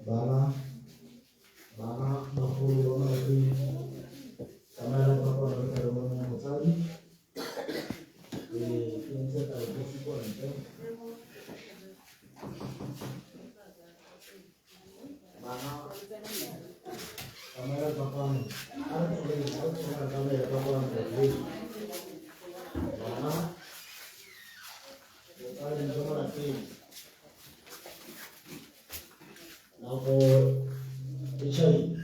Bana, bana bagolo ba malapeng, tsamaelang ka kwano re tle re bone motsadi. Ee, ke ntshetsa lekgosi kwa ntle. Bana, tsamaelang ka kwano. A re tlogeng, a re tlogeng re tsamaele ka kwano re. Bana, botsadi jwa malapeng. Nako e tšhaile.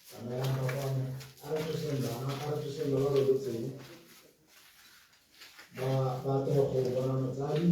Tsamaelang ka kwano. A re tloseng bana, a re tloseng ba ba robetseng. Ba ba tle go bona motsadi.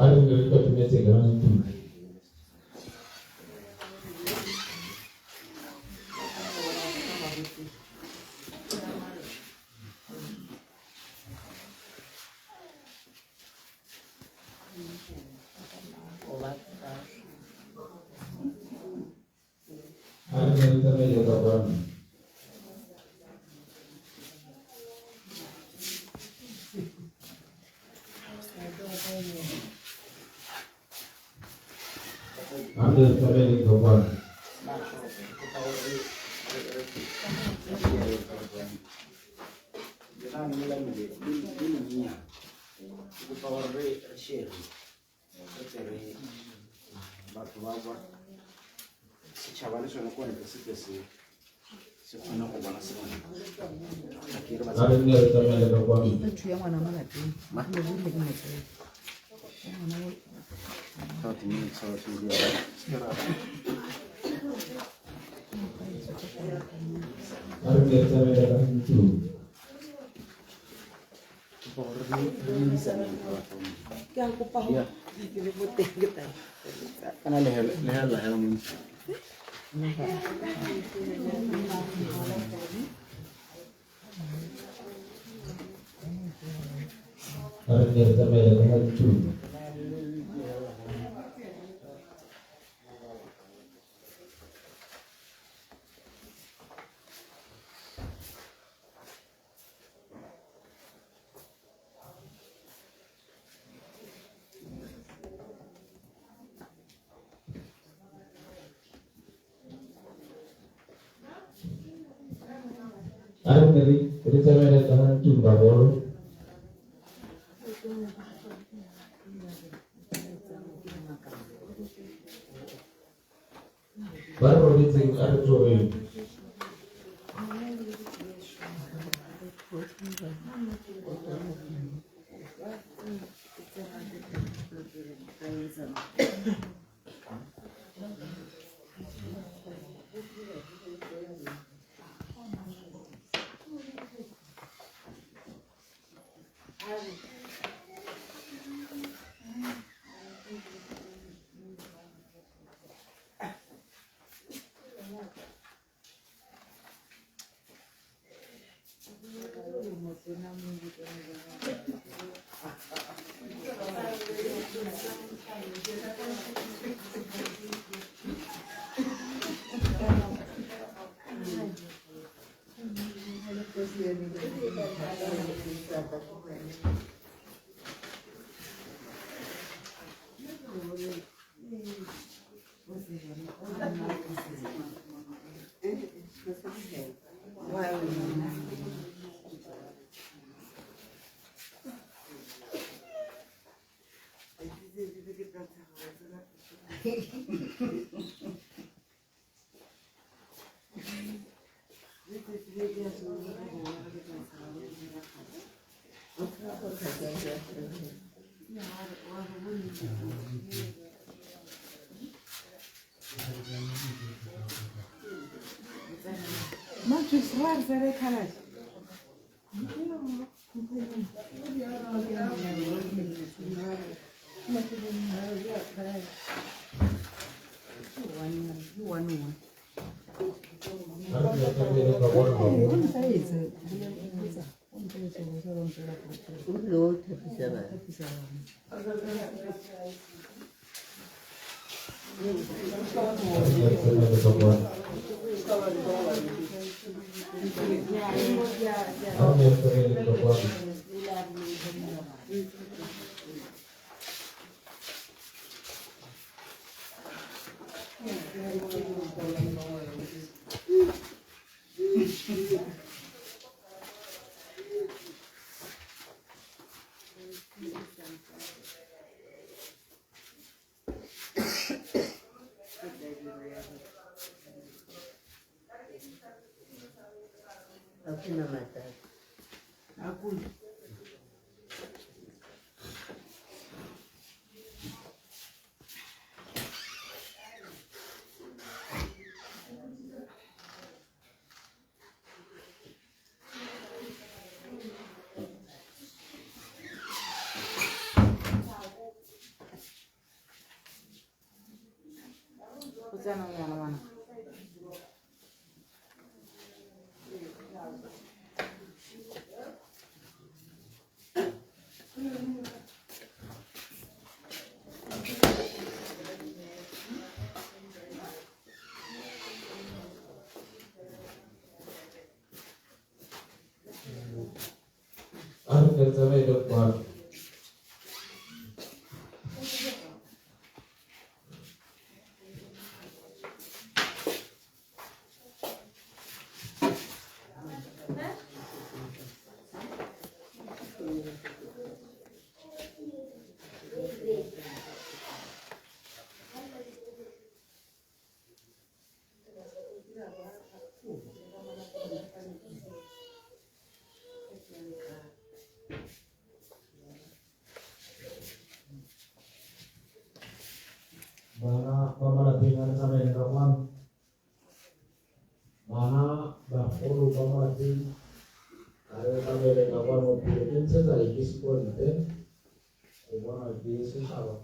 A re nne re ikatumetse ka ntlo. A re nne re tsamaele ka kwano. A re nne re tsamaele ka kwano. Lenaane le la le le le nyenyane. Ke kopa gore re re share re tle re batho ba ba setšhaba le sone ko ntle se tle se se kgone go bona sengwe. Ga ke re ba A re nne re tsamaele ka kwano. Ntho ya ngwana mo lapeng. Ne le ke motsadi. Ngwana o 30 minutes or two. A re nne re tsamaele ka ntlo. Kopa gore re re disaneng fa batho ba Modimo. Ke a kopa ho Yeah. ke le boteng ke tla. Kana le hela le hela hela mo ntlong. A re nne re tsamaele ka ntlo. A re nne re tsamaele ka ntlong bagolo. Ba re robetseng a re tsogeng. A re nne tsamaele ka kwano bagolo. A re nne tsamaele ka kwano. A re nne tsamaele ka kwano. A re nne tsamaele kwano. Bana ba malapeng a re tsamaele ka kwano. Bana bagolo ba malapeng a re tsamaele ka kwano pele ke ntshetsa lekesi ko ntle go bona ke setšhaba.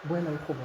Bueno, el jugo.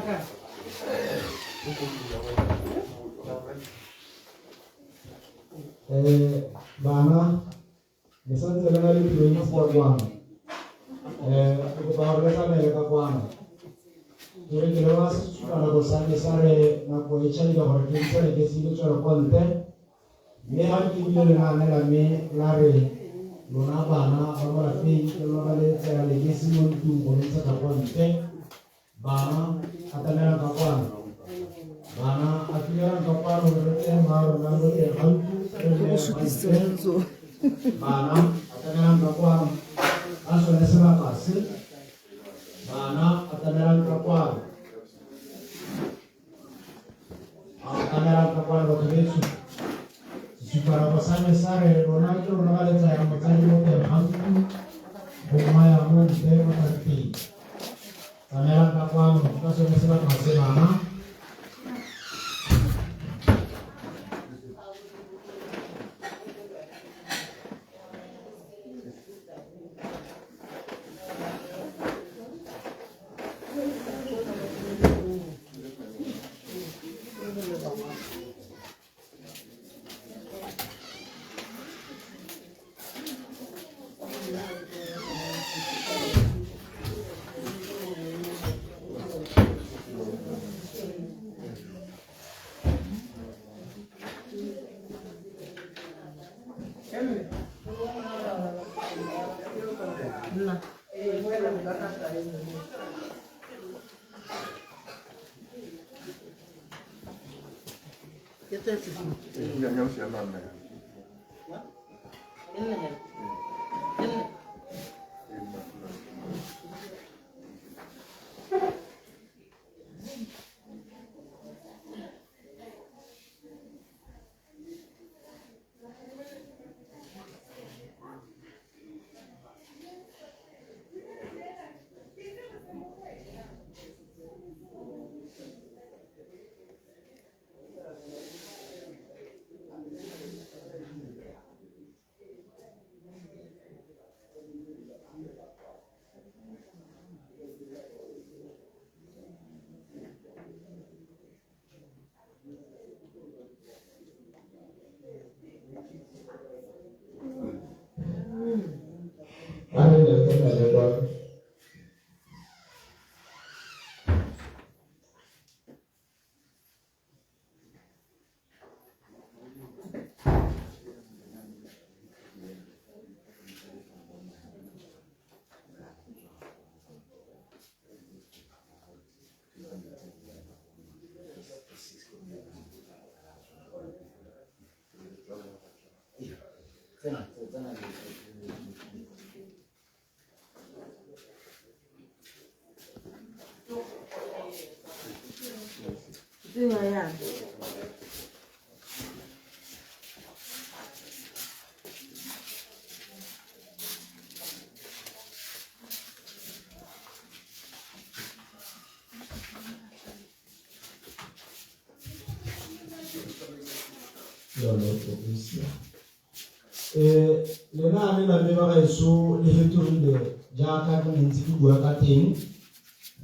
Bana le santse le na le tiro e ntsi ka kwano. Ke kopa gore le tsamaele ka kwano. Ke re ke leba sesupa sa me sa re nako e tšhaile gore ke ntshe lekesi le tswele kwa ntle. Mme ga ke bile lenaane la me la re lona bana ba mo lapeng ke lona ba le tsaya lekesi mo ntlong go le ntshetsa kwa ntle. Bana atamelang ka kwano. Bana atumelang ka kwano re tseye mma rona mo teng ga ntlo re Ke nne go kwa sutisitse ntle. mo ntsong. Bana atamelang ka kwano ka sone sebaka se. Bana atamelang ka kwano. Atamelang ka kwano batho betsho. Sesupa sa me sa re lona ke lona ba le tsayang motsadi mo teng ga ntlo go mmaya mo ntle mo jarateng. Tsamaelang ka kwano ka sone sebaka se bana. Nna. Ke tsetse. E nne he. E nne. A re le tsamaele kwano. Tsena tsena le Tsenya yana. Yone e siame. Lenaane la me bagaetsho le fetogile jaaka ke ne ntse ke bua ka teng.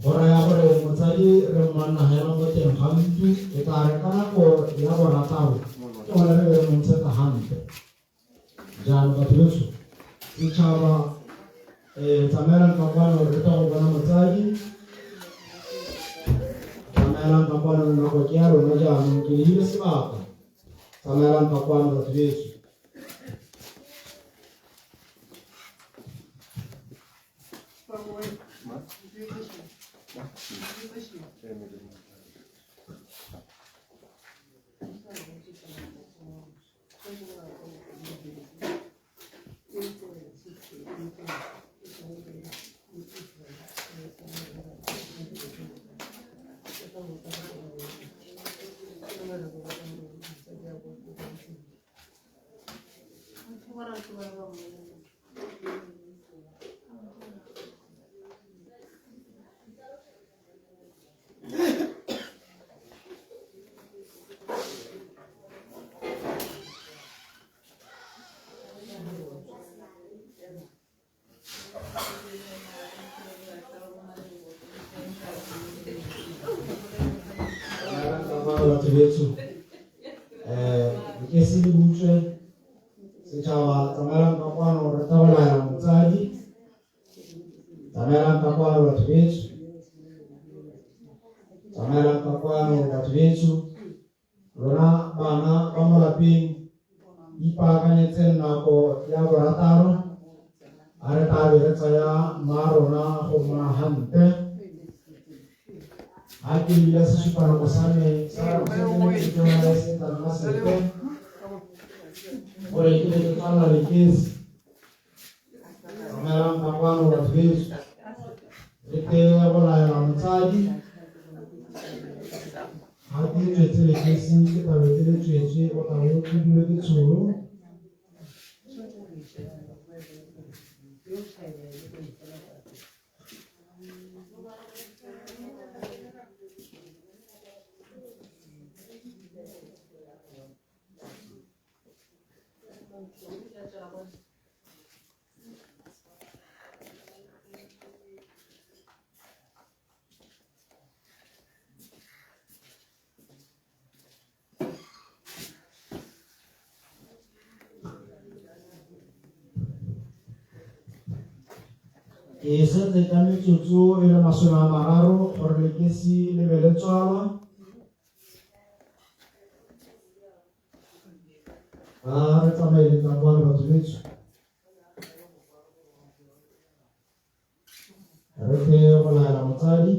Go raya gore motsadi re mmanna hela mo teng ga ntlo e tla re ka nako ya borataro ke gone re be re mo ntshetsa hampe. Jaanong batho betsho setšhaba tsamaelang ka kwano re tla go bona motsadi. Tsamaelang ka kwano nako ke ya rona jaanong ke le hile sebaka. Tsamaelang ka kwano batho betsho. Batho betsho lekesi le butswe setšhaba tsamaelang ka kwano re tla go laela motsadi tsamaelang ka kwano batho betsho tsamaelang ka kwano batho betsho lona bana ba mo lapeng ipaakanyetseng nako ya borataro a re tla be re tsaya mma rona go mmagante ga ke bile sesupanako sa me sa se tla nna sentle gore ke be ke tswalela lekesi tsamaelang ka kwano batho betsho re tle go laela motsadi ga ke tswetse lekesi ke tlabe ke le tswetswe o tlabe o tlodilwe ke tsholo. Ke setse ka metsotso e le 30 gore lekesi le be le tswalwa. A re tsamaele ka kwano batho betsho. Re tle go laela motsadi.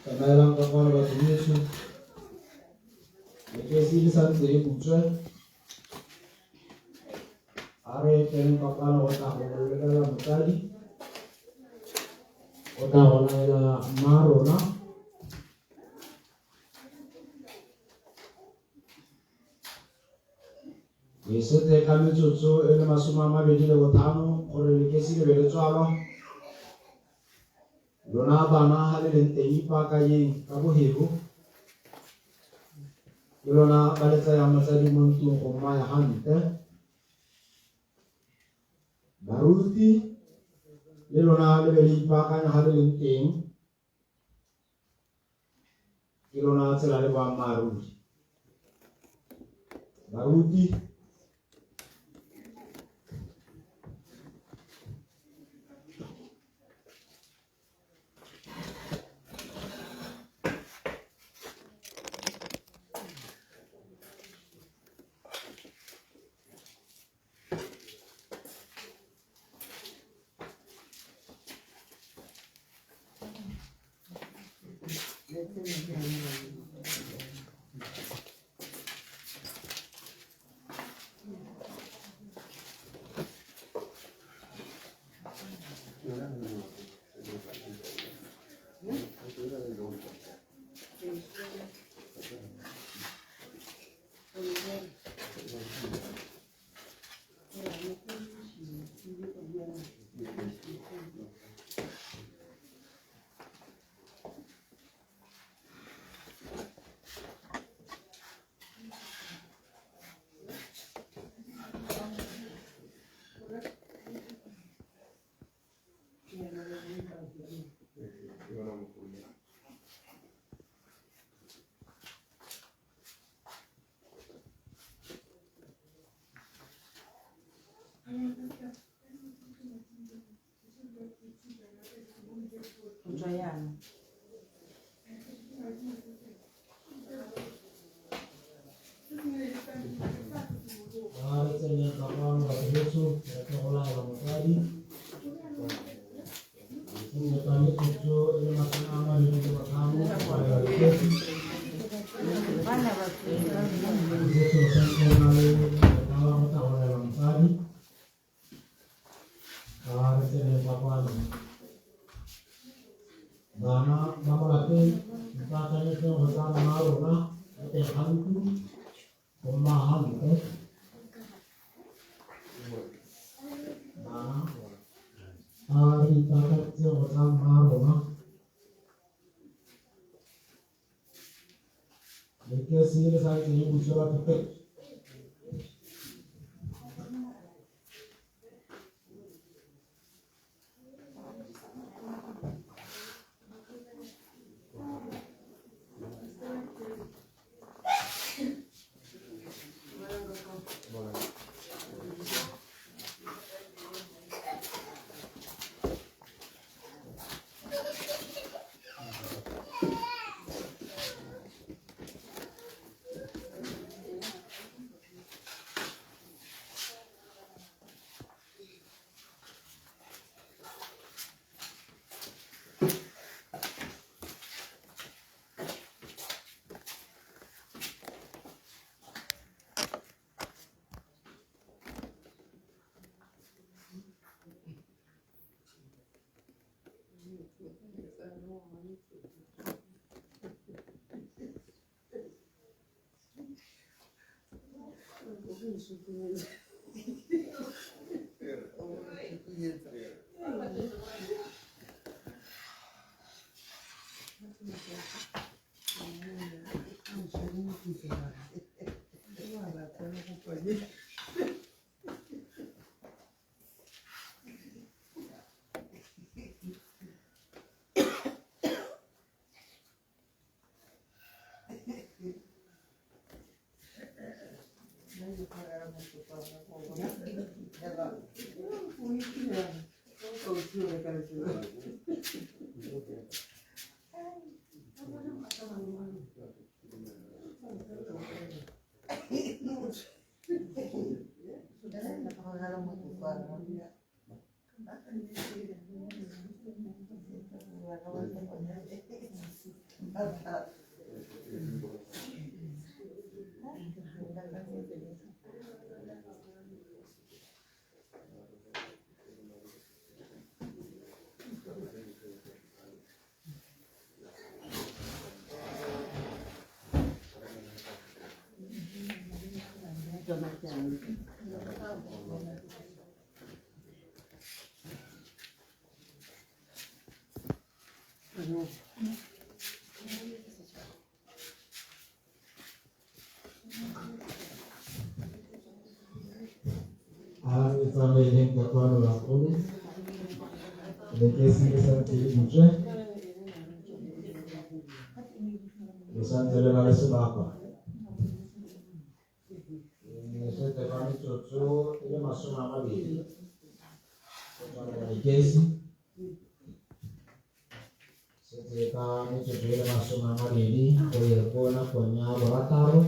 Tsamaelang ka kwano batho betsho. Lekesi le santse le butswe. A re tseneng ka kwano go tla go lebelela motsadi. O tla go laela mma rona. Ke setse ka metsotso e le 25 gore lekesi le be le tswalwa. Lona bana ga le leng teng ipaakanyeng ka bohebo. Ke lona ba le tsayang motsadi mo ntlong go mmaya gantle. Baruti le lona le be le ipaakanya ga le leng teng. Ke lona tsela le boammaaruri. Baruti Jesu o santse a na le monyetla wa go tlhagolela mosadi. A re tseneng ka kwano. Bana ba mo lapeng, ipaakanyetseng go tsaya mma rona mo teng ga ntlo, go mma hantle. Bana, a re ipaakanyetseng go tsaya mma rona. Lekesi le santse le butswe batho pele. A re tsamaeleng ka kwano bagolo. Lekesi le santse le butswe. Le santse le na le sebaka. Setse ka metsotso e le 20 go tswalela lekesi. Setse ka metsotso e le 20 go ye ko nakong ya borataro.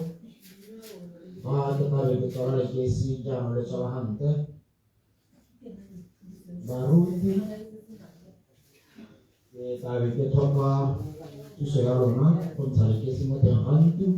Fa ke tla be ke tswala lekesi jaanong le tswala hantle. Baruti, ke tla be ke tlhoka thuso ya lona go ntsha lekesi mo teng ga ntlo.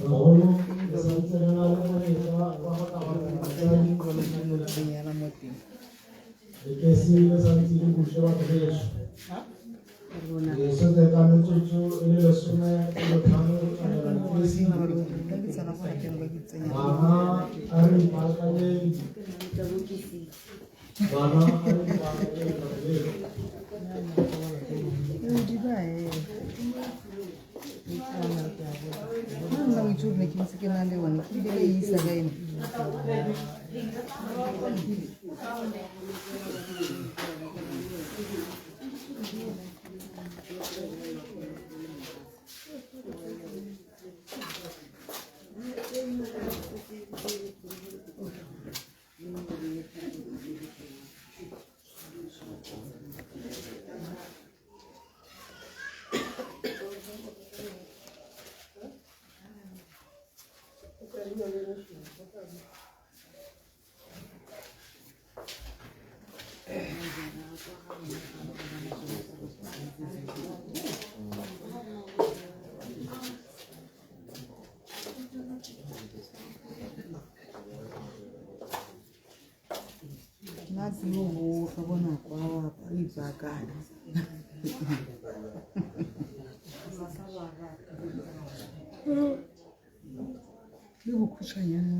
Bagolo re santse re na le monyetla wa go tla go batsadi. Lekesi le santse le butswe, batho betsho. Re setse ka metsotso e le 15 go tswalela lekesi. Bana, a re ipaakanyeng. Bana, a re ipaakanyeng, batho betsho. Nna o itse gore ne ke ntse ke na le one ke bile ka e isa ka ene. Nna tsebo go ka bona kwa re ipaakanya. Le bokhutshwanyane.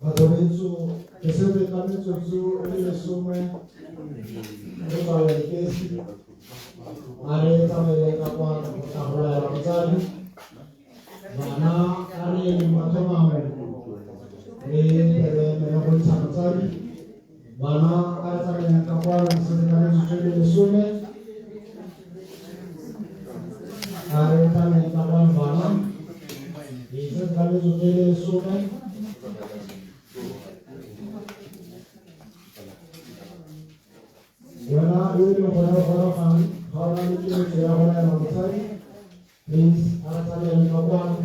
Batho betsho, re setse ka metsotso e le 10 re tswala lekesi. A re tsamaele ka kwano go tla go laela motsadi. Bana, a re emeng matho mangwe re tle re emele go ntsha motsadi. Bana, a re tsamaeleng ka kwano, re setse ka metsotso e le 10. A re tsamaeleng ka kwano bana, re setse ka metsotso e le 10. gone o gorogang ga o na le keletso ya go laela motsadi please a re tsamaele ka kwano.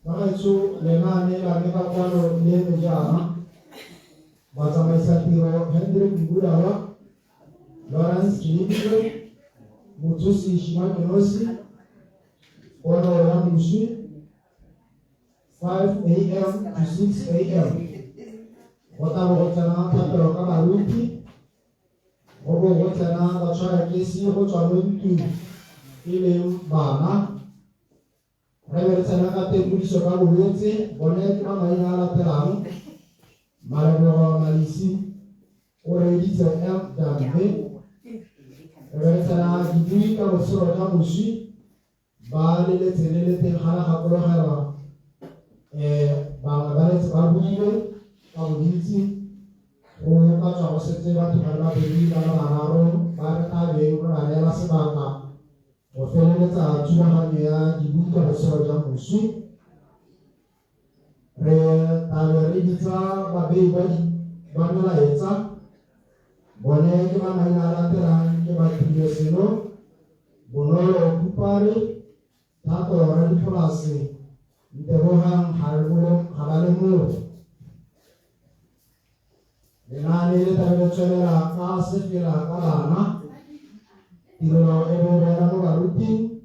Bagaetsho lenaane la me ka kwano le eme jaana batsamaisatiro Hendrik Mbulawa, Lawrence Kilindwe, Mothusi Shimakenosi, pono ya moswi 5 a.m. to 6 a.m. Go tla bo go tsena thapelo ka baruti, go bo go tsena batshwarakesi go tswa mo ntlong e leng bana. Re be re tsena ka tekodiso ka bolwetse, bone ke ba maina a latelang: Malebogo Malisi, o reeditse M Dambe. Re be re tsena dibui ka botshelo jwa moswi, ba leletse le le teng ga la gakologelwa bangwe ba letse ba buile ka bontsi, go ka tswa go setse batho ba le babedi ba le bararo ba re tla beng re ba neela sebaka go feleletsa thulaganyo ya dibui ka botshelo jwa moswi. Re tlabe re bitsa babei ba melaetsa, bone ke ba maina a latelang ke ba Thulo Seno, Bonolo Kupare, Thato Radipolase, Ntebogang ga ba lemoge. Lenaane le tlabe le tswelela ka sefela ka bana, tirelo e be beela mo baruting,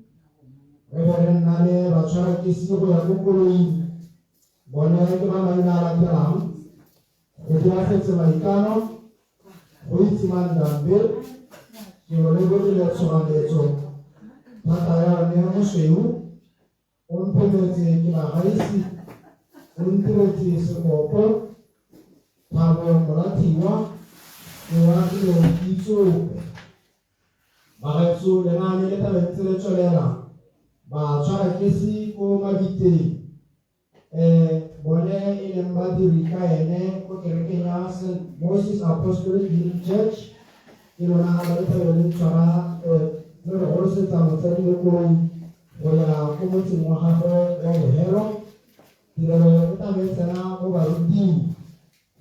re be re nna le batshwarakesi go ya ko koloing, bone ke ba maina a latelang: go diragetse Maikano, go itse Mandambe, ke lo lebogile tshoganyetso, thata ya one mosweu, o mphemetse ke bagaisi, o ntiretse sekopo, Thabo Molathiwa, ke oagile kitsope. Bagaetsho lenaane le tlabe ntse le tswelela batshwarakesi ko mabiteng bone e leng badiri ka ene ko kerekeng ya St Moses Apostolic Healing Church ke lona ba le tlabe le tshwara le re golosetsa motsadi mo koloi go ya ko motseng wa gagwe wa bohelo. Tirelo e tlabe e tsena mo baruting,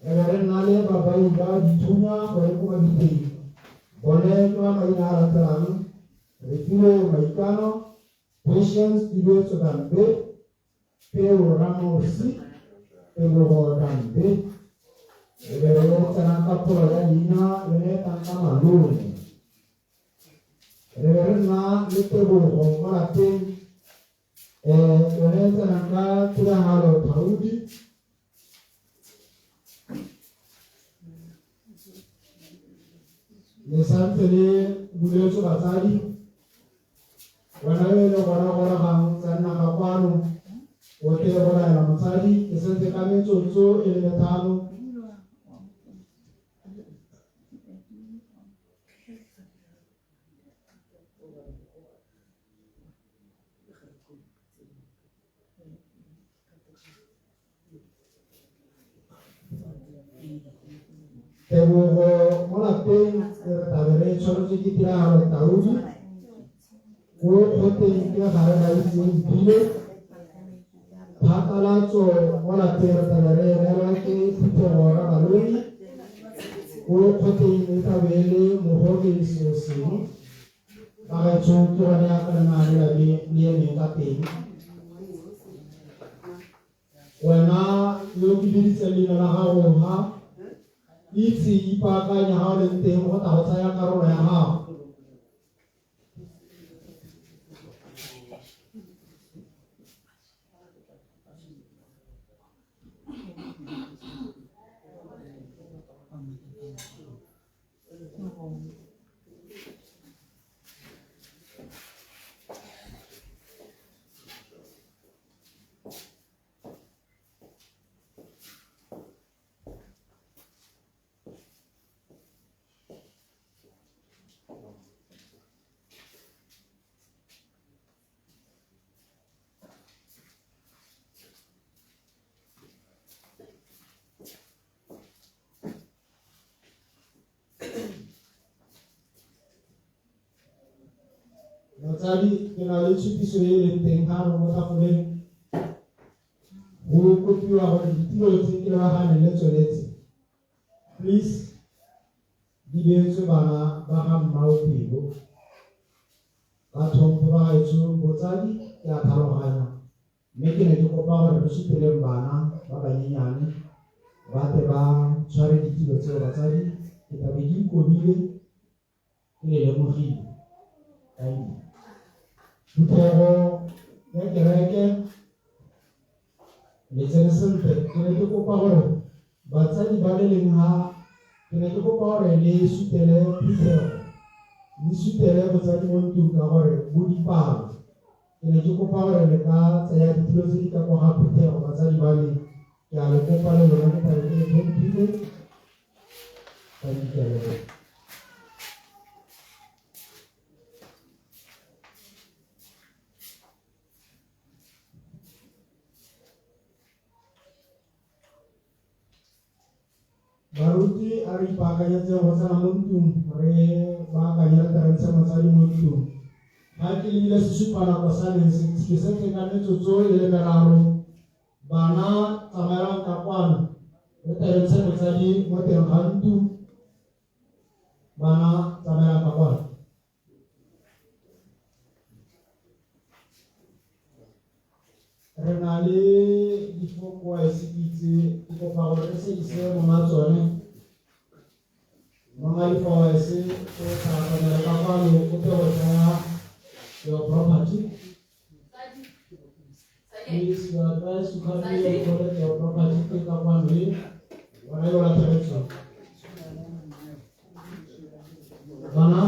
re be re nna le babai ba dithunya gone ko mabiteng, bone ke ba maina a latelang: Refilwe Maikano, Patience Tuletso Dambe, Peo Ramosi, Tebogo Dambe. Re be re tsena ka pholo ya leina yone e tlang ka malome. Re be re nna le tebogo mo lapeng yone e tsenang ka tiragalo Thaudi. Le santse le buletswe batsadi, wena yo e le gona goregang tsa nna ka kwano o tle go laela motsadi ke sentse ka metsotso e le metlhano. Tebogo mo lapeng re tlabe re tshwanetswe ke tiragalo Taudi, ko kgoteng ke gare ba itseng bile phatlalatso mo lapeng re tlabe re neelwa ke phuthego ra baloi, ko kgoteng e tlabe e le mogogi seo sengwe. Bagaetsho ke gone ya ka lenaane la me le emeng ka teng. Wena yo ke biditseng leina la gago ha itse ipaakanya ga o leng teng go tla go tsaya karolo ya gago. Motsadi, ke na le tshutiso e leng teng ga mo tafoleng. Go kopiwa gore ditilo tse ke lebaganeng le tsone tse, please, di beetswe bana ba ga Mmaopelo ka tlhompho. Bagaetsho botsadi, ke a tlhaloganya, mme ke ne ke kopa gore re suteleng bana ba banyenyane ba tle ba tshware ditilo tseo. Batsadi, ke tlabe ke ikobile, ke le lemogile. Thank you. Phuthego ya kereke, le tsene sentle. Ke ne ke kopa gore batsadi ba le leng ha, ke ne ke kopa gore le sutele phuthego, le sutele botsadi mo ntlong ka gore bo dipalo. Ke ne ke kopa gore le ka tsaya ditilo tse di ka kwa ga phuthego. Batsadi ba me, ke a le kopa, le lona ke tlabe ke le tlhomphile. Thank you, ke a leboga. Baruti, a re ipaakanyetse go tsena mo ntlong, re baakanye, re tle re ntshe motsadi mo ntlong. Ga ke lebile sesupanako sa me, ke setse ka metsotso e le 3. Bana, tsamaelang ka kwano, re tle re ntshe motsadi mo teng ga ntlo. Bana, tsamaelang ka kwano. Re na le difokoaese itse, ke kopa gore re se ise monga tsone. Monga difokoaese o tla tsamaela ka kwano, o tle go tsaya your property. Please, you are advised to come here and collect your property. Ke ka kwano e bona yo latlhegetsweng. Bana.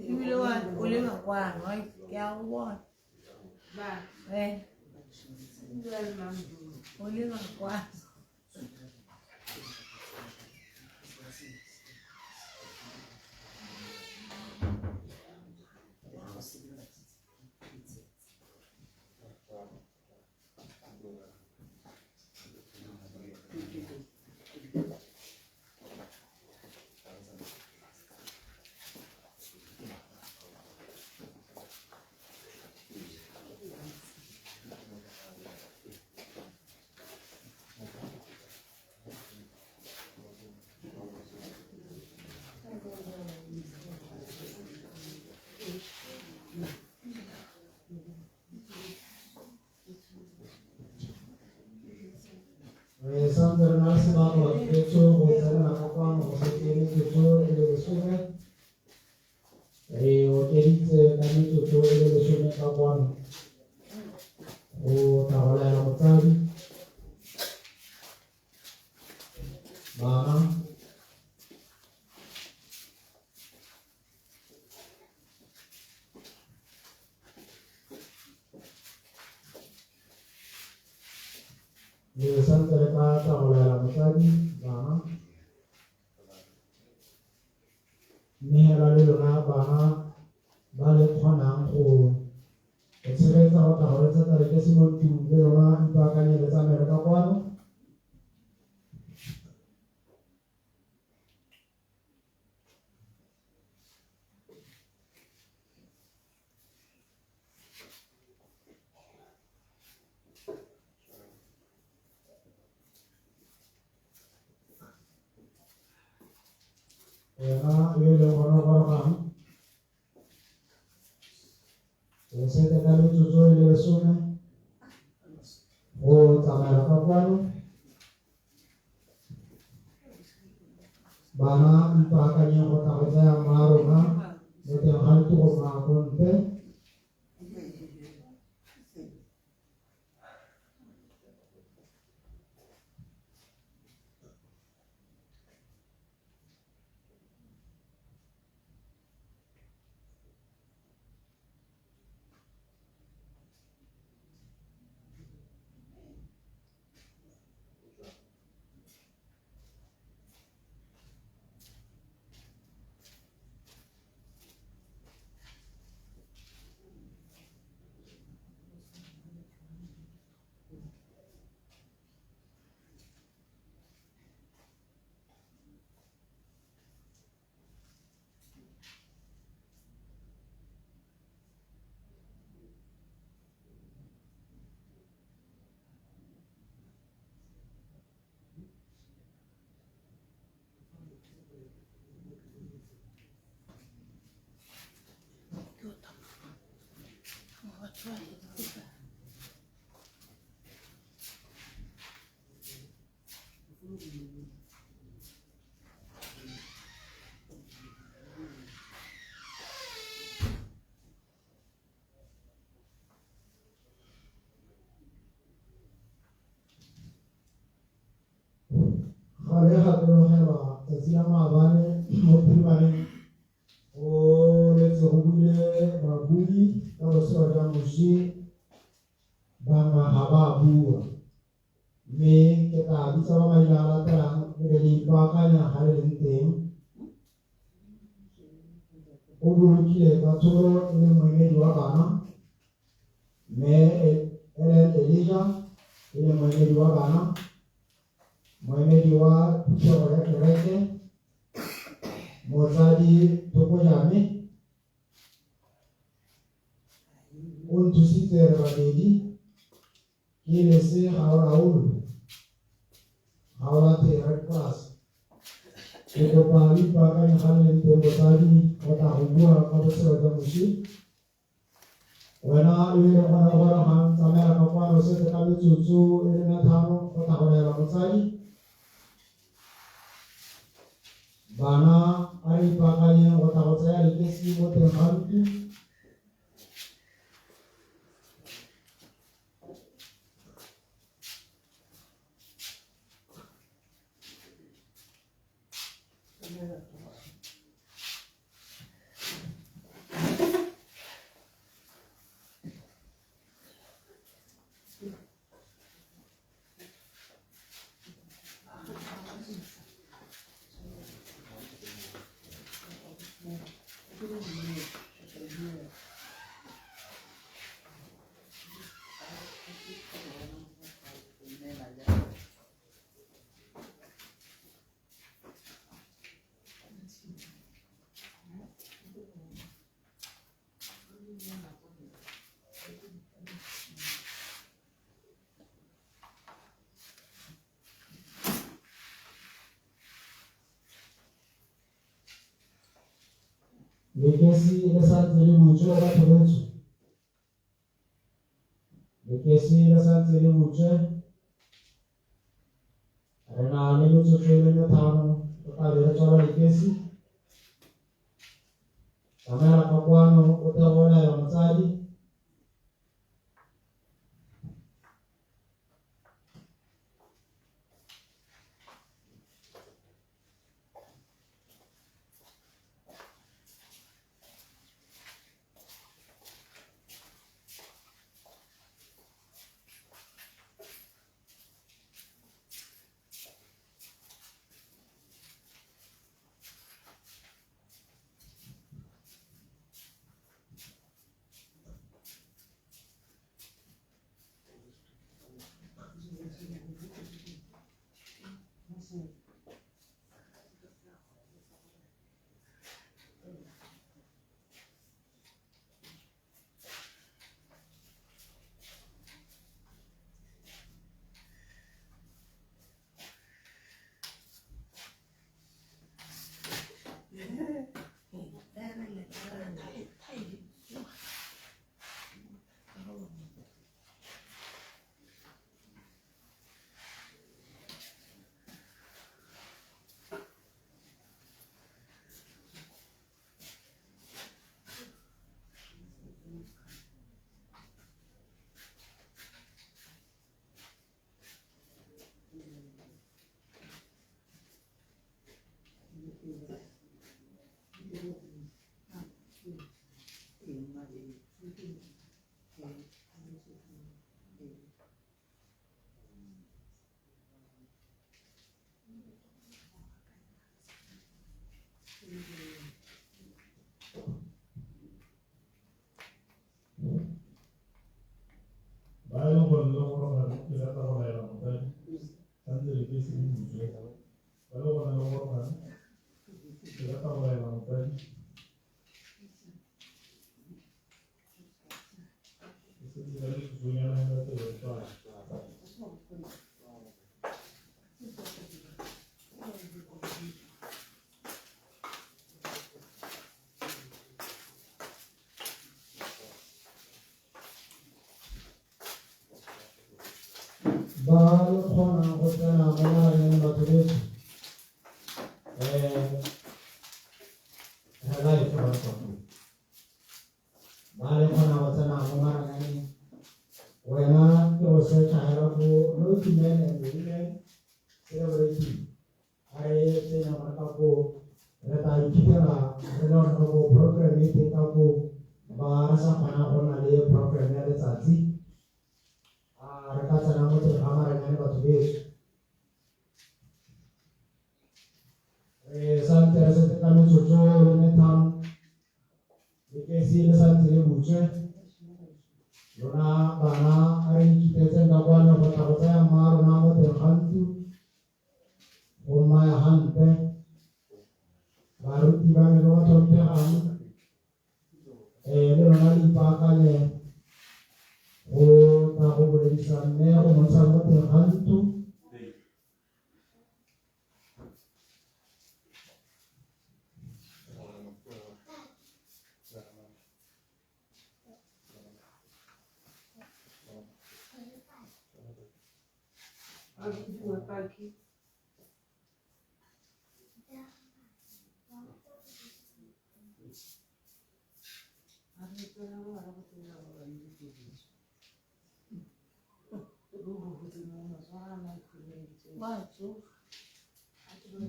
Ebile wa o leba kwano, ai, ke a go bona. Eh. O leba kwano. Re santse re na le sebaka, batho, go tsenela ka kwano. Go setse metsotso e le 10. Re okeditse ka metsotso e le 10 ka kwano go tla go laela motsadi. Bana. Le santse le ka tla go laela motsadi bana. Mme hela le lona bana ba le kgonang go tshegetsa go tla go retsetsa lekesi mo ntlong le lona ipaakanye le tsamaele ka kwano. Wena yo e leng gone gorogang o sete ka metsotso e le lesome go tsamaela ka kwano. Bana ipaakanyeng go tla go tsaya mma rona mo teng ga ntlo go tswa ko ntle. Ga le gakologelwa tsatsi la maabane mo phirimaneng go letse go buile babui ka botshelo jwa moswi, bangwe ga ba bua. Mme ke tla bitsa ba maina a latelang le be le ipaakanya ga le leng teng. O bolokile ka tsholo e le moemedi wa bana, mme Ellen Elijah e le moemedi wa bana, moemedi wa phuthego ya kereke, motsadi Thokojame o nthusitse re babedi ke lese ga o laolwe ga o lathe Red Cross. Ke kopa le ipaakanye ga le leng teng botsadi go tla go bua ka botshelo jwa moswi. Wena yo e leng gone gorogang tsamaela ka kwano setse ka metsotso e le metlhano go tla go laela motsadi. Bana a re ipaakanyeng go tla go tsaya lekesi mo teng ga ntlo. Lekesi le santse le butswe batho betsho. Lekesi le santse le butswe. Re na le metsotso e le metlhano re tla be re tswala lekesi. Tsamaela ka kwano o tle go laela motsadi. Ba le kgona go tsena mo maranyaneng. Wena ke go searcha hela ko no to men and women celebrating. A re tsenya gona ka koo re tla iphitlhela re le gona ko program e teng ka koo ba re sa kgona go nna le program ya letsatsi. A re ka tsena mo teng ga maranyane batho beso. Re santse re setse ka metsotso e le metlhano lekesi le santse le butswe. Lona bana a re ikitetseng ka kwano go tla go tsaya mma rona mo teng ga ntlo go mmaya gampe. Baruti ba me ba ba tlhomphegang le lona le ipaakanye go tla go boledisa mme go montsha mo teng ga ntlo.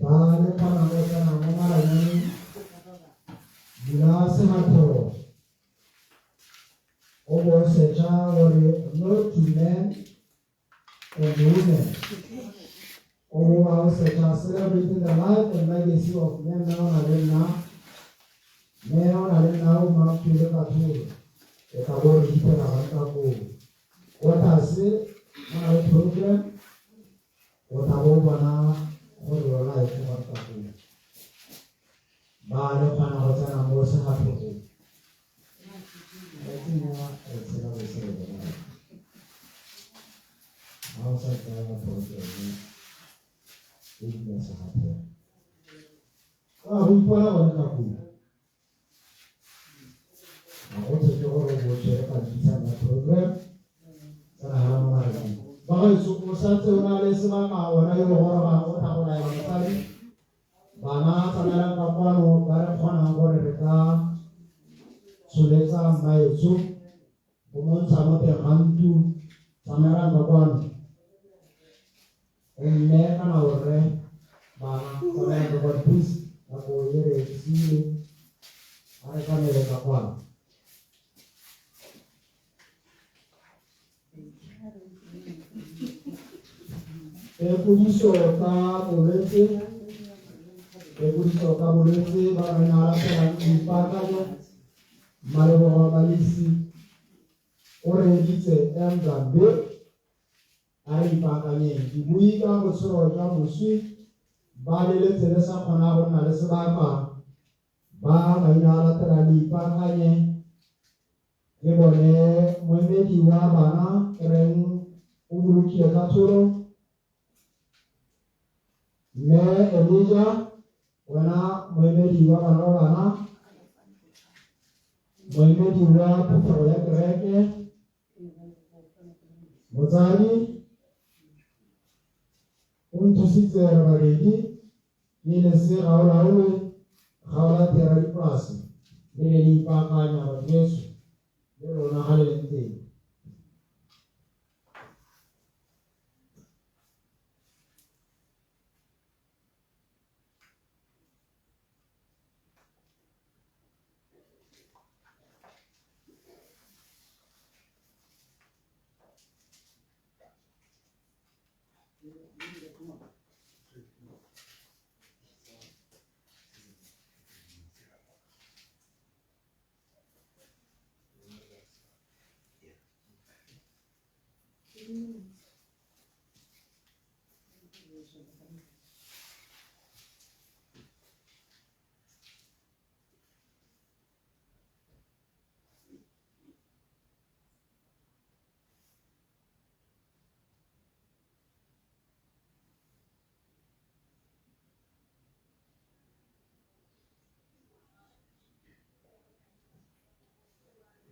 Ba le kgona go tsena mo maranyaneng bula sematlhoro o bo o searcha gore no to men and women o bo ba o searcha celebrating the life and legacy of mme mme o na le nna mme o na le nna o mampile ka tholo o tla bo re fitlhela gone ka koo kwa tlase go na le program o tla bo o bona gore yo life gone ka koo ba le kgona go tsena mo segatlhogong re tsenya re tshela botshelo bona ga o sa tsaya program e dula segatlhogo o a go ipona gone ka koo ga go tlhoke gore o bo tshwere pampitshana ya program tsena hela mo maranyaneng bagaetsho o santse o na le sebaka wena yo o gorogang o tla go laela motsadi bana tsamaelang ka kwano ba re kgonang gore re ka tsholetsa mmaetsho go montsha mo teng ga ntlo tsamaelang ka kwano o mme kana o rre bana tsamaelang ka kwano please nako e re siile a re tsamaele ka kwano. Tekodiso ka bolwetse tekodiso ka bolwetse ba ba ne latelang boipaakanya Malebogo Balisi o reeditse Mzambe a re ipaakanyeng dibui ka botshelo jwa moswi ba leletse le sa kgona go nna le sebaka ba maina a latelang le ipaakanye Ke bone moemedi wa bana reng o bolokile ka tsholo. Mme Elijah, wena moemedi wa bana ba bana, moemedi wa phuthego ya kereke, motsadi o nthusitse re babedi ke le se gaolaole gaola thera dipolase le ne le ipaakanya batho beso le lona ga le leng teng.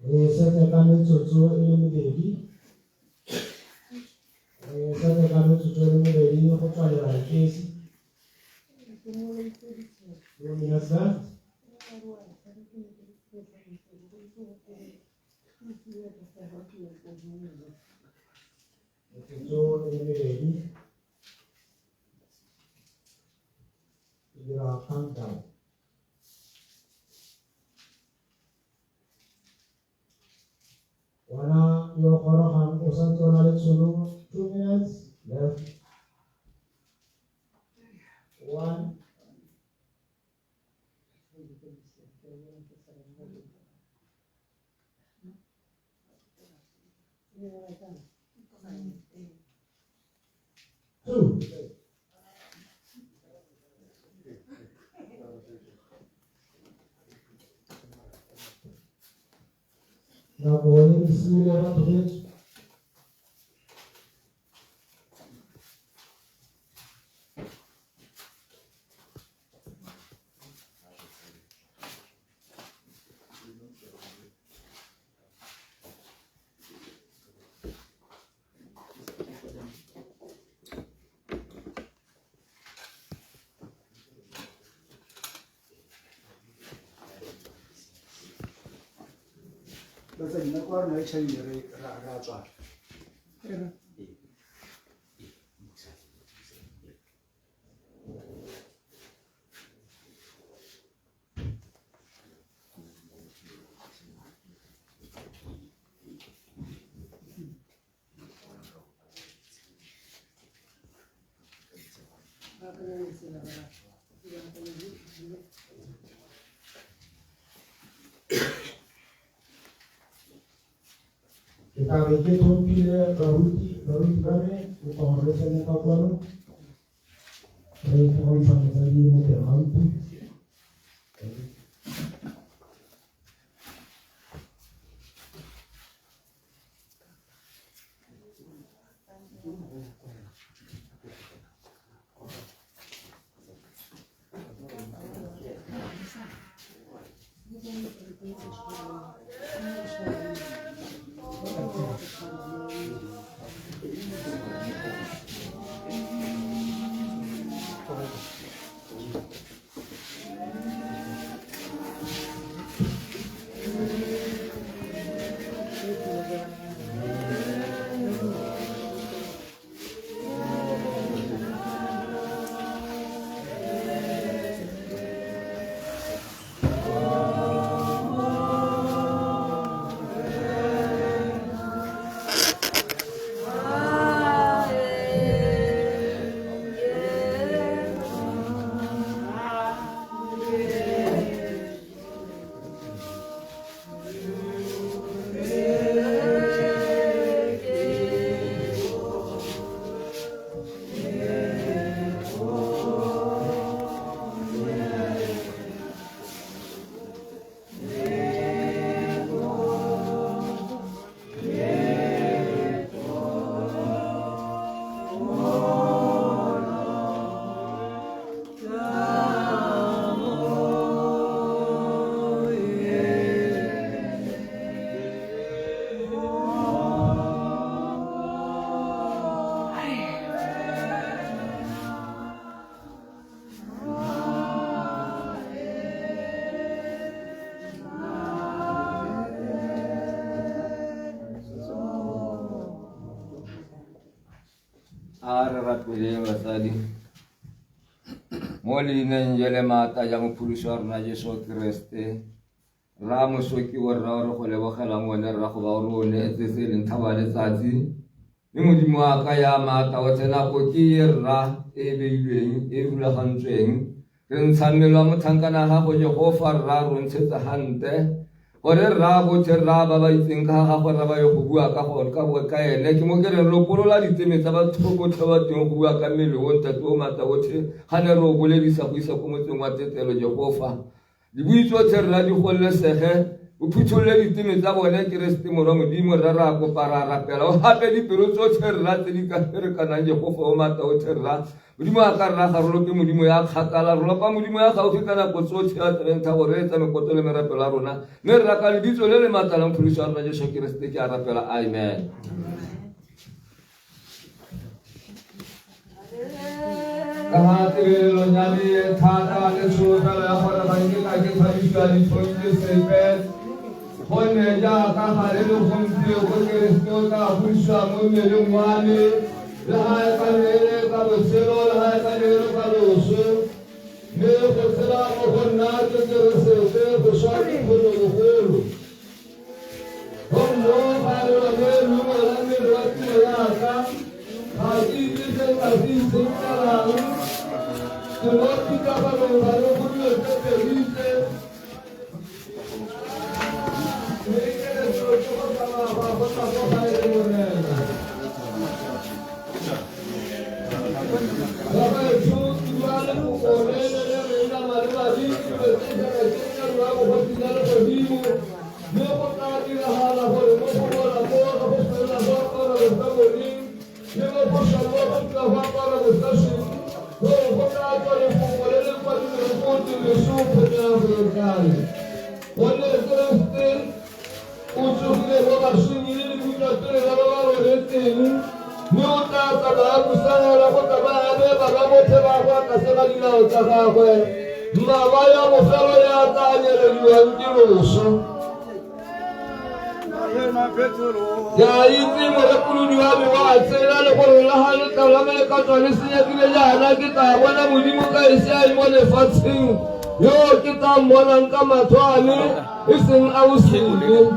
Re setse ka metsotso e le mebedi re setse ka metsotso e le mebedi go tswalela lekesi. 2 minutes left. Metsotso e le mebedi ke dira countdown. Wena yo o gorogang o santse o na le tšhono, 2 minutes left. One. Two. Nako e re siile, batho betsho. Batsadi, nako ya rona e tšhaile, re ra tswala. Ke tla be ke tlhomphile baruti, baruti ba me, kopa gore re tsene ka kwano, re tle go isa motsadi mo teng ga ntlo. A re rapeleng, batsadi, mo leineng je le maatla ja mopholosi wa rona Jesu Keresete. Rra mosoki o rra o re go lebogelang one, rra, go ba o re o neetse se e leng tlhaba letsatsi, mme Modimo wa ka ya maatla otlhe, nako ke e, rra, e e beilweng, e rulagantsweng. Re ntsha mmele wa motlhankana gago, Jehofa rra, ro ntshetsa gante gore, rra, botlhe, rra, ba ba itseng ka ga gagwe, rra, ba ye go bua ka gone ka ene. Ke mo ke reng lopolola diteme tsa batho botlhe ba teng go bua ka mmele o, Ntate o maatla otlhe, ga ne re o boledisa go isa ko motseng wa tetelo. Jehofa, dibui tsotlhe, rra, di gololesege, o phutholole diteme tsa bone. Keresete Morwa Modimo, rra, ra kopa, ra rapela, o gape dipelo tsotlhe, rra, tse di ka ferekanang. Jehofa o maatla otlhe, rra, Modimo a ka, rra, ga re lope Modimo ya kgakala, re lopa Modimo ya gaufi ka nako tsotlhe, ya tsebeng tha go reetsa mekoto le merapelo ya rona. Mme rra, ka lebitso le le maatla la mopholosi wa rona Jesu Keresete ke a rapela, amen. Ka ga tebelelong ya me e thata le tsholofelo ya gore ga nke ka ke tlhabisiwa ditlhong ke sepe. Gonne jaaka gale le gompieno Keresete o tla godisiwa mo mmeleng wa me, le ga e ka ne e le ka botshelo, le ga e ka ne e le ka loso. Mme go tshela mo go nna ke Keresete, go swa ke kgolologolo. Gonno ga le lone leungo la mmele wa tiro ya ka, ga ke itse se nka se itshenkelang. Ke mo pitlaganyong gare go dilo tse pedi tse. Mme keletso ke go tsamaya go ya go tla kwa gae le Morena. Bagaetsho, ke bua lefoko le le le reng nama le madi ke dilo tse di ka keng tsa rua bogosi jwa legodimo. Mme go tla diragala gore mo go bola mo ga go simolola go apara bosaboneng, mme mo go swa mo go tla go apara bosasweng, gore go tla tswa lefoko le le kwadilweng go twe loso phenya go ye kae. Gonne Keresete o tsogile mo baswing e le lebutswapele la ba ba robetseng, mme o tla tla ba busangela go tla ba abe ba ba botlhe ba go tlase ga dinao tsa gagwe. Mmaba ya bofelo ya tla nyelediwang ke loso. Ke a itse morekolodi wa me wa tshela, le gore le ga letlalo la me le ka tswa le senyegile jaana, ke tla bona Modimo ka ise a ye mo lefatsheng, yo ke tla mmonang ka matlho a me, e seng a o sele.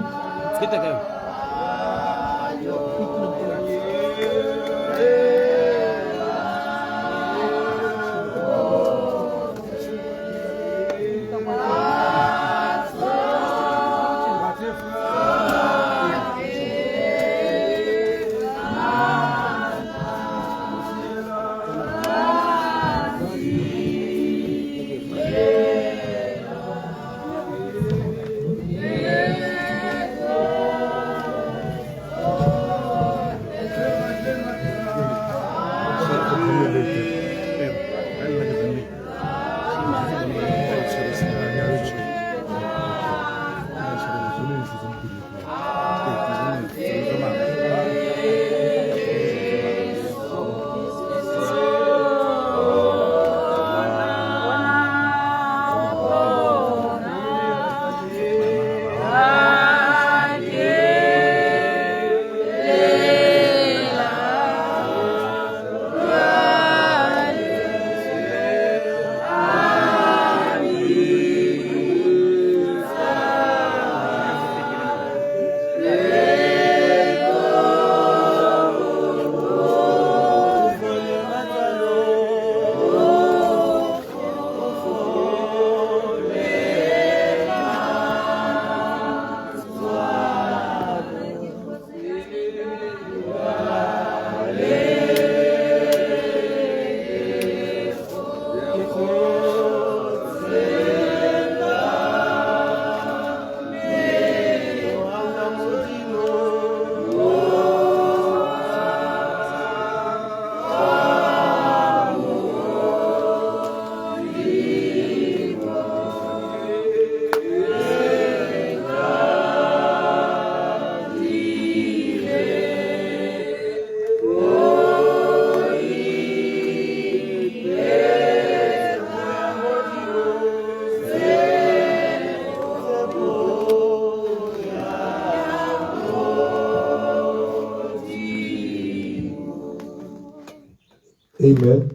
Amen.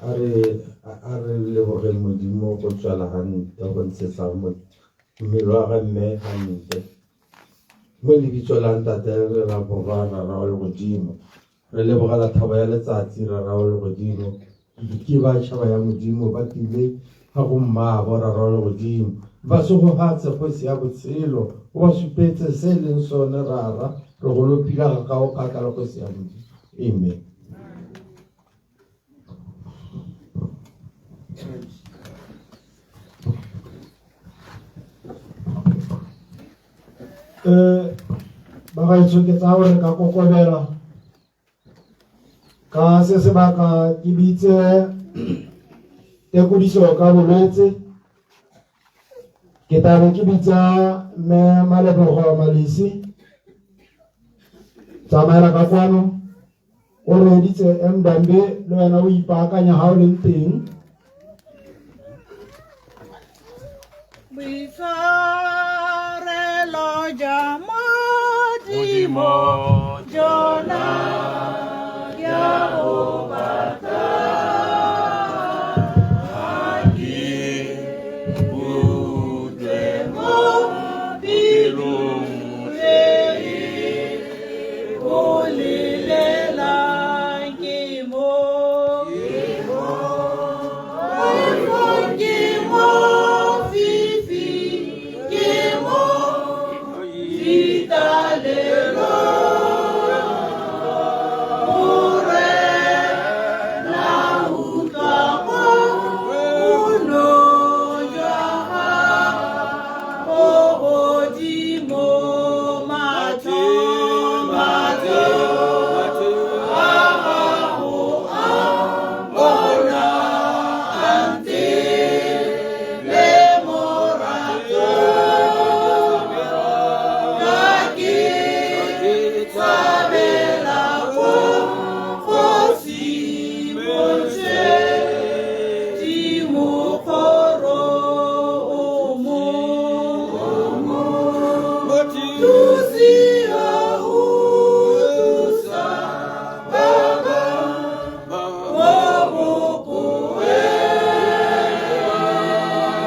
A re a re lebogeng Modimo go tswela gantle go ntshetsa mmele wa ga mme gantle. Mo lebitso la Ntate le la Morwa Rara wa legodimo. Re lebogela thabo ya letsatsi Rara wa legodimo. Ke ba tšhaba ya Modimo ba tlile ga go mmaabo Rara wa legodimo. Ba segogatse kgosi ya botshelo o ba supetse se e leng sone Rara re go lopila ga ka o kgakala le kgosi ya Modimo. Amen. Bagaetsho ke tsaya gore ka kokobela ka se sebaka ke bitse tekodiso ka bolwetse ke tlabe ke bitsa mme Malebogo Malisi tsamaela ka kwano o reeditse Mdambe le wena o ipaakanya ga o leng teng. ja Modimo jona ke a bo batla. Ga ke utlwe mo pelong e e bolelelang ke mo ke mo fifi ke mo ditalelo Morena utlwa go uno jwa gago godimo matlho a gago a bona a ntse le morato ka ke tshabela ko kgosi Motswedi mokgoro o mo thusi o thusa ba ba mo bokoeng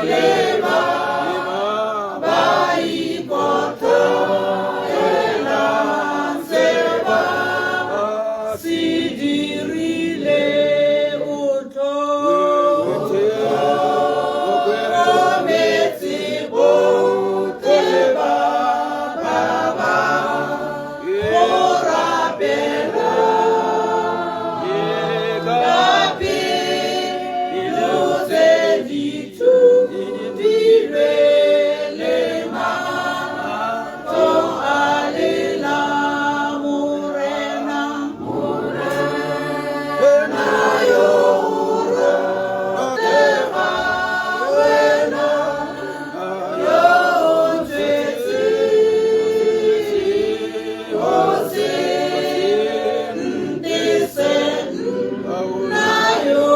le ba ba ikotlhaelang se ba se dirile o tlhokometse botlhe ba ba ba go rapela ka pelo tse di thubilwe le mahlo a lela Morena. Morena yo o ratega wena yo o tswetseng o se ntese nna yo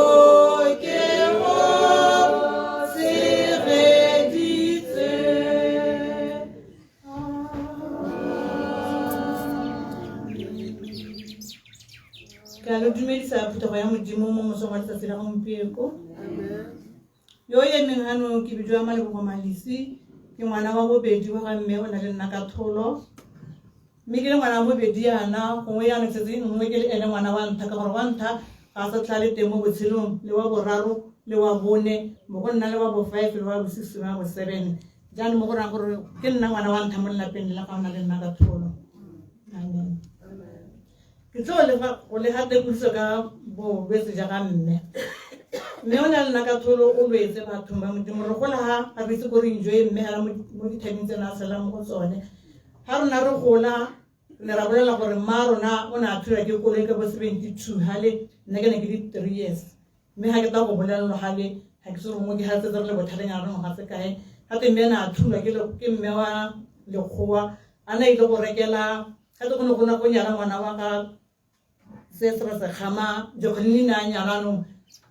ke go tshegeditse. Ke a lo dumedisa phuthego ya Modimo mo mosong wa letsatsi la gompieko. Yo o emeng hano ke bidiwa Malebogo Malisi, ke ngwana wa bobedi wa ga mme o na le nna ka tholo. Mme ke le ngwana wa bobedi yana, gongwe jaanong setse nngwe ke le ene ngwana wa ntlha, ka gore wa ntlha ga a sa tlhale teng mo botshelong, le wa boraro le wa bone, mo go nna le wa bo five le wa bo six le wa bo seven. Jaanong mo go rayang gore ke nna ngwana wa ntlha mo lelapeng le la ga o na le nna ka tholo. Amen. Ke tlo go lefa tekodiso ka bolwetse ja ga mme. Mme o ne a le nna ka tholo o lwetse bathong ba Modimo. Re gola ha ga re itse ko re enjoy mme hela mo dithabeng tse ne a tshela mo go tsone. Ha rona re gola ne ra bolela gore mma rona o ne a thulwa ke koloi ka bo 72 hale nna ke ne ke le 3 years. Mme ha ke tla go bolelelwa hale ga ke se gongwe ke ga setse re le botlhalenyana re ngwaga tse kae. Gape mme ne a thulwa ke mme wa lekgowa a ne a ile go rekela gape go ne go na go nyala ngwana wa ga se se re se kgama Jacqueline ne a nyala anong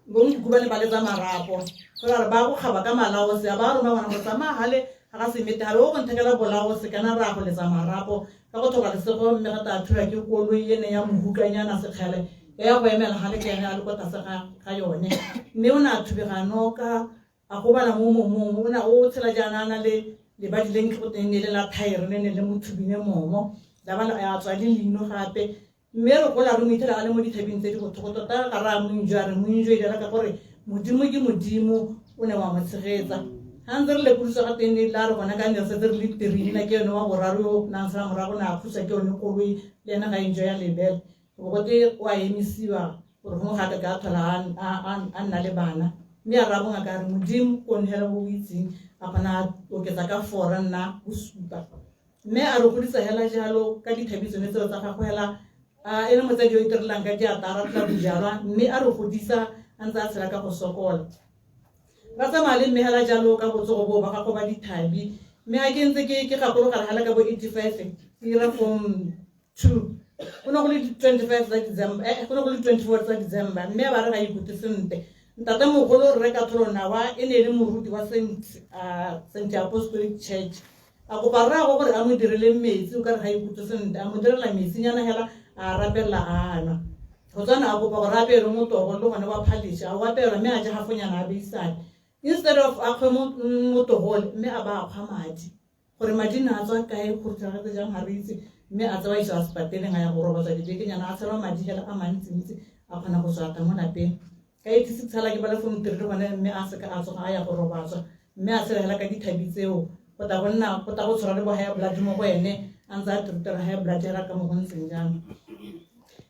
bo nkuku ba ne ba letsa marapo go ra re ba go kgaba ka malaose a ba roma ngwana go tsamaya hale ga ga semete hale o go nthekela bolaose kana ra go letsa marapo ka go tlhoka lesego mme ga ta thulwa ke koloi e ne ya mohukanyana sekgele ya ya go emela gale ke ene a le kwa tlase ga yone mme o ne a thubega noka a gobala mo momong o ne o tshela jaana a na le lebadi le ntlo teng ne le la thaere le ne le mo thubile momo la ba a tswa le leino gape mme re gola re mo ithela a le mo dithabeng tse di botlhoko tota ga re a mo enjoy re mo enjoy dira ka gore Modimo ke Modimo o ne wa mo tshegetsa ga ntse re lekodisa ga teng ne la re gona ka ne re setse re le three nna ke yone wa boraro yo nang sala morago ne a thusa ke yone koloi le ene ga enjoy ya lebele go gote o a emisiwa gore gongwe ga ka tlhola a nna le bana mme a raya bongaka a re Modimo ko one hela o itseng a kgona a oketsa ka four a nna bosupa mme a re godisa hela jalo ka dithabi tsone tseo tsa gagwe hela a e le motsadi yo o itirelang ka diatla a ratela bojalwa mme a re godisa a ntse a tshela ka go sokola ra tsamaya le mme hela jalo ka botsogo boo ba gago ba dithabi mme ga ke ntse ke gakologela hela ka bo 85 ke dira form 2 go ne go le 25 tsa December go ne go le 24 tsa December mme ba re ga ikutlwe sentle ntate mogolo rre ka tholo nawa e ne e le moruti wa Saint Apostolic Church. A kopa rraagwe gore a mo direle metsi, o ka re ga ikutlwe sentle, a mo direla metsinyana hela a rapelela a nwa. Go tswana a kopa gore a apeelwe motogo le gone wa phališe, a o apeelwa mme a ja hafonyana a beisane. Instead of a kgwe motogole mme a ba a kgwa madi. Gore madi ne a tswa kae, go diragetse jang ga re itse, mme a tsewa isiwa sepateleng a ya go robatswa dibekenyana a tshelwa madi hela a mantsintsi a kgona go tswa ta mo lapeng. Ka 86 hela ke bala phone three le gone mme a seka a tsoga a ya go robatswa mme a tshela hela ka dithabi tseo go tla go nna go tla go tshwara le bo high blood mo go ene a ntse a treatela high blood hela ka mo go ntseng jang.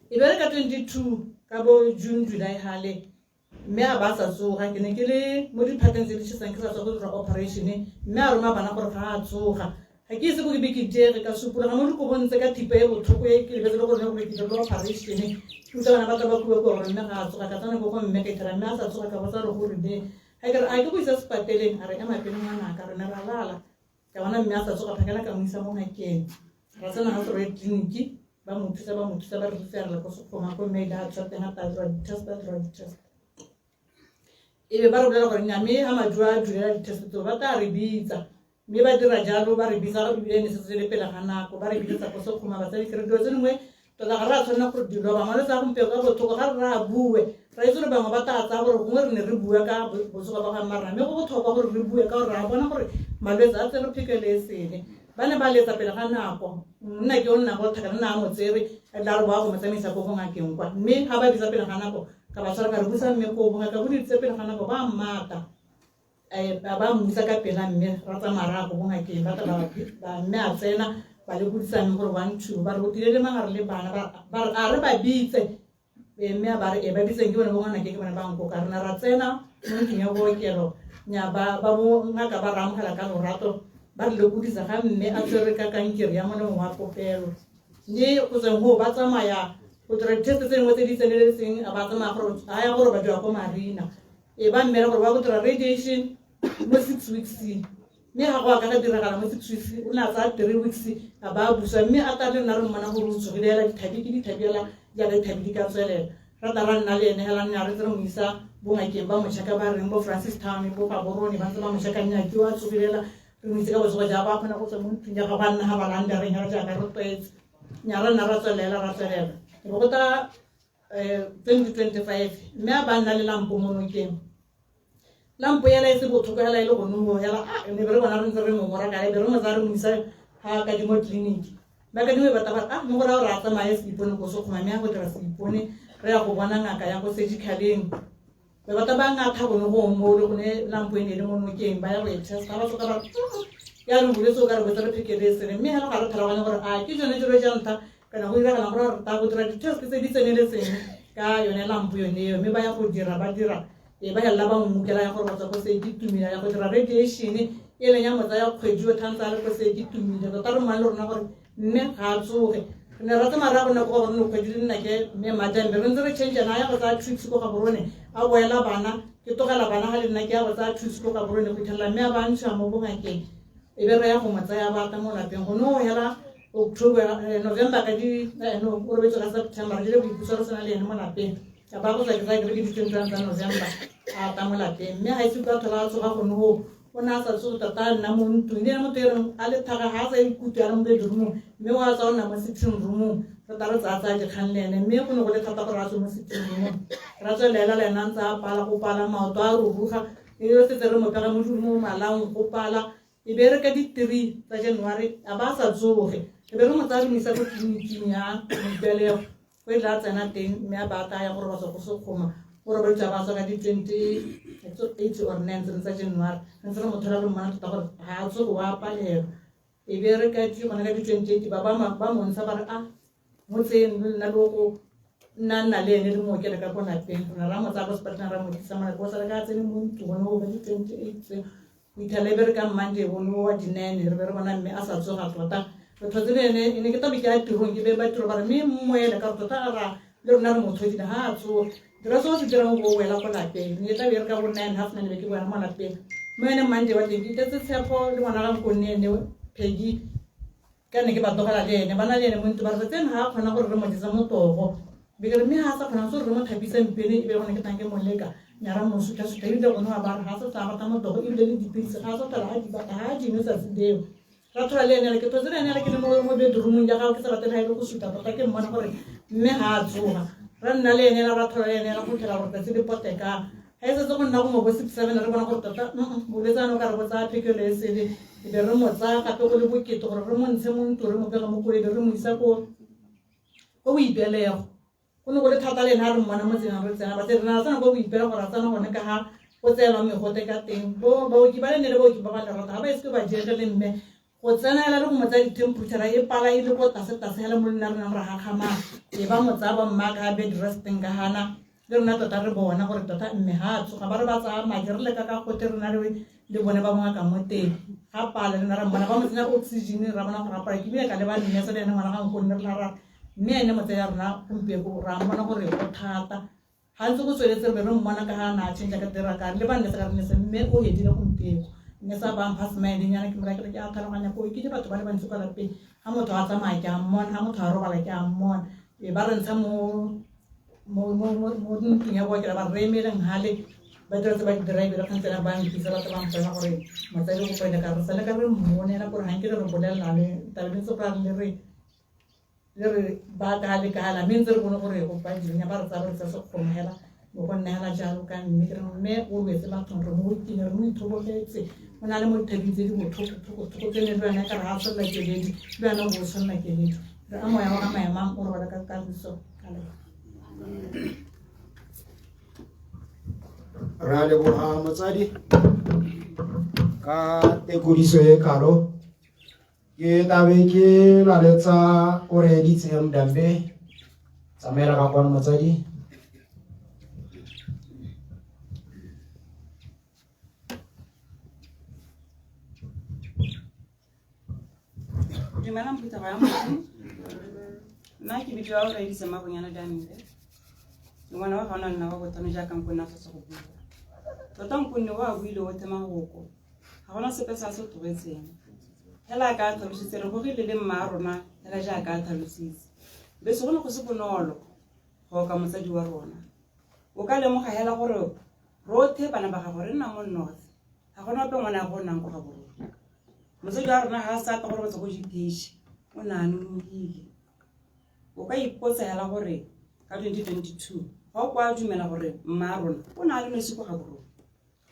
E be re ka 22 ka bo June July hale mme a ba sa tsoga ke ne ke le mo diphateng tse di chesang ke sa tswa go dira operation mme a roma bana gore ga a tsoga ga ke ise ko ke be ke diege ka supologa mo dikobong tse ka thipa e botlhoko e ke lebetse le gore ne gore ke dirile operation ke utlwa bana ba tla ba kua kua gore mme ga a tsoga ka tsena ko go mme ka ithera mme a sa tsoga ka botsa re gore ne ga ke re a ke go isa sepateleng a re ema pele ngwanaka re ne ra lala ka bona mme a sa tsoga phakela ka mo isa mo ngakeng ra tsena ga sore tleliniki ba mo thusa ba mo thusa ba re referela ko sekgoma ko mme ile a tswa teng a ta dira di-test a dira di-test e be ba re bolela gore nya mme ga maduo a dulela di-test tseo ba tla re bitsa mme ba dira jalo ba re bitsa ebile ne setse le pele ga nako ba re biletsa ko sekgoma batsadi ke re dilo tse dingwe tota ga re a tshwanela gore dilo ba malwetse a gompieno ka botlhoko ga re re a bue ra itse gore bangwe ba tla tsaya gore gongwe re ne re bua ka botsogo ba ga mmarena mme go botlhokwa gore re bue ka gore re a bona gore malwetse a tsere phekelo e sele ba ne ba letsa pele ga nako nna ke o nna go thaka nna a mo tsere la re boa go mo tsamaisa ko go ngakeng kwa mme ga ba bitsa pele ga nako ka ba tshwara ka re busa mme ko bongaka bo ditse pele ga nako ba mmata ba mmusa ka pela mme ra tsamaya ra go bongakeng ba tla ba mme a tsena ba lekodisa mme gore one two ba re o tlile le mang a re le bana ba re a re ba bitse mme a ba re e ba bitseng ke bone bo ngwanake ke bone ba nkoka rena ra tsena mo ntlong ya bookelo nya ba ba bo ngaka ba re amogela ka lorato ba re lekodisa ga mme a tshwere ka kankere ya molomo wa popelo mme go tsweng goo ba tsamaya go dira di-test tse dingwe tse di tseneletseng a ba tsamaya gore a ya gore ba dira ko marina e ba mmele gore ba go dira radiation mo 6 weeks mme ga go a ka ga diragala mo 6 weeks o ne a tsaya 3 weeks a ba a buswa mme a tla le nna re mmona gore o tsogile hela dithabi ke dithabi hela jaaka dithabi di ka tswelela ra tla ra nna le ene hela nne a re tse re mo isa bongakeng ba mo check-a ba reng bo Francis Town bo Gaborone ba ntse ba mo check-a nna ke wa tsogile hela re mo itse ka botsogo ja ba kgona go tswa mo ntlong ya gagwe a nna ga balanda reng hela jaaka re tlwaetse nya ra nna ra tswelela ra tswelela e bo go ta 2025 mme a ba nna le lampo mo nokeng lampo ela e se botlhoko hela e le gone mo hela a ne be re bona re ntse re ngongora ka be re mo tsaya re mo isa ga kadimo tleliniki ba kadimo e batla gore a mo go raya gore a tsamaye seipone ko sekgoma mme a go dira seipone re ya go bona ngaka ya go surgicaleng be batla ba ngatha gone go mo le gone lampo e ne e le mo nokeng ba ya go e testa ba tsoka ba yaanong bolwetse o ka re botse re phekele e sele mme hela ga re tlhaloganye gore a ke jone jelo ja ntlha kana go diragalang gore re tla go dira di-test tse di tseneletseng ka yone lampo yone eo mme ba ya go dira ba dira e ba helela ba mmukela ya gore go tswa ko se ke tumile ya go dira radiation e leng ya mo tsaya kgwedi yo thantse a le ko se ke tumile tota re mmang le rona gore mme ga a tsoge re ne ra tsamaya ra gone ko Gaborone kgwedi le nna ke mme madambe re ntse re change-na a ya go tsaya trips ko Gaborone a boela bana ke tlogela bana ga le nna ke ya go tsaya trips ko Gaborone go fitlhelela mme a ba ntshiwa mo bongakeng e be re ya go mo tsaya bata mo lapeng gone o hela October November ka di no o robetse ka September re dire boipuso re sena le ene mo lapeng ka ba go tswa ke tsaya ke re ke di-21 tsa November a ta mo lapeng mme ga ise ka tlhola a tsoga gone go o ne a sa tsoge tota a nna mo ntlong le ene motho e reng a le thaga ga a sa ikutlwe a le mo bedroomong mme o a tswa o nna mo sitting roomong re tla re tsaya tsaya dikgang le ene mme go ne go le thata gore a tswe mo sitting roomong ra tswelela le ene a ntse a pala go pala maoto a ruruga e re setse re mo pega mo malaong go pala e be re ka di-3 tsa January a ba sa tsoge e be re mo tsaya re mo isa ko tleliniking ya Moipelego ko e tla tsena teng mme a ba taya gore ba tswa go sekgoma o robaditswe a ba tswa ka di-28 or 9 tsene tsa January re ntse re mo thola re mmona tota gore ga a tsoge wa palelwa e be re ka di gona ka di-28 ba montsha ba re a mo tseyeng le nna le go nna nna le ene le mookele ka ko lapeng rona ra mo tsaya ko sepetlele ra mo tlisa mo lapeng o sale ka tsene mo ntlong gone go ka di-28 tseo go itlhela e be re ka Monday gone wa di-9 re be re bona mme a sa tsoga tota re tlhotse le ene e ne ke tabe ke ya tirong ke be ba tiro ba re mme mmoele ka gore tota a ra le rona re mo thodile ga a tsoga dira se o se dirang o bo wela ko lapeng ne tla be re ka bo 9 half 9 be ke boela mo lapeng mo ene Monday wa teng ke tletse Tshepo le ngwana ga nkonne ene Peggy ka ne ke ba tlogela le ene ba na le ene mo ntlo ba re tseno ga a kgona gore re mo jesa motogo be ke re mme ga a sa kgona se gore re mo thapiseng pele e be gone ke tang ke mo leka nya ra mo sutha-sutha ebile gone wa ba re ga a sa tla rata motogo ebile le dipilisi ga a sa tlhola a di batla ga a di nwe tsatsi leo. Ra thola le ene ke thotse le ene ke le mo bedroomong ya gago ke sa batle ga e le go suta tota ke mmona gore mme ga a tsoga. Ra nna le ene ra thola le ene ra go tlhela gore tsatsi le poteka. Ga e setse go nna gongwe bo 6 7 re bona gore tota bolwetse ano ka re bo tsaya phekelo e sele e be re mo tsaya gape go le bokete gore re mo ntshe mo ntlo re mo pege mo koloi be re mo isa ko boipelego. Go ne go le thata le ene a re mmona mo tseleng re tsena batse re na tsena ko boipelego ra tsena gone ka ga go tseelwang megote ka teng. Bo baoki ba le ne le baoki ba ba lerato ga ba ise ba jege le mme go tsena hela le go mo tsaya di-temperature e pala e le ko tlase-tlase hela mo le nna re nang ra gakgamala e ba mo tsaya ba mmaka ga bed resteng ka gana le rona tota re bona gore tota mme ga a tsoga ba re ba tsaya madi re leka ka gote rena le bone ba bongaka mo teng ga pala le nna ra mmona ba mo tsenya oxygen ra bona gore a pala ke bile ka leba mme se le ene ngwana ga nkonne re la ra mme ene motsadi ya rona gompieko ra mmona gore go thata ga ntse go tsweletse re be re mmona ka ga na a change ka dira ka le ba nne se ka re nne se mme o hedile gompieko mme sa ba mpha smile nyana ke mora ke re ke a tlhaloganya ko ke batho ba le bantsi kwa lapeng ga motho a tsamaya ke a mmona ga motho a robala ke a mmona e ba re ntsha mo ntlong ya bookelo ba re emeleng gale ba dira tse ba di dira ebile kgantsena ba nkisa batho ba mpela gore motsadi go pele ka re sale ka re mmonela gore ga nke re re bolelela le tabe ntse go le re le re ba ka le kala mme ntse re bone gore go ba direng ba re tsaya ba re tsaya sekgomo hela bo go nna hela jalo ka mme ke re mme o lwetse bathong re mo okile re mo ithobogetse o na le mo dithabeng tse di botlhoko-tlhoko-tlhoko tse ne le wena ka re ga tsholola keledi le wena o bo o tsholola keledi re a moya wa ga maemang o robala ka kagiso ka leboga. Re a leboga motsadi ka tekodiso e kalo. Ke tlabe ke laletsa o reeditse Mdambe tsamaela ka kwano motsadi. Dumelang phuthego ya Modimo. Nna ke bidiwa o reeditse Mabonyana Dambe. Ke ngwana wa gaona nna wa botlhano jaaka nkgonne a sa go bua. Tota nkgonne o a buile o tema goko. Ga gona sepe se a se tlogetseng. Hela a ka tlhalositse re gogile le mma a rona hela jaaka a tlhalositse. Bese go ne go se bonolo go oka motsadi wa rona. O ka lemoga hela gore rotlhe bana ba gago re nna mo North. Ga gona ope ngwana ya go nnang ko ga borona. Motsadi wa rona ga a sa tla go robetsa ko GPH o ne a nonogile. O ka ipotsa hela gore ka 2022 ga o kwa dumela gore mma rona o ne a le nosi ko ga borona.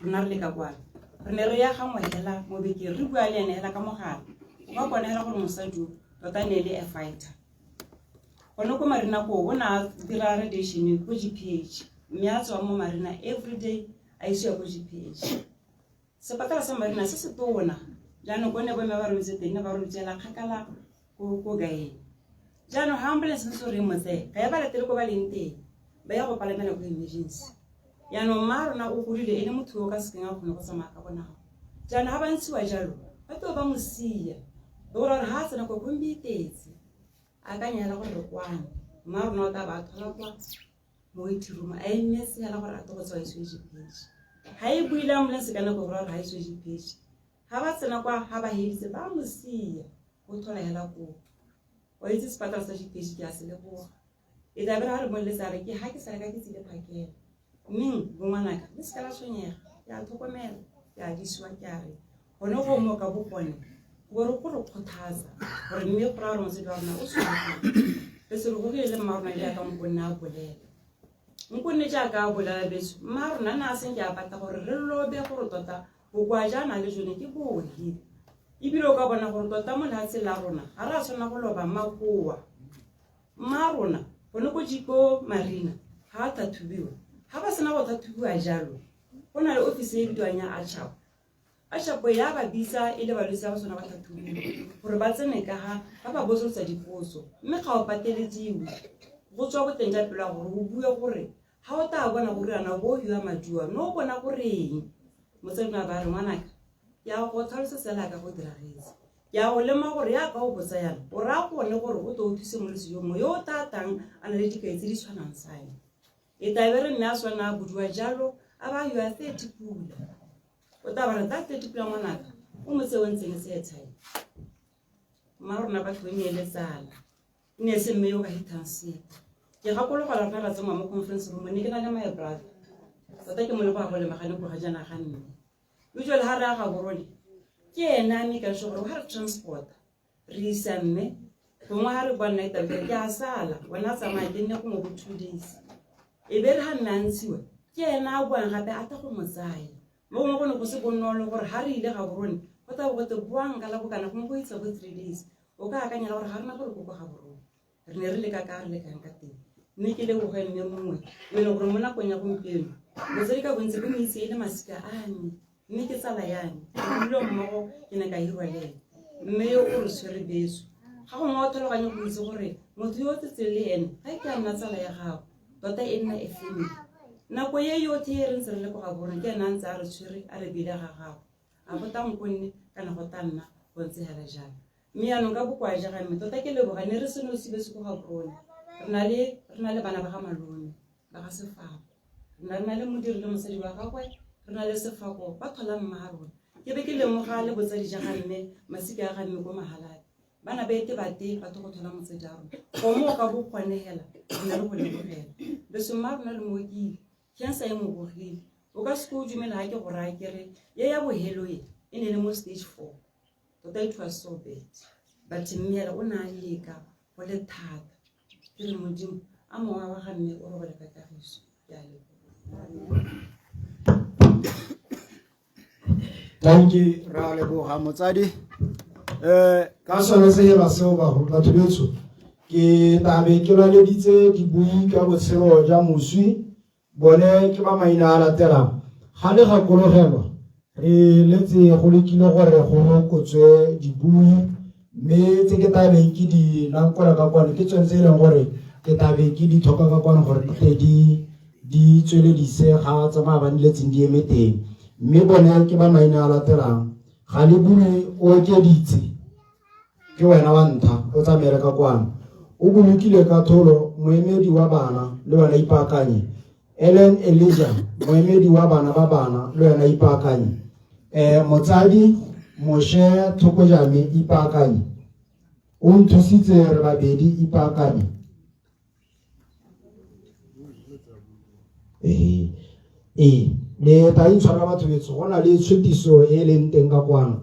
Rona re le ka kwano. Re ne re ya gangwe hela mo bekeng re bua le ene hela ka mogala. O ka bona hela gore mosadi o tota ne e le a fighter. Gone ko Marina koo o ne a dira radiation ko GPH mme a tswa mo Marina everyday a isiwa ko GPH. Sepatela sa Marina se se tona jaanong ko ne bomme ba robetse teng ne ba robetse hela kgakala ko gaeng. Jaanong ga ambulance ntse re mo tseye ga e ba latele ko ba leng teng ba ya go palamela ko emergency. Jaanong mma rona o godile e le motho yo o ka sekeng a kgone go tsamaya ka bonako. Jaanong ga ba ntshiwa jalo ba tlo ba mo sia le gore ga a tsena kwa kombi e tetse akanya hela gore re kwano mma rona o tla ba thola kwa mo waiting room a emetse hela gore a tlo go tsewa isiwe GPH. Ga e buile ambulance ka nako gore ga isiwe GPH. Ga ba tsena kwa ga ba heditse ba mo sia o thola hela koo. Wa itse sepatala sa GPH ke a se leboga. E tla be re ga re mo letsa re ke ga ke sa reka ke tsile phakela. Mmeng bongwanaka le seka la tshwenyega ke a tlhokomela ke a disiwa ke a re gone go mo ka bo gone gore go re kgothatsa gore mme go raya gore motsadi wa rona o tshwanetse re se re gogile le mma rona jaaka nkonne a bolela. Nkonne jaaka a bolela beso mma rona ne a seng ke a batla gore re lobe gore tota bokoa jaana le jone ke bohi. Ebile o ka bona gore tota mo lefatsheng la rona ga re a tshwanela go loba makoa. Mma rona gone ko ko Marina ga a tlhatlhobiwa. Ga ba sena go tlhatlhobiwa jalo go na le office e bidiwang ya ACHAP. ACHAP ya ba bitsa e le balwetse ba sona ba tlhatlhobiwa gore ba tsene ka ga ba ba botsolotsa dipotso mme ga o patelediwe go tswa boteng jwa pelo ya gore o bue gore ga o tla bona gore yana bo hiwa maduo no o bona goreng. Motsadi a ba re ngwanaka ke a go tlhalosetsa hela ka go diragetse. Ke a go lema gore yaka o botsa yana o raya gone gore o tlo o thuse molwetse yo mongwe yo o tatang a na le dikai tse di tshwanang sa ene. E tla be re mme a swana a bodiwa jalo a ba yo a 30 pula. O tla ba re tla 30 pula ngwanaka o motse o ntseng se airtime. Mma rona batho e ne e le tsala. E ne e se mme yo o ka hithang sepe. Ke gakologelwa rona ra tsamaya mo conference room ne ke na le my brother. Tota ke mo leboga go lemagane ko ga jaana ga mme. Usually ha re ya Gaborone Ke ene a mekang sure gore ga re transporta re isa mme gongwe ga re bua nna e ke a sala wena a tsamaya ke nne gongwe bo 2 days, e be re ga mme a ntshiwa ke ene a buang gape a tla go mo tsaya. Mo gongwe go ne go se bonolo gore ga re ile ga borone go tla bo gote boang ka la bokana, gongwe go itse bo 3 days. O ka akanyela gore ga rena gore ko ga borone re ne re leka ka re lekang ka teng. Mme ke leboge mme mongwe o e leng gore mo nakong ya gompieno botsadi ka bontsi bo mo itse e le masika a me, mme ke tsala ya me, re dilo mmogo, ke ne ka hirwa le ene. Mme yo o re tshwere beso ga gongwe o tlhaloganye go itse gore motho yo o tsetseng le ene ga e ke a nna tsala ya gago tota, e nna e family. Nako e yotlhe e re ntse re le ko ga borone ke ene a ntse a re tshwere a re bile ga gago, a go ta nkonne kana go ta nna go ntse hela jalo. Mme yaanong ka bokoa ja ga mme tota ke leboga ne re seno sibe se ko ga borone, re na le bana ba ga malome ba ga Sefako, re na le modiri le mosadi wa gagwe, re na le Sefako ba thola mma ga rona. Ke be ke lemoga le botsadi ja ga mme, masika a ga mme ko Mahaladi, bana ba ete bate batho go thola motsadi a rona gomo o ka bo kgonegela. Re ne re go lebogela beso mma rona re mookile cancer e mo bogile. O ka seke o dumela ga ke go raya kere ye ya bohelo e e ne le mo stage 4 tota, it was so bad, but mme ela o ne a leka go le thata. Ke re Modimo a mowa wa ga mme o robale ka kagiso. Ke a leboga. Dankie. Ra leboga motsadi. Ka sone sehela seo, bagolo batho betsho, ke tabe ke laleditse dibui ka botshelo ja moswi. Bone ke ba maina a latelang. Ga le gakologelwa, re letse go lekile gore go rokotswe dibui, mme tse ke tabeng ke di nankola ka kwano ke tsone tse e leng gore ke tabe ke di tlhoka ka kwano gore di tle di tsweledise ga tsa maabane letseng di eme teng. Mme bone ke ba maina a latelang. Ga le bue o okeditse, ke wena wa ntlha o tsamaele ka kwano. O bolokile ka tholo, moemedi wa bana, le wena ipaakanye. Ellen Elijah, moemedi wa bana ba bana, le wena ipaakanye. Motsadi Moshe Thokojame, ipaakanye. O nthusitse re babedi, ipaakanye. Ee, le ta intshwarela batho betso, go na le tshutiso e leng teng ka kwano.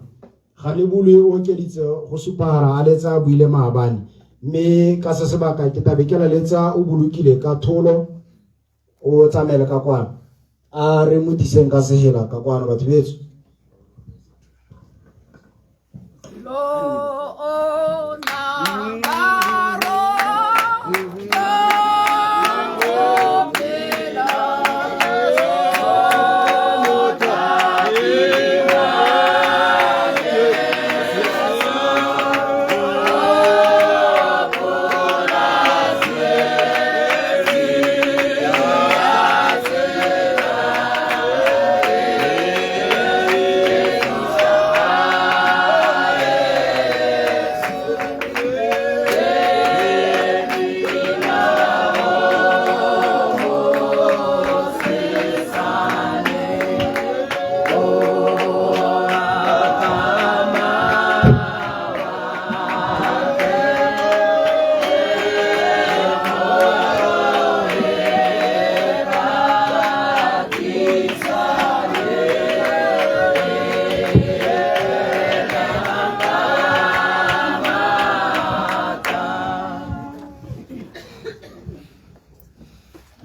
Ga le bule o okeditse go supagala a letsa a buile maabane, mme ka se sebaka ke tabe ke laletsa o bolokile ka tholo o tsamaele ka kwano. A re mo diseng ka sehela ka kwano batho betso. Lona baro phela.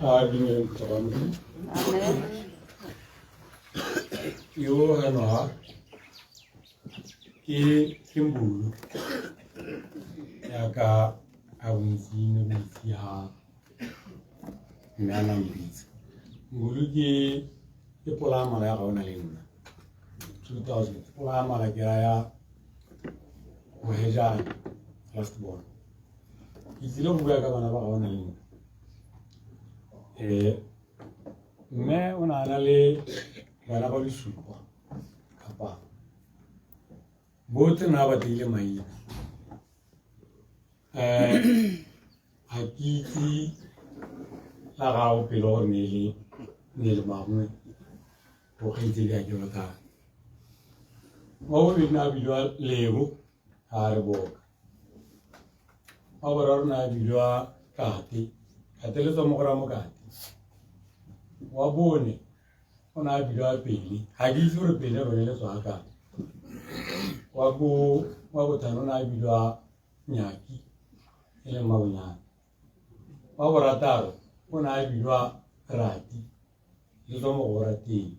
A dumeleng phuthego ya Modimo. Yo hano ha ke Mbulu yaka a bontsi ne bontsi ha mme a na mpitsa Mbulu. Ke polayamala ya ga o na le nna 2000 polayamala, ke raya Mohejane last born. Ke tsile go bua ka bana ba ga o na le nna. Mme o ne a na le bana ba le supa kapa botlhe ne a batlile maina. Ga ke itse la gago pele gore ne le mangwe bokgaitsedi a ke batlang. Wa bobedi ne a bidiwa Lebo, ga a re boka. Wa boraro ne a bidiwa Kate, Kate le tswa mo go Ramokate. Wa bone o ne a bidiwa Pele, ga ke itse gore Pele lone le tswa kae. Wa bo wa botlhano o ne a bidiwa Nyaki e leng Mabonyane. Wa borataro o ne a bidiwa Rati le tswa mo go Rateng.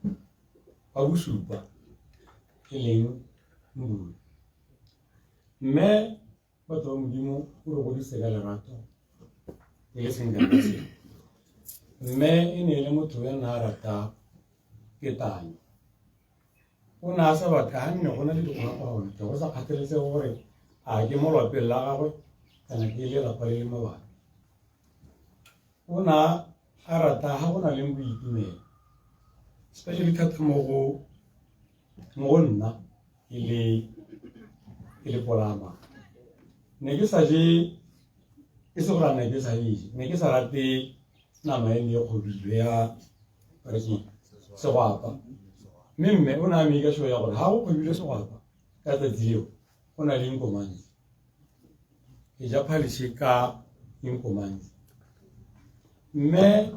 Wa bosupa e leng Mbule. Mme batho ba Modimo o re godise ka lerato le le seng kana ka sepe. Mme e ne e le motho yo ne a rata ketanyo. O ne a sa batle ga nne go na le dikgolagano tle go sa kgathalesege gore a ke mo lwapeng la gagwe kana ke lelapa le le mabapi. O ne a rata ga go na leng boitumelo especially thata mo go nna e le polama. Ne ke sa je e se gore ne ke sa je ne ke sa rate nama e ne e kgobilwe ya re ke segwapa mme mme o ne a make sure ya gore ga go kgobilwe segwapa ka tsatsi leo go na le inkomantsi ke ja phališe ka inkomantsi mme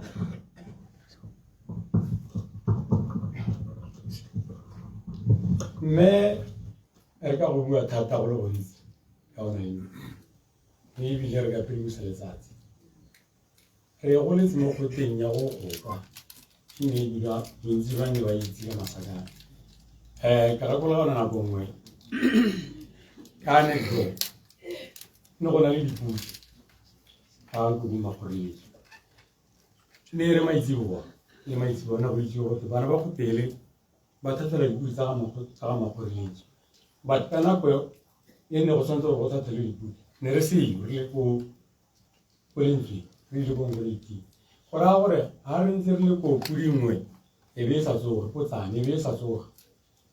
mme re ka go bua thata go le gontsi ka ona eo mme ebile re ka phedimosa letsatsi re goletse mo kgotleng ya go gopa mme ebile bontsi ba ne ba itse ka masakana um ka gakologelwa nako nngwe ka anecdote ne go na le dipodi ga nkuku makgoreletso ne e re maitseboa le maitseboa ne go itse gote bana ba gotele ba thathela dipodi tsa ga makgoreletso but ka nako e ne go tshwanetse gore go thathelwe dipodi ne re seyo re le ko lentswe re ile ko nkoleiting go raya gore ga re ntse re le ko podi nngwe e be e sa tsoge potsane e be e sa tsoga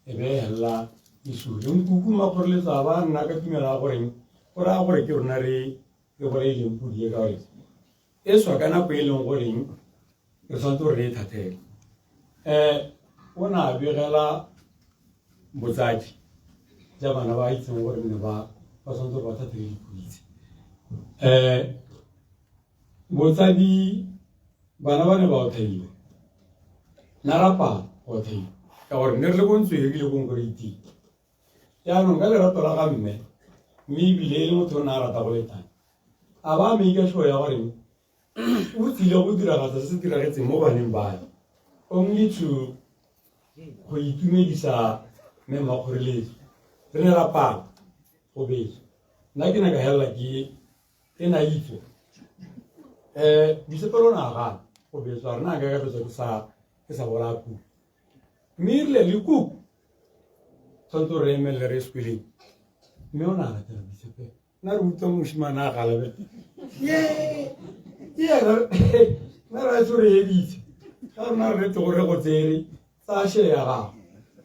e be e helela isule nkuku makgoreletso a ba nna ka tumelo ya goreng go raya gore ke rona re bolaileng podi e ka gore e swa ka nako e leng goreng re tshwanetse gore re e thathele. O ne a begela botsadi ja bana ba itseng gore ne ba tshwanetse gore ba thathele dipodi tse. Botsadi bana ba ne ba otlhaile nna rapala go otlhaile ka gore ne re le ko ntsweng ebile ko nkoreiting. Jaanong ka lerato la ga mme mme ebile e le motho o ne a rata go letana a ba make sure ya gore o tsile go diragatsa se se diragetseng mo baneng ba only to go itumedisa mme Makgoreletso. Re ne ra pala go betsa nna ke ne ka helela ke e na itse Boitshepo o ne a gana go betswa rena ka ka betswa ke sa bolaya kuku mme erile le kuku tshwanetse re emelele re sekweleng mme o ne a latela Boitshepo nna re utlwa moshimane a galabe ke ena nna re a re editse ga rona re rete gore go tsere tsaya share ya gago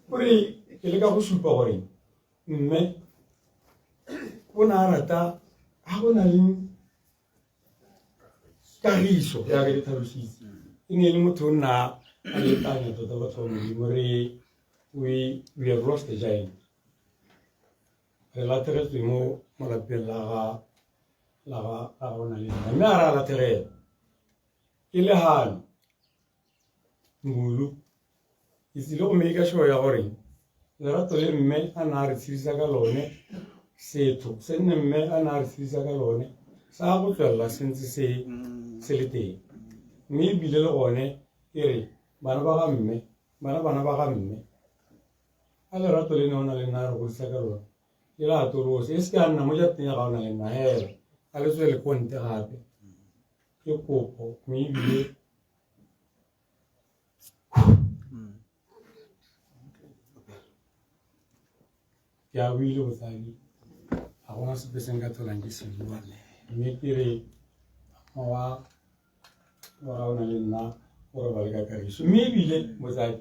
gore ke leka go supa gore mme o ne a rata ga go na le kagiso yaka ke tlhalositse e ne e le motho o nna a letanya tota batho ba Modimo re we have lost a giant re latlhegetswe mo malapeng la ga ona le nna mme a re a latlhegela ke le gano Ngulu ke tsile go make sure ya gore lerato le mme a ne a re tshedisa ka lone setho se nne mme a ne a re tshedisa ka lone sa go tswelela se ntse se le teng mme ebile le gone e re bana ba ga mme bana ba ga mme a lerato le ne o na le nna a re godisa ka lone ke la atolose e se ke a nna mo jarateng ya ga o na le nna hela a le tswele ko ntle gape ke kopo mme ebile ke a buile botsadi ga gona sepe se nka tlholang ke se bua mme ke re wa ga o na le nna o robale ka kagiso mme ebile motsadi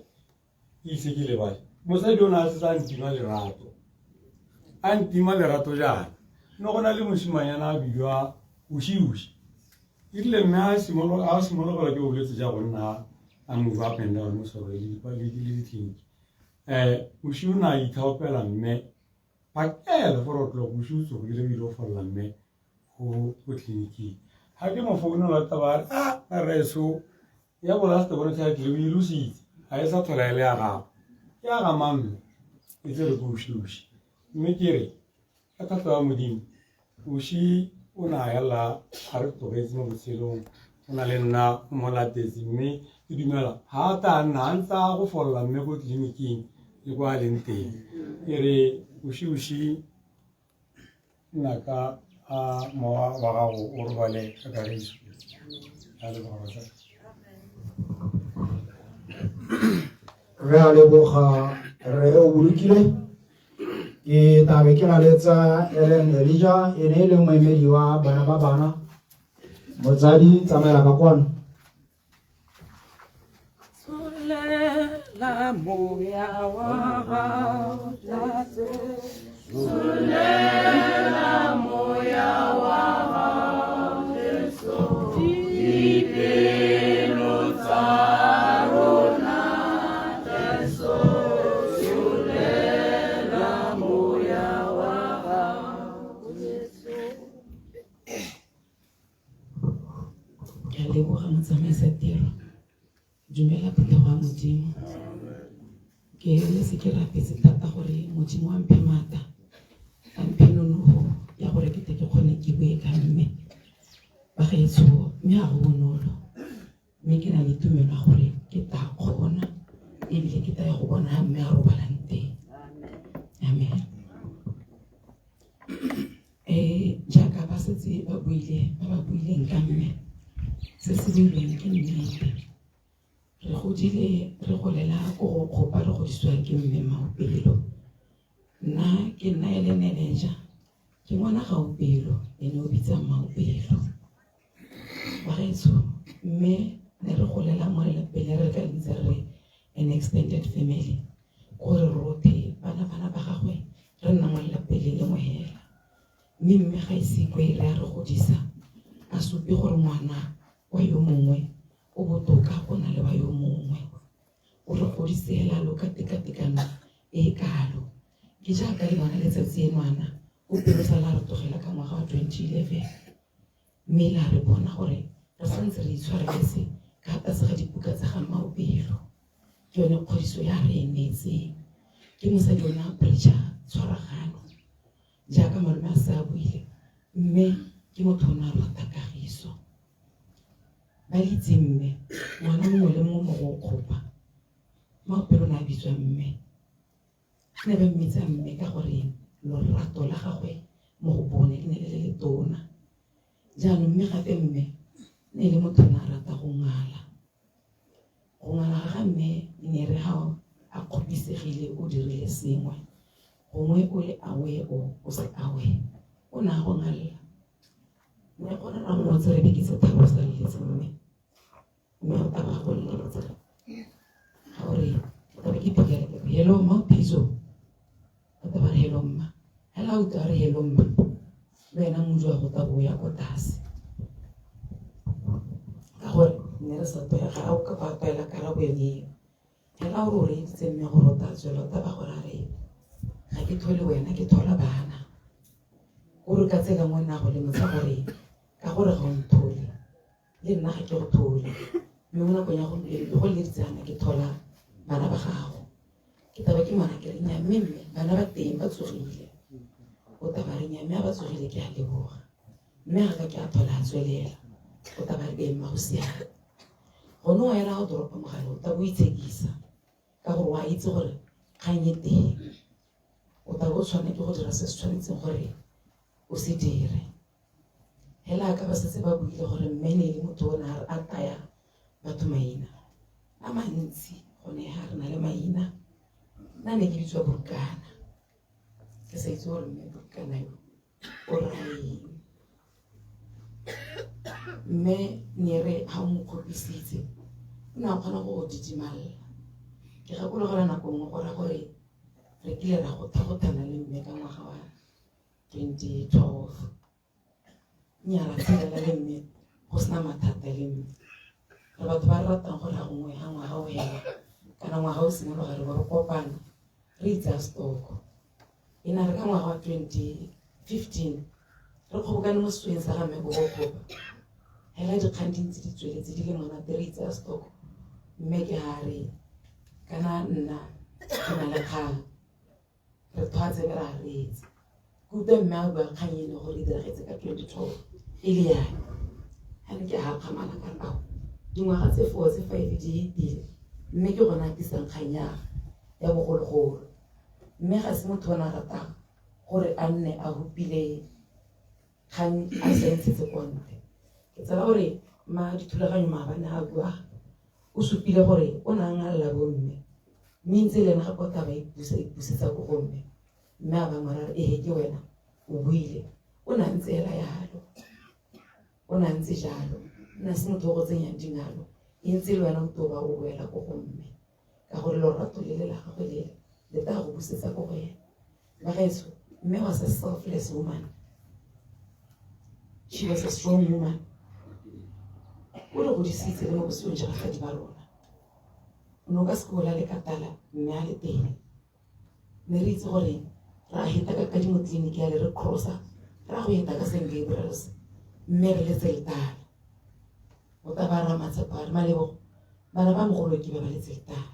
ke ise ke lebale mosadi o ne a setse a ntima lerato a ntima lerato jaana ne go na le mosimanyana a bidiwa Ushi-ushi erile mme a simologela ke bolwetse ja go nna a move up and down mo sore le ditleliniki Ushi o ne a ithaopela mme phakela 4 o'clock Ushi o tsogile o ile go folola mme go tleliniking ga ke mo founela taba a a rraeso ya bo last bone title o e lositse ga e sa tlhola e le ya gago ke ya ga mamme Itse re ke Ushi-Ushi. Mme ke re ka thato ya Modimo, Ushi o ne a hela a re tlogetse mo botshelong, o na le nna o mo latetse, mme ke dumela ga a ta nna a ntse a go folola mme ko tleliniking le kwa a leng teng. Ke re Ushi-Ushi nna ka a mowa wa gago o robale ka kagiso. A leboga batsadi. Re a leboga re o bolokile. Ke tabe ke laletsa Ellen Elijah, e ne e le moemedi wa bana ba bana. Motsadi, tsamaela ka kwano. Tsholela moya wa gago tlase. Tsholela moya wa gago Jesu. Dipelo tsa rona Jesu. Tsholela moya wa gago Jesu. Ke a leboga motsamaisa tiro. Dumela phuthego ya Modimo. Ke le se ke rapetse thata gore Modimo a mphe maatla, a mphe nonofo ya gore ke tle ke kgone ke bue ka mme. Bagaetsho, mme ga go bonolo, mme ke na le tumelo ya gore ke tla kgona ebile ke tla ya go bona ha mme a robalang teng. Amen. Jaaka ba setse ba buile, ba ba buileng ka mme, se se builweng ke nnete. Re godile re golela ko go kgopa, re godisiwa ke mme Maopelo. Nna ke nna e le manager, ke ngwana Gaopelo, ene o bitsa Maopelo. Bagaetsho, mme ne re golela mo lelapeng le re ka ntse re an extended family, gore rotlhe bana bana ba gagwe re nna mo lelapeng le lengwe hela. Mme mme ga ise kwe re a re godisa, a supe gore ngwana wa yo mongwe o botoka go na le wa yo mongwe. O re godise hela lo ka tekatekano e e kalo. Ke jaaka le bona letsatsi enwana, o pelo sala re tlogela ka ngwaga wa 2011. Mme la re bona gore re santse re itshwareletse ka tlase ga dibuka tsa ga Maopelo. Ke yone kgodiso ya re e neetseng. Ke mosadi o ne a preacher tshwaragano. Jaaka malome a se a buile, mme ke motho o ne a rata kagiso. Ba itse mme, ngwana mongwe le mongwe mo go kgopa. Maopelo o ne a bitswa mme. Ne ba mmitsa mme ka gore lorato la gagwe mo go bone le ne le le letona. Jaanong mme gape mme ne e le motho o ne a rata go ngala. Go ngala ga ga mme ne re ha a kgopisegile o dirile sengwe, gongwe o le aware o o se aware, o ne a go ngalela. Mme gone ra mmotsa re beke tse tharo sa leletse mme, mme o taba go leletsa. Ga o re, ke tabe ke phikela ke re, hello mma o phiso. O taba re hello mma. Hela o utlwa re hello mma. Le wena mojo wa go tabo o ya ko tlase. Ka gore ne re sa toya ga o ka ba toela karabo yone eo. Hela o re o reeditse mme gore o tla tswela o taba gore a re ga ke thole wena ke thola bana. O re ka tsela nngwe nna go lemotsa gore ka gore ga o nthole le nna ga ke go thole. Mme mo nakong ya gompieno ke go leditse yana ke thola bana ba gago. Ke taba ke ngwana ke re nya mme mme bana ba teng ba tsogile. O taba re nya mme a ba tsogile ke a leboga. Mme ga ka ke a thola a tswelela. O taba re ee mma go siame. Gone wa ela go toropa mogala o taba o itshekisa ka gore wa itse gore kgang e teng. O taba o tshwanetse go dira se se tshwanetseng gore o se dire. Hela ka ba setse ba buile gore mme ne e le motho o ne a taya batho maina a mantsi, gone ha re na le maina. Nna ne ke bitswa Burkana, ke sa itse gore mme Burkana yo o raya eng. Mme ne re ha o mo kgopisitse o ne a kgona go go didimalela. Ke gakologelwa nako nngwe go raya gore re kile ra go thagothana le mme ka ngwaga wa 2012. Nnyaa, ra tshelela le mme go sena mathata le mme. Re batho ba re ratang gore ga gongwe ga ngwaga o hela kana ngwaga o simologa re bo re kopana re itse stoko. E na re ka ngwaga wa 2015 re kgobokane mo setsweng sa ga mme ko Bokgopa. Hela dikgang di ntse di tsweletse di le monate re itse stoko. Mme ke ha re kana nna ke na le kgang. Re tlhwa tsebe ra reetsa. Ke utlwa mme a bua kgang eno gore e diragetse ka 2012 e le yane. Ga ne ke gakgamala ka re ao dingwaga tse four tse five di fetile mme ke gone a tlisang kgang ya ya bogologolo. Mme ga se motho o ne a ratang gore a nne a hupile kgang a sa e ntshetse kwa ntle. Ke tsaya gore ma dithulaganyo maabane a bua o supile gore o ne a ngalela bomme mme ntse le ene gape o tla ba ipusa ipusetsa ko go mme mme a ba ngwala re ehe ke wena o buile o ne a ntse ela yalo o ne a ntse jalo o ne a se motho o go tsenyang dingalo e ntse le wena o tlo ba o boela ko go mme ka gore lorato le le la gagwe lele le tla go busetsa ko go ene bagaetsho mme was a selfless woman she was a strong woman o re godisitse le mo boseong jwa batsadi ba rona o ne o ka seke o lale ka tala mme a le teng mme re itse gore ra heta ka kadimo tleliniki ya le re crossa ra go heta ka st gabriels mme re letse letala o tla ba ra matsapa a re malebogo bana ba mogolo ke ba ba letse letala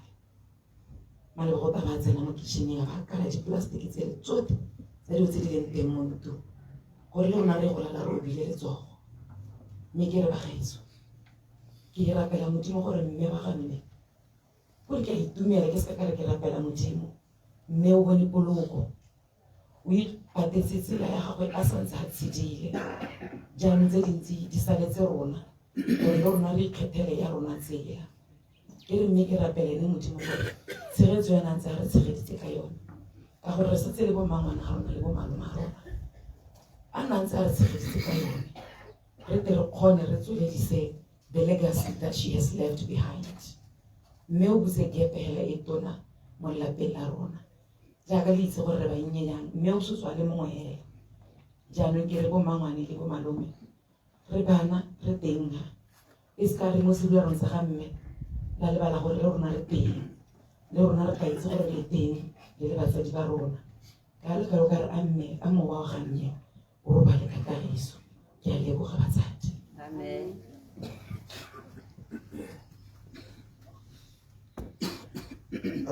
malebogo o tla ba tsena mo kitcheneng a ba kala dipolastiki tsele tsotlhe tsa dilo tse di leng teng mo ntlong gore le rona re golala re obile letsogo mme ke re bagaetso ke rapela modimo gore mme wa ga mme gore ke a itumela ke se ka re ke rapela modimo mme o bone poloko o ipatetse tsela ya gagwe a santse a tshedile jaanong tse dintsi di saletse rona gore le rona re ikgethele ya rona tsela ke re mme ke rapele ne modimo gore tshegetso ya nantse a re tshegeditse ka yone ka gore re setse le bo mmangwana ga rona le bo malome ga rona a nantse a re tshegeditse ka yone re tle re kgone re tsweledise the legacy that she has left behind mme o butse gepe hela e tona mo lelapeng la rona jaaka le itse gore re bannye jang mme o sotswa le mongwe hela jaanong ke re bo mmangwane le bo malome re bana re teng ha e se ka re mo sebularong sa ga mme la lebala gore le rona re teng le rona re tla itse gore re teng le le batsadi ba rona ka re ka re a mme a mowa wa ga mme o robale ka kagiso ke a leboga batsadi Amen.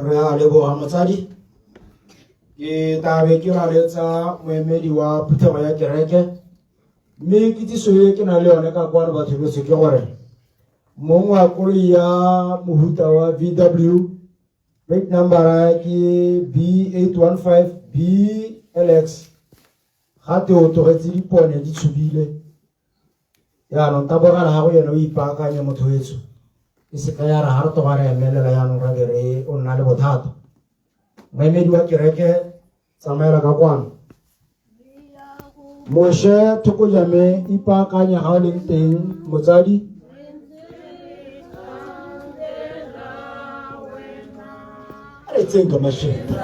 Re a leboga motsadi ke tlabe ke raletsa moemedi wa phuthego ya kereke mme kitsiso e ke na le yone ka kwano batho betse ke gore mong wa koloi ya mohuta wa VW plate number ke B815 BLX gate o tlogetse dipone di tshubile yaanong tabogela gago yone o ipaakanye motho wetso e seka ya re ga re toga re emelela yaanong ra be re o nna le bothata moemedi wa kereke tsamaela ka kwano moshe thoko jame ipaakanye ga o leng teng motsadi a re tseng ka masheta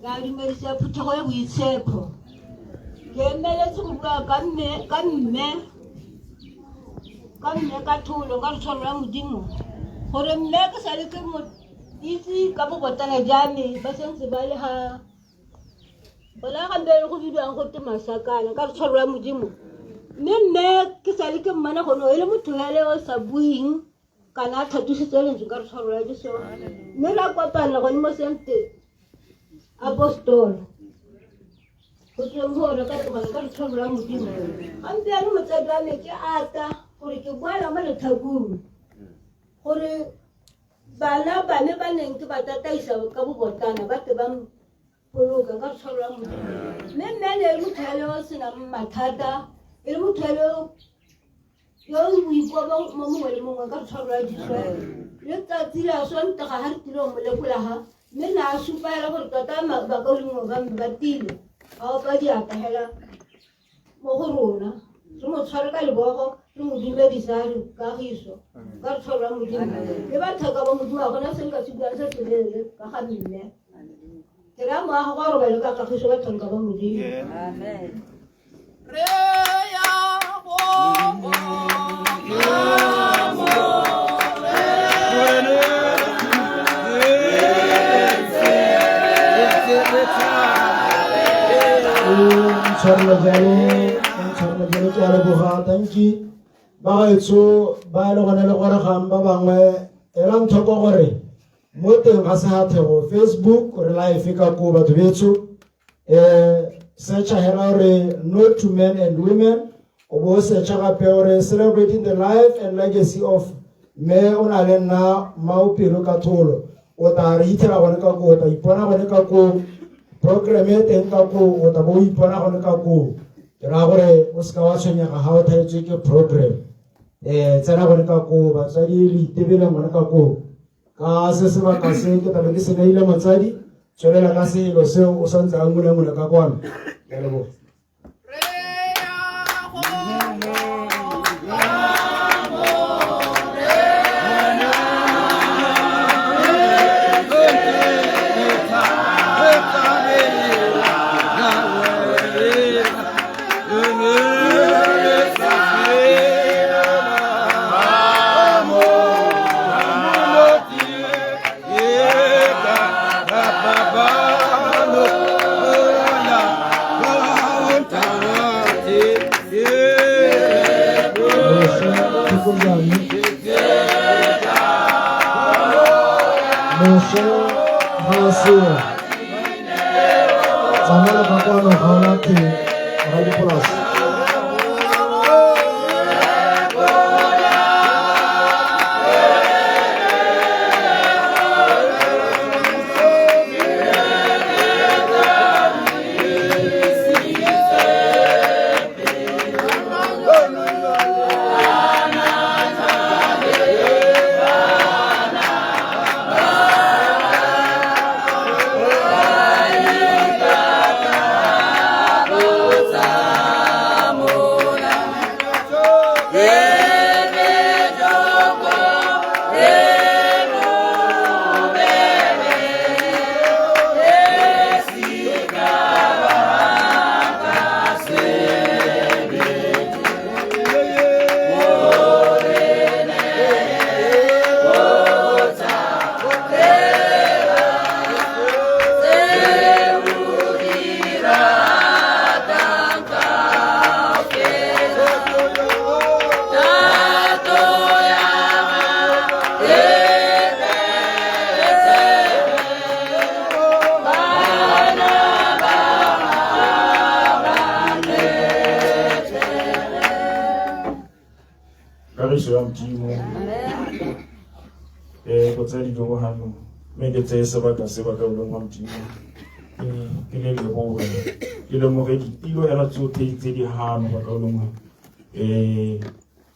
Ka dumedisa phuthego ya boitshepo ke emeletse go bua ka mme ka mme ka mme ka tholo ka letshwaro la modimo gore mme ke sale ke mo itse ka bobotana jwa me ba sentse ba le ga gona ga mme go bidiwang go te masakana ka letshwaro la modimo mme mme ke sale ke mmana gone e le motho hele o sa buing kana a thatositse lentswe ka letshwaro la jesu mme ra kopana gone mo sente apostolo go tsweng gore ka tlogela ka letshwaro la modimo gompieno motsadi wa me ke ata gore ke boela mo letlhakong gore Bana ba me ba neng ke ba tataisa ka bobotlana ba tle ba mpoloka ka tshwaro ya Modimo. Mme mme ne e le motho ele o senang mathata, e le motho ele yo o boikobo mo mongwe le mongwe ka tshwaro ya Jesu. Letsatsi la Sontaga ga re tlile go mo lekola ga, mme ne a supa hela gore tota bakaulengwe ba me ba tile, a opa diatla hela mo go rona, re mo tshware ka lebogo, re mo dumedisa re kagiso ka re tshwaro ya Modimo. Le batlhoka ba Modimo ga gona se nka se buang se seleele ka ga mme. Ke raya moago go a robale ka kagiso batlhanka ba Modimo. Amen. Ntshwarelo jalo, ntshwarelo jalo, ke a leboga. Tanki ba gaetsho ba e le gone le goregang ba bangwe, elang tlhoko gore mo teng ga segathego Facebook re live ka ko batho betsho. Searcha hela gore No to Men and Women, o bo searcha gape gore celebrating the life and legacy of mme o na le nna Maopelo ka tholo, o tla re ithela gone ka ko, o tla ipona gone ka ko program e teng ka ko, o tla bo o ipona gone ka ko. Ke raya gore o seka wa tshwenyega ga o thaetswe ke program. Tsena gone ka ko, batswadi le itebeleng gone ka ko. Ka se sebaka se ke tlabe ke se neile motsadi, tswelela ka selo seo o santse a ngule-ngule ka kwano. Ke a leboga. Moshe Masia. Tsamela ka kwano ga ona ke radipolase. Kagiso ya Modimo. Botsadi jo bo gano, mme ke tseye sebaka se ba kaolong wa Modimo. Ke le leboge, ke lemoge ditilo hela tsotlhe tse di gano ba kaolong wa.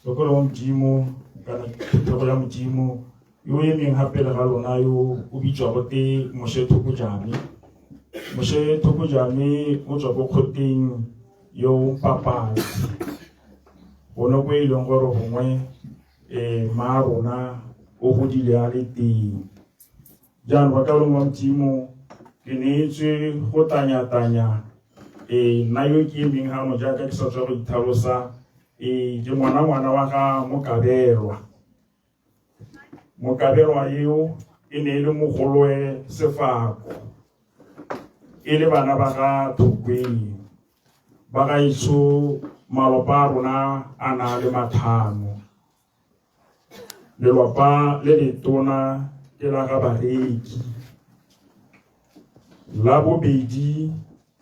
Ba kaolong wa Modimo, kana phuthego ya Modimo, yo emeng ga pele ga lona yo o bitswa go te Moshe Thokojane. Moshe Thokojane o tswa ko kgoteng yo Mpapatsi. Gone ko e leng gore gongwe ma rona o godile a le teng. Jaanong ba kaolong wa Modimo, ke neetswe go tanya-tanya, nna yo ke emeng gano jaaka ke sa tswa go itlhalosa, ke ngwana-ngwana wa ga Mokabelwa. Mokabelwa eo e ne e le mogoloe Sefako, e le bana ba ga Thokweng. Ba gaetsho malopa a rona a na le matlhano. Lelwapa le letona ke la ga Bareki. La bobedi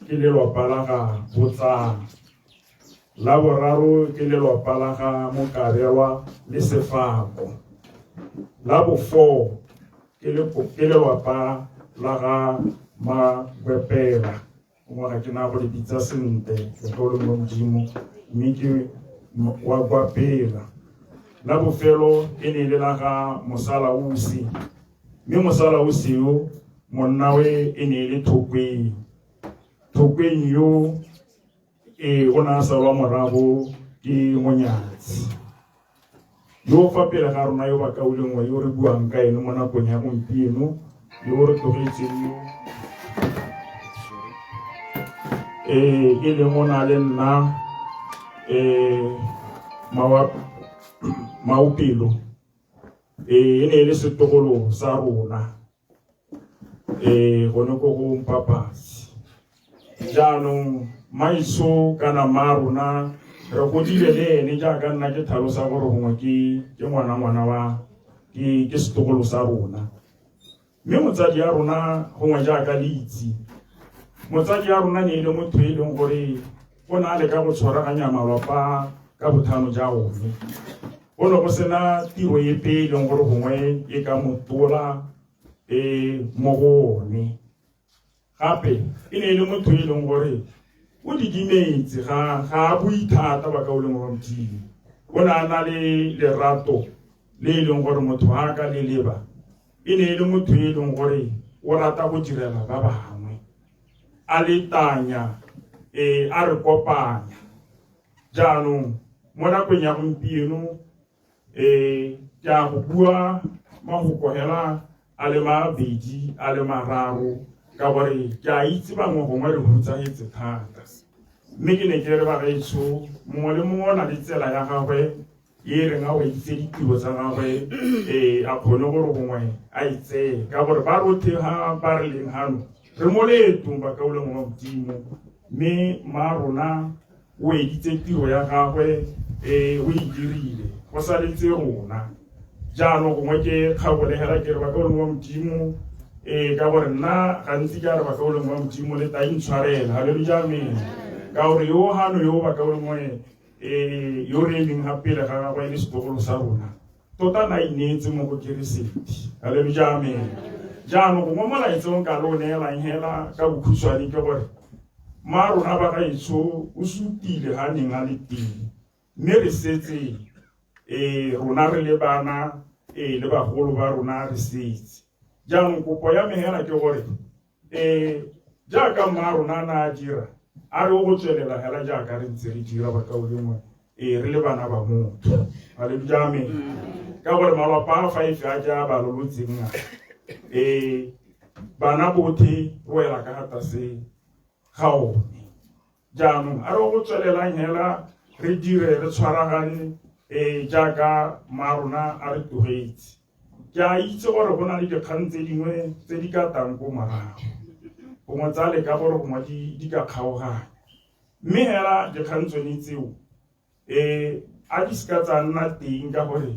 ke lelwapa la ga Botsang. La boraro ke lelwapa la ga Mokabelwa le Sefako. La bofo Ke lelwapa la ga Magwepela. Gongwe ga ke na go le bitsa sentle, letlolong wa Modimo, mme ke wa Gwapela. La bofelo e ne e le la ga Mosalausi, mme Mosalausi yo monnawe e ne e le Thokweng. Thokweng yo e o ne a salwa morago ke Monyatsi. Yo fa pele ga rona yo bakaulengwe yo re buang ka ene mo nakong ya gompieno, yo re tlogetseng yo e leng o na le nna maopelo, e ne e le setogolo sa rona gone ko go Mpapasi. Jaanong maiso kana ma rona re godile le ene, jaaka nna ke tlhalosa gore gongwe ke ngwana ngwana wa ke setogolo sa rona. Mme motsadi ya rona gongwe jaaka le itse, motsadi ya rona ne e le motho e leng gore o ne a leka go tshwaraganya malwapa ka bothano ja one. Go ne go sena tiro epe e leng gore gongwe e ka motola mo go one. Gape e ne e le motho e leng gore o didimetse, ga a bue thata, bakaulengwe ba Modimo. O ne a na le lerato le e leng gore motho ga a ka le leba. E ne e le motho e leng gore o rata go direla ba bangwe, a letanya, a re kopanya. Jaanong mo nakong ya gompieno ke a go bua mafoko hela a le mabedi a le mararo, ka gore ke a itse bangwe gongwe re hutsahetse thata. Mme ke ne ke re bagaetsho, mongwe le mongwe o na le tsela ya gagwe e reng a weditse ditiro tsa gagwe, a kgone gore gongwe a e tseye, ka gore ba rothe ha ba re leng hano re mo leetong, bakaulengwe ba Modimo. Mme ma rona o editse tiro ya gagwe, o e dirile, go saletse rona. Jaanong gongwe ke kgabole hela ke re bakaulengwe ba Modimo, ka gore nna gantsi ke a re bakaulengwe ba Modimo le ta intshwarela, haleluja, amen. Ka gore yo hano yo bakaulengwe, yo re emeng ga pele ga gagwe e le setogolo sa rona, tota na ineetse mo go Keresete, haleluja, amen. Jaanong gongwe molaetsa o nka le o neelang hela ka bokhutshwane ke gore ma rona ba gaetsho o supile ga neng a le teng, mme re setse rona re le bana le bagolo ba rona re setse. Jaanong kopo ya me hela ke gore jaaka mma rona a na a dira, a re o go tswelela hela jaaka re ntse re dira, bakaulengwe, re le bana ba motho, haleluja, amen. Ka gore malwapa a five a ke a ba lolotseng a, bana bothe re wela ka ga tlase ga one. Jaanong a re go tswelelang hela re dire re tshwaragane, jaaka mma rona a re tlogetse. Ke a itse gore go na le dikgang tse dingwe tse di ka tang ko morago, gongwe tsa leka gore gongwe di ka kgaoganya, mme hela dikgang tsone tseo a di seka tsa nna teng, ka gore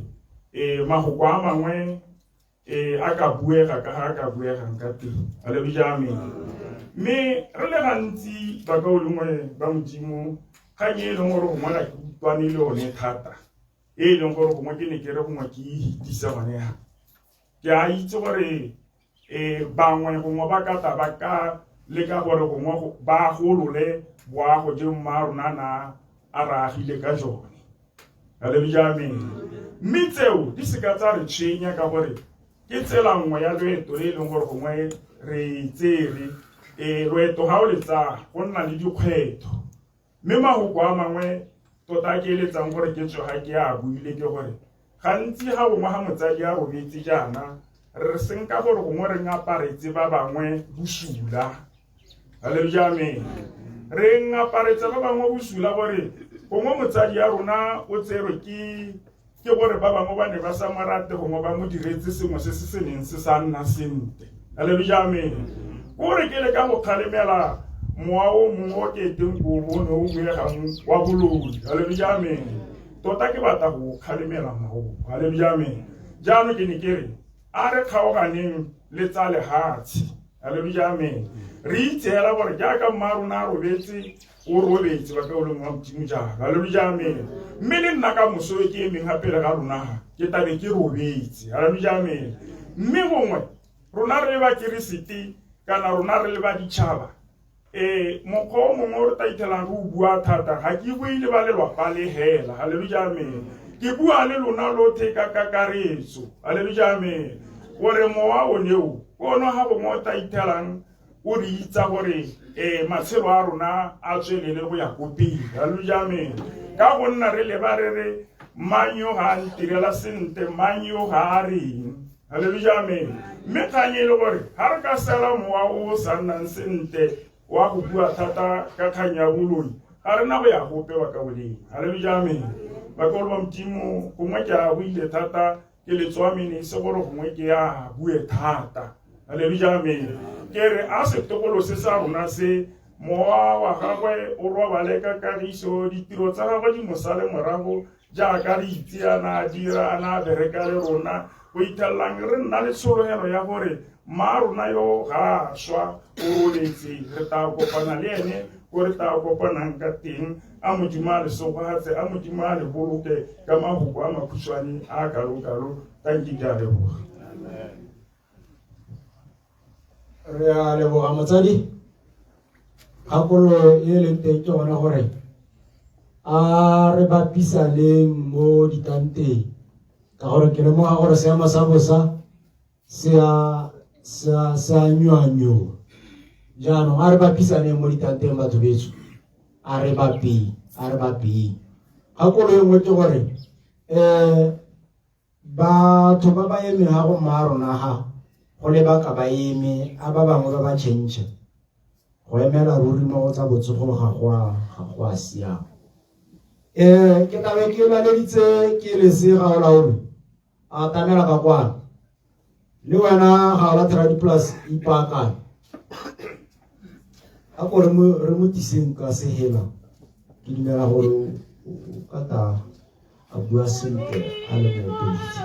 mafoko a mangwe a ka buega ka ga a ka buegang ka teng, haleluja, amen. Mme re le gantsi bakaulengwe ba Modimo, kgang e leng gore gongwe ga ke utlwane le yone thata, e leng gore gongwe ke ne ke re gongwe ke e hitisa gone ya, ke a itse gore bangwe gongwe ba ka tla ba ka leka gore gongwe ba golole boago je mma rona na a re agile ka jone, haleluja, amen. Mme tseo di seka tsa re tshwenya, ka gore ke tsela nngwe ya loeto le e leng gore gongwe re e tsere. Loeto ga o le tsaya go nna le dikgwetlho, mme mahoko a mangwe tota ke eletsang gore ke tswe ga ke a buile ke gore gantsi ga gongwe ga motsadi a robetse jaana, re senka gore gongwe re ngaparetse ba bangwe bosula, haleluja, amen. Re ngaparetse ba bangwe bosula gore gongwe motsadi ya rona o tserwe ke gore ba bangwe ba ne ba sa mo rate, gongwe ba mo diretse sengwe se se neng se sa nna sentle, haleluja, amen. Kore ke le ka go kgalemela mowa o mongwe o ke teng ko o ne o buegang wa boloi, haleluja, amen. Tota ke batla go kgalemela mowa, haleluja, amen. Jaanong ke ne ke re a re kgaoganeng le tsa lehatshe, haleluja, amen. Re itse hela gore jaaka mma rona a robetse, o robetse, bakaulengwe ba Modimo, jalo, haleluja, amen. Mme le nna ka moso e ke emeng ga pele ga rona ga ke tabe ke robetse, haleluja, amen. Mme gongwe Rona re le bakeresete kana rona re le ba ditšhaba, mokgwa o mongwe o re ta ithelang re o bua thata, ga ke bue le ba lelwapa le hela, halleluja amen, ke bua le lona lothe ka kakaretso, halleluja amen, gore mowa o neo ke ono ga gongwe o ta ithelang o re itsa gore matshelo a rona a tswelele go ya ko pele, halleluja amen, ka go nna re leba re re mang yo ga a ntirela sentle, mang yo ga a reng, halleluja amen. Mme kgang e le gore ga re ka sela mowa o o sa nnang sentle wa go bua thata ka kgang ya boloi, ga re na go ya gope bakaoleng, halleluja amen. Bakaolo ba Modimo, gongwe ke a buile thata ke letswamene, e se gore gongwe ke a bue thata, halleluja amen. Ke re a setokolo se sa rona se, mowa wa gagwe o robale ka kagiso, ditiro tsa gagwe di mo sale morago jaaka re itse a na a dira, a na a bereka le rona, go ithelang re nna le tshologelo ya gore mma rona yo ga a swa o robetse, re tla kopana le ene ko re tla kopanang ka teng. A Modimo a le sogogatse, a Modimo a le boloke ka mafoko a makhutshwane a kalo-kalo. Tanki, ke a leboga. Re a leboga motsadi. Kgakololo e e leng teng ke gone gore a re bapisaneng mo ditanteng, ka gore ke lemoga gore seemo sa bosa se a nyoa-nyoa. Jaanong a re bapisaneng mo ditanteng batho betso, a re bapeng, a re bapeng. Kgakololo e nngwe ke gore batho ba ba eme ga go mma rona ga go lebaka ba eme, a ba bangwe ba ba change go emela ruri mo go tsa botsogo ga go a siama. Ke tlabe ke laleditse ke lese ga o laole a tamela ka kwano le wena ga o lathela dipolase ipaakanye, a ko re mo tiseng ka sehela, ke dumela gore o ka ta a bua sentle a le moopeditse.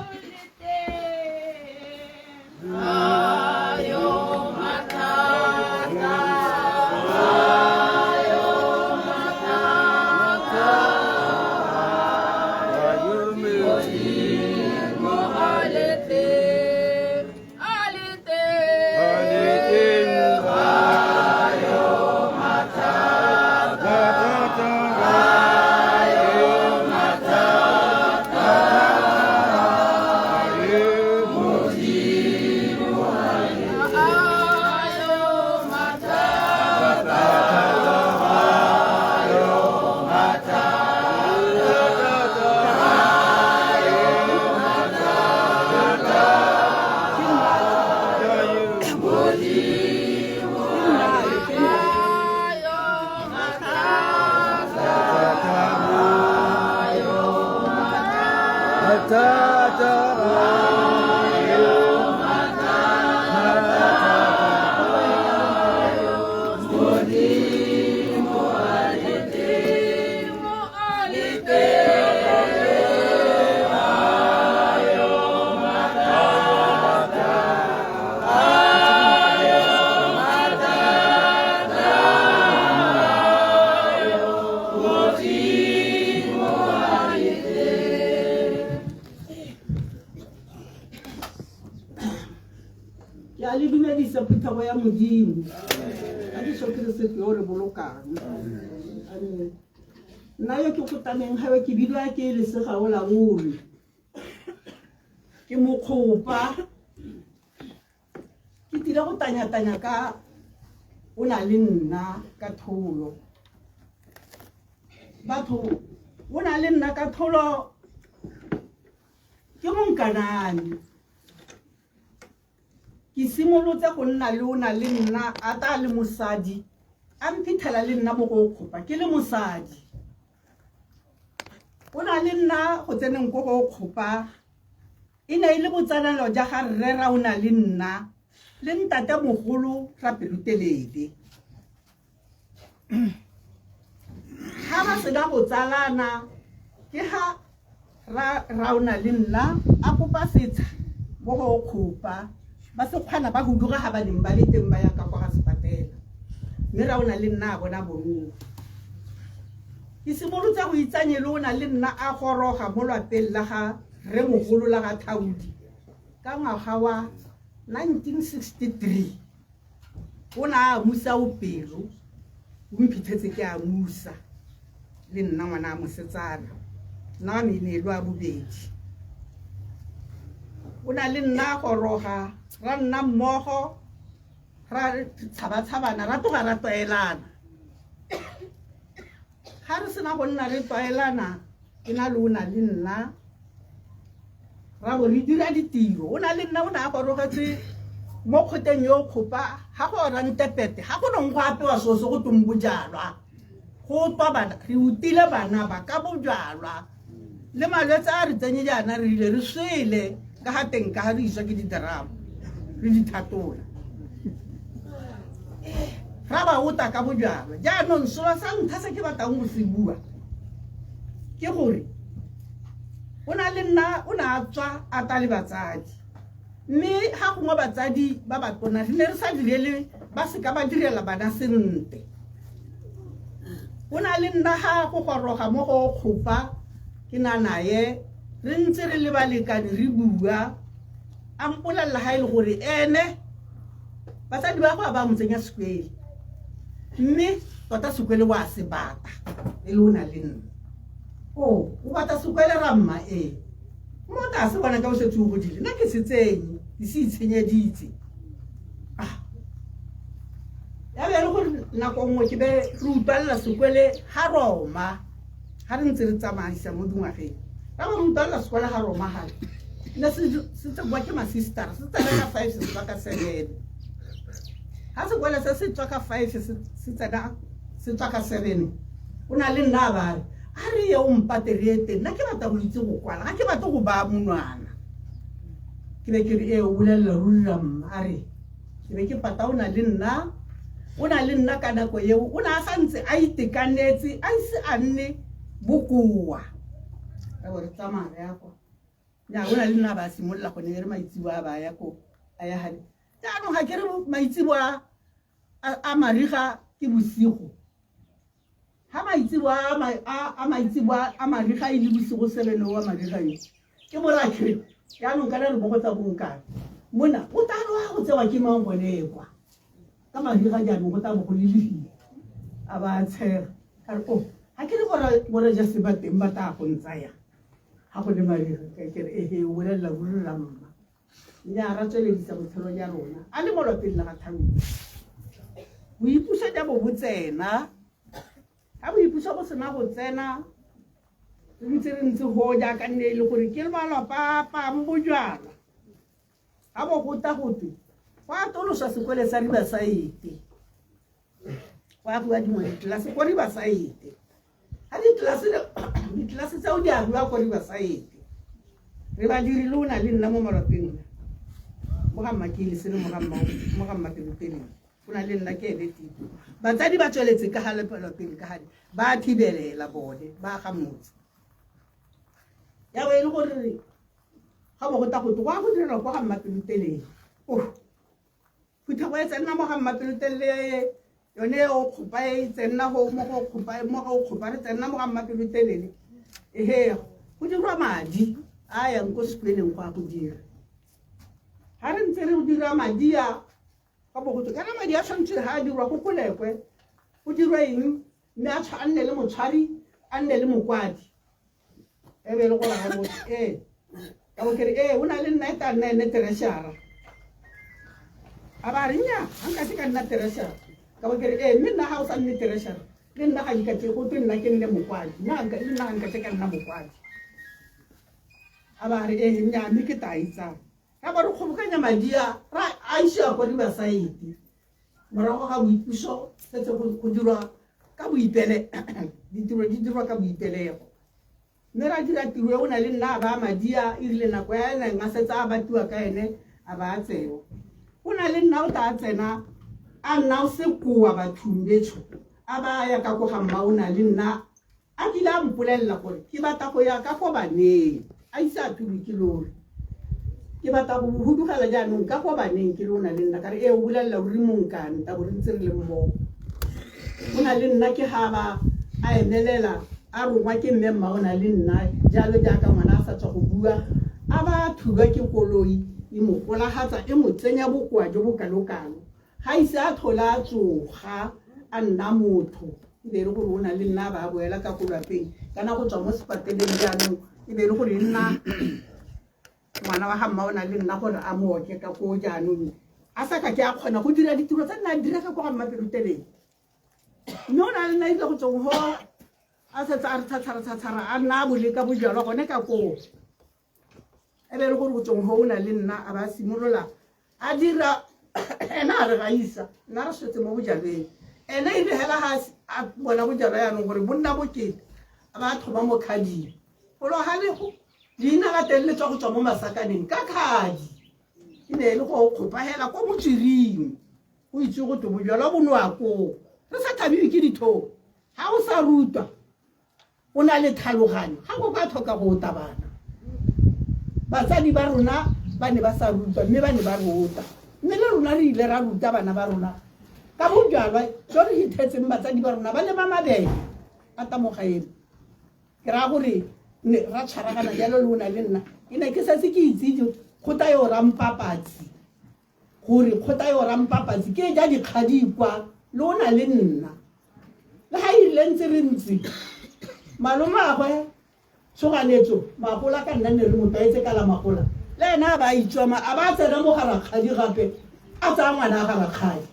Ya Modimo ka Jesu Keresete yo re bolokang. Amen. Nna yo ke kotameng gabe ke bidwa ke lesega o laole, ke mokgopa, ke tile go tanya-tanya ka o na le nna ka tholo. Batho o na le nna ka tholo ke monkanane. Ke simolotse go nna le o na le nna a ta le mosadi, a mphitlhela le nna mo go kgopa ke le mosadi. O na le nna go tseneng ko go kgopa, e ne e le botsalano ja ga rre ra o na le nna le ntate mogolo ra pelotelele. Ga ba sena go tsalana ke ga ra o na le nna a kopa setsha mo go kgopa, ba se kgwana ba huduga ga ba neng ba le teng ba ya ka kwa ga sepatela, mme ra o na le nna a bona bonno. Ke simolotse go itsanye le o na le nna a goroga mo lwapeng la ga rre mogolo la ga Thaudi ka ngwaga wa 1963 o ne a amusa o pelo o mphitlhetse ke amusa le nna ngwana a mosetsana nna wa me e ne e le wa bobedi o na le nna goroga ra nna mmogo ra tshabatshabana ra tloga ra tlwaelana ga re sena go nna re tlwaelana ke na le o na le nna ra bo re dira ditiro o na le nna o ne a gorogetse mo kgoteng yo kgopa ga go orantepete ga go nong go apewa seo se go tong bojalwa go tswa bana re utile bana ba ka bojalwa le malwetse a re tsenye jaana re ile re swele ka ga teng ka ga re iswa ke diteramo re di thatola ra ba ota ka bojalwa jaanong selo sa ntlha se ke batlang go se bua ke gore o na le nna o ne a tswa a ta le batsadi mme ga gongwe batsadi ba batona re ne re sa direle ba seka ba direla bana sentle o na le nna ga go goroga mo go kgopa ke na naye re ntse re le balekane re bua a mpolelela ga e le gore ene batsadi ba go a ba mo tsenya sekwele mme tota sekwele wa se bata e le o na le nna o o bata sekwele ramma ee mo ta se bona ka o setse o godile nna ke se tsenye ke se itshenyeditse ah ya be e le gore nako nngwe ke be re utlwalela sekwele ga roma ga re ntse re tsamaisa mo dingwageng ka gore utlwalela sekwele ga roma gale ne se tsengwa ke masistara se tsena ka five se tswa ka seven ga sekwele se se tswa ka five se tsena se tswa ka seven o na le nna a bare a re ye o mpate re ete nna ke batla go itse go kwala ga ke batle go baya monwana ke be ke re ee o bolelela ruri mma a re ke be ke pata o na le nna o na le nna ka nako eo o ne a santse a itekanetse a ise a nne bokoa re bo re tsamaya re ya kwa nya o na le nna ba simolola gone re maitsibo a ba ya ko a ya gane jaanong ga ke re maitsibo a mariga ke bosigo ga maitsibo a maitsibo a mariga e le bosigo sebene wa mariga yo ke morakhe jaanong kana re bogo tsa bonkane mona o tla re go tsewa ke mang gone kwa ka mariga jaanong go tla bo go le lefile a ba tshega ka re o oh, ga ke re borajase ba teng ba tla go ntsaya ga go le mariga ke re ehe o bolelela ruri la mma mme a ra tsweledisa botshelo ja rona a le mo lwapeng la ga Tharupa boipuso ja bo bo tsena ga boipuso bo sena go tsena re ntse re ntse go jaaka nne e le gore ke malwapa a pang bojalwa ga bo gota gotwe go atoloswa sekole sa Riverside go agiwa dingwe ditlelase ko Riverside ga ditlelase tseo di agiwa ko Riverside re badiri le o na le nna mo malwapeng mo ga mmakele se le mo ga mmapelotelele o na le nna ke ene tito batsadi ba tsweletse ka ga lwapeng ka gane ba thibelela bone ba ga motse ya bo e le gore ga bo go ta go go a go direlwa kwa ga mmapelotelele oh phuthego e tsenna mo ga mmapelotelele yone o kgopa e tsenna go mo go kgopa mo go kgopa re tsenna mo ga mmapelotelele ehe go dirwa madi a yang ko sekweleng go a go dira ga re ntse re dira madi a ga bo go kana madi a tshwanetse ga a dirwa go kolekwe go dirwa eng mme a nne le motshwari a nne le mokwadi e be e le gore ga motho ee ka bo kere ee o na le nna e tla nna ene tereshara a ba re nya ga nka se ka nna tereshara ka bo kere ee mme nna ga o sa nne tereshara le nna ga nka ke go twe nna ke nne mokwadi nna le nna ga nka se ka nna mokwadi a ba re ee nya mme ke tla itsang ka ba re kgobokanya madi a ra a isiwa kwa dibasaete morago ga boipuso setse go dirwa ka boipele ditiro di dirwa ka boipelego mme ra dira tiro e o na le nna a ba madi a e rile nako ya neng a setse a batiwa ka ene a ba a tsewa o na le nna o tla tsena a nna o sekoa bathong betsho a ba ya ka ko ga mma o na le nna a kile a mpolelela gore ke batla go ya ka ko baneng a ise a thulwe ke lori ke batla go hudugela jaanong ka ko baneng ke le o na le nna ka re ee o bolelela ruri monkane ta bo re ntse re le mmogo o na le nna ke ga ba a emelela a rongwa ke mme mma o na le nna jalo jaaka ngwana a sa tswa go bua a ba thulwa ke koloi E mo golagatsa e mo tsenya bokoa jo bo kalo-kalo ga ise a tlhola a tsoga a nna motho e be e le gore o na le nna a ba a boela ka ko lwapeng kana go tswa mo sepateleng jaanong e be e le gore e nna ngwana wa ga mma o na le nna gore a mo oke ka koo jaanong a sa ka ke a kgona go dira ditiro tse nna a direga ko ga mmapelotelele mme o na le nna ile go tsweng go a setse a re thatshara-thatshara a nna a boleka bojalwa gone ka koo e be e le gore go tsweng go o na le nna a ba simolola a dira ena a re ga isa nna re swetse mo bojalweng ene e re hela ga a bona bojalwa yaanong gore bo nna bokete a ba thoma mo khading golo ga lego leina la teng le tswa go tswa mo masakaneng ka khadi e ne e le go kgopa hela ko motswiring o itse go twe bojalwa bo noa koo re sa thabiwe ke dithong ga o sa rutwa o na le tlhaloganyo ga go ka tlhoka go ota bana batsadi ba rona ba ne ba sa rutwa mme ba ne ba ruta mme le rona re ile ra ruta bana ba rona ka bojalwa jo re ithetseng batsadi ba rona ba lema mabele a tamogaeno ke raya gore ne ra tshwaragana jalo le o na le nna ke ne ke setse ke itse kgota yo rampapatsi gore kgota yo rampapatsi ke ja dikgadikwa le o na le nna le ga e rile ntse re ntse malomaagwe tshoganetso magola ka nna ne re mo tlwaetse ka la magola le ena a ba itswama a ba tsena mo garakgadi gape a tsaya ngwana a garakgadi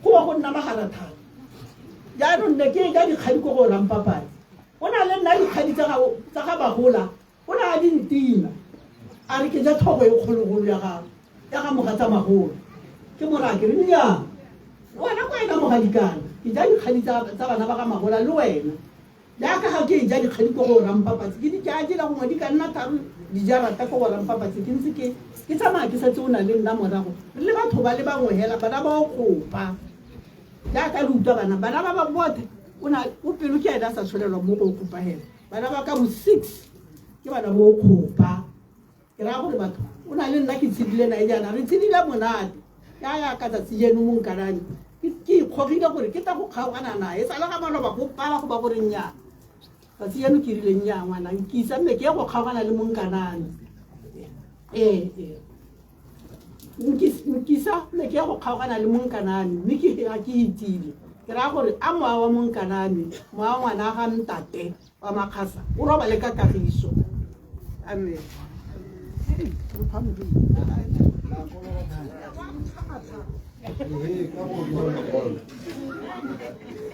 go ba go nna magala thata jaanong ne ke ja dikgadi ko go rampapatsi o na le nna dikgadi tsa ga bagola o ne a di ntima a re ke ja tlhogo e kgologolo ya gago ya ga mogatsa magolo ke morake re nnyaa wena ko ena mogadikana ke ja dikgadi tsa bana ba ga magola le wena jaaka ga ke e ja dikgadi ko go rampapatsi ke di ke a dira gongwe di ka nna tharo dijarata ko go rampapatsi ke ntse ke ke tsamaya ke setse o na le nna morago re le batho ba le bangwe hela bana ba o kopa jaaka le utlwa bana bana ba ba bothe o na o pelo ke ene a sa tsholelwa mo go kopa hela bana ba ka bo 6 ke bana bo kopa ke raya gore batho o na le nna ke tshedile nae jaana re tshedile monate ya ya ka tsatsi jeno mo nkanane ke ikgogile gore ke tla go kgaogana nae sa le ga maloba go pala go ba gore nnyaa tsatsi jeno ke rile nnyaa ngwana nkisa mme ke ye go kgaogana le monkanane ee ee nkisa mme ke ye go kgaogana le monkanane mme ke ga ke itile ke raya gore a mowa wa monkanane mowa wa ngwana ga ntate wa makgasa o robale ka kagiso amen.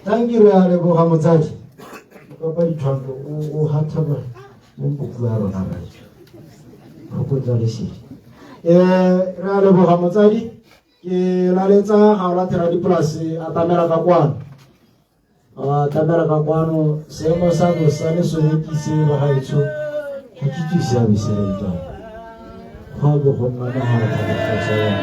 Thank you re a leboga motsadi papa ditshwantsho o hatha mo mpoku ya rona re fokotsa lesedi re a leboga motsadi ke laletsa ga o lathela dipolase a tamela ka kwano a tamela ka kwano seemo sa bosa le sone ke se bagaetsho ga ke itse seabe se re jang go a bo go nna mogala tlhalosa ya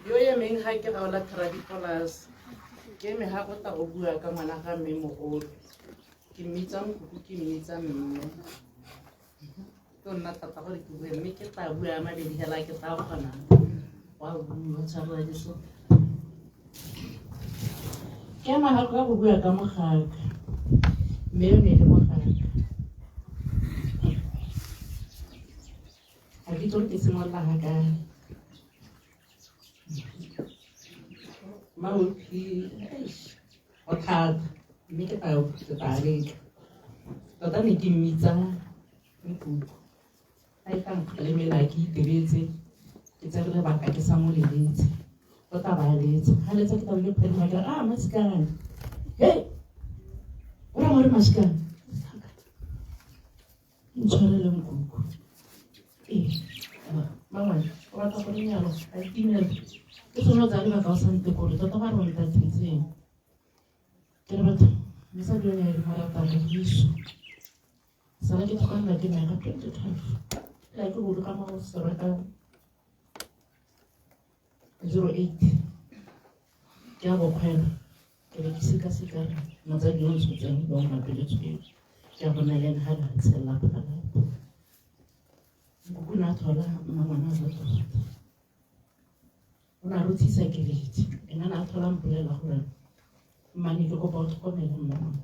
Yo emeng ga ke gaola Tradipolas ke eme ga go tla go bua ka ngwana ga mme mogolo ke mmitsa nkuku ke mmitsa mme ke nna thata gore ke bue mme ke tla bua mabedi hela ke tla kgona wa bua tshwarela Jesu ke ema ga go bua ka mogaka mme o ne le mogaka ga ke itse gore ke simolola ga kae maopi go thata mme ke tla leka tota ne ke mmitsa nkuku a e tla nkgalemela ke itebetse ke tsere lebaka ke sa mo leletse tota ba letsa ga letsa ke tabe ke phadima ke re a masikane he o raya gore masikane ntshwarele nkuku ee mangwane O batla go lenyalo a itimela ke sone o tsaya lebaka o sa ntekole tota ba re o ntathetseng. Ke re batho mosadi o ne a mo ratang kagiso. Sala ke tlhokomela ke mme ka 2012. La ke boloka mo sera ka 08 ke a bokgwela ke be ke sekaseka re motsadi yo o ntshotseng yo o mapeletsweng ke a bona le ene ga le a tshelela phalapa. Nkoko ne a tlhola mmangwana a tota. O ne a rothisa keledi ene a ne a tlhola mpolelela gore mmane ke kopa o tlhokomele mmangwana.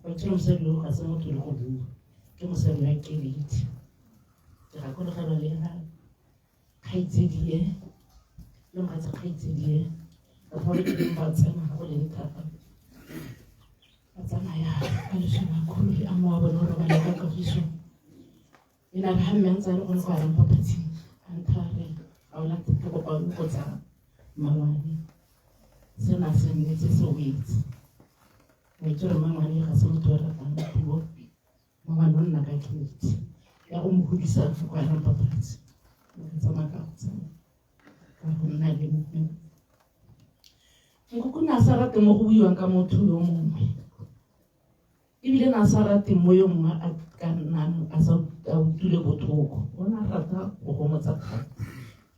Wa itse mosadi yo ga se motho le go bua ke mosadi wa keledi. Ke gakologelwa le ga kgaitsedie le mogatsa kgaitsedie batho ba ba kileng ba tsena go leng thata ba tsamaya ba leswana koloi a mo wa bone o robala ka kagiso. E ne re ga mme a ntse a le gone go arang papatshing a ntha re ga o late ke kopa o go tsaya mmangwane sena se nnetse se wetse. Wa itse gore mmangwane ga se motho o ratang puo, mmangwane o nna ka keledi ya go mo godisa go arang papatsi. Ka tsamaya ka go tsena ka go nna le mme. Nkoko ne a sa rate mo go buiwang ka motho yo mongwe. Ebile ne a sa rate mo yo mongwe a ka nnang a sa a utlwile botlhoko. O ne a rata go gomotsa thata.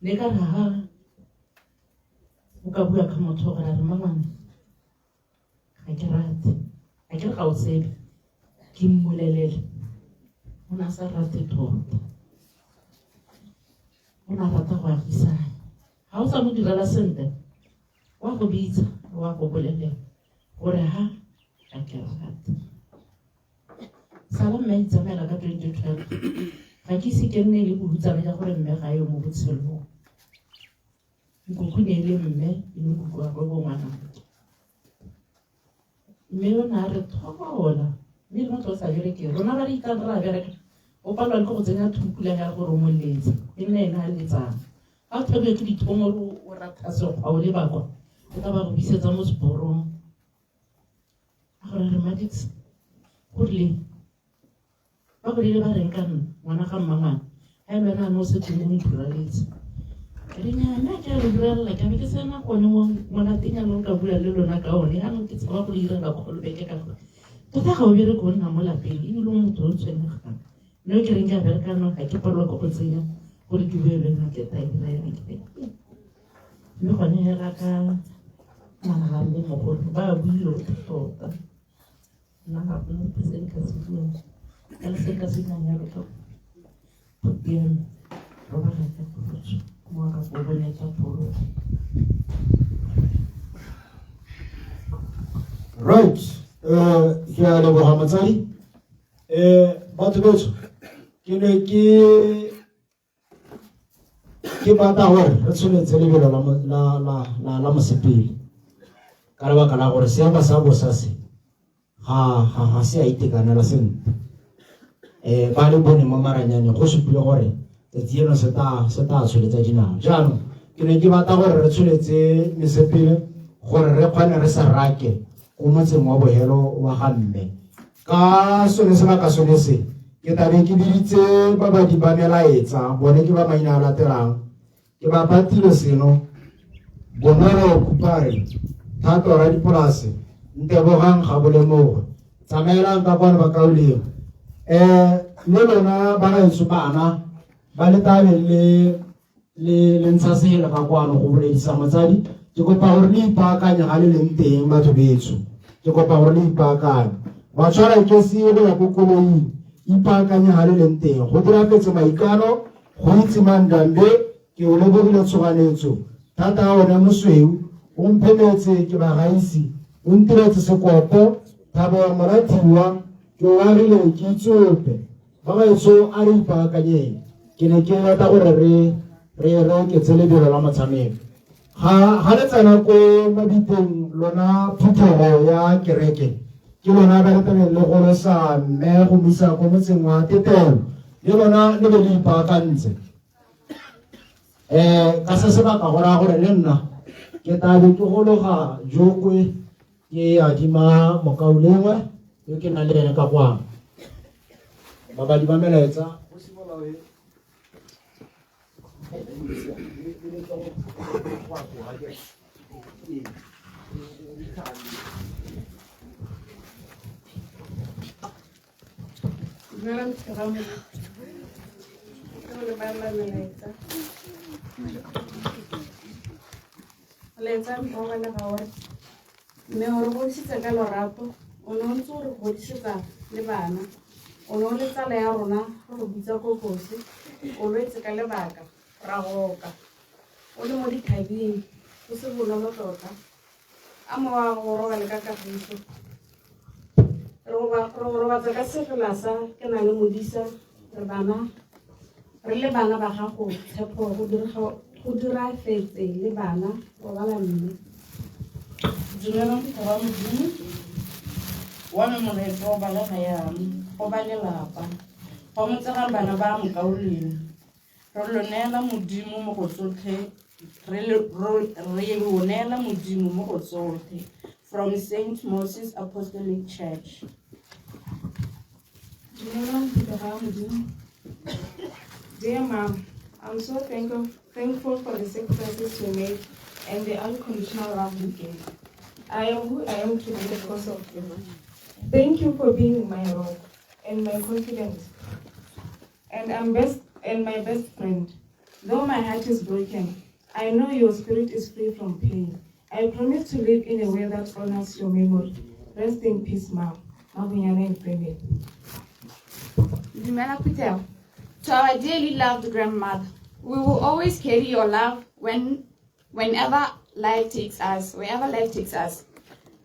Ne ka re ha o ka bua ka motho gore a re mmangwane ga ke rate, ga ke re ga o tsebe, ke mmolelele. O ne a sa rate tota. O ne a rata go agisanya. Ga o sa mo direla sentle, wa go bitsa, wa go bolelela gore ha ga ke rate. Sala mme a itsamaela ka 2012. Ga ke ise ke nne le bohutsana ja gore mme ga yo mo botshelong. Nkuku ne e le mme e le nkuku wa gwe bo ngwanake. Mme o ne a re thola mme le motho o sa bereke rona ba re itlang re a bereka o palelwa le ke go tsenya thuku le ga gore o mo letse e nne ene a letsang. Ga o tlhabiwa ke dithomo o ratha sekgwa o leba kwa o tla ba go bisetsa mo seporong. A gore re Madix go rileng ba bolele ba reng ka nna ngwana ga mmangwana ga e le wena a ne o setse o mphuraletse. Ke re nnyaa nna ke a lo durelela ke be ke sena gone mo monateng yanong ka bua le lona ka one yanong ke tshaba go le irela kgolobeke ka gore tota ga o bereke o nna mo lapeng ebile o motho o tshwenyegang mme o ke reng ke a bereka no ga ke palelwa ke go tsenya gore ke bue le nna ke ta ira yana ke mme gone hela ka ngwana ga mme mogolo ba buile tota. Nna ga gona sepe se nka se buang ka le se nka se buang yalo ka gompieno robala ka khutso mo ga go bone tsa pholo. Right, ke a leboga motsadi. Batho betsho, ke ne ke ke batla gore re tsholetse lebelo la mosepele ka lebaka la gore seemo sa bosa se ga se a itekanela sentle. Ba le bone mo maranyaneng go supile gore tsatsi eno se tla tsholetsa dinao. Jaanong ke ne ke batla gore re tsholetse mesepele gore re kgone re se rake ko motseng wa bohelo wa ga mme. Ka sone sebaka sone se ke tlabe ke biditse babadi ba melaetsa bone ke ba maina a latelang ke ba patile seno Bonolo Kupare Thato Radipolase Ntebogang ga bolemogo tsamaelang ka kwano bakaulengwe le lona ba gaetsho bana ba le tlabe le ntsha sele ka kwano go boledisa motsadi ke kopa gore le ipaakanye ga le leng teng batho betsho ke kopa gore le ipaakanye ba tshwara ke se go ya ko koloing ipaakanye ga le leng teng go dirafetse maikano go itse mandambe ke o lebogile tshoganetso thata a one mosweu o mphemetse ke ba gaisi o ntiretse sekopo thabo ya moratiwa ke o agile ke itsope ba gaetsho a re ipaakanyeng ke ne ke rata gore re re oketse lebelo la motshameko ga le tsena ko mabiteng lona phuthego ya kereke ke lona ba le tabeng le golosa mme go misa ko motseng wa tetelo le lona le be le ipaakantse ka se sebaka go raya gore le nna ke tla be ke gologa jokwe ke adima mokaulengwe yo ke nang le ene ka kwano babadi ba melaetsa go simolola Dumelang phuthego ya Modimo. Ke go le balela melaetsa. Molaetsa wa o balega wa re, mme o re godisitse ka lorato, o ne o ntse o re godisetsa le bana. O ne o le tsala ya rona re go bitsa kokosi, o lwetse ka lebaka, ra goka. O le mo ditlhabing, go se bonolo tota. A mowa wa go robale ka kagiso. Re go robatsa ka sefela sa ke na le modisa, re bana re le bana ba gago tshepo go dirafetse le bana robala mme. Dumelang phuthego ya Modimo. Wa me molaetsa o balega yang go ba lelapa. Go motsegang bana ba mokaulengwe. Re lo neela Modimo mo go tsotlhe. Re lo neela Modimo mo go tsotlhe. From St. Moses Apostolic Church. Dumelang phuthego ya Modimo. Dear Mom, I'm so thankful for the sacrifices you made and the unconditional love you gave. I am who I am today because of you. Thank you for being my rock and my confidence, and my best friend. Though my heart is broken, I know your spirit is free from pain. I promise to live in a way that honors your memory. Rest in peace, Mom. Mabunyana and family. Dumela phuthego. To our dearly loved grandmother, we will always carry your love whenever life takes us, wherever life takes us.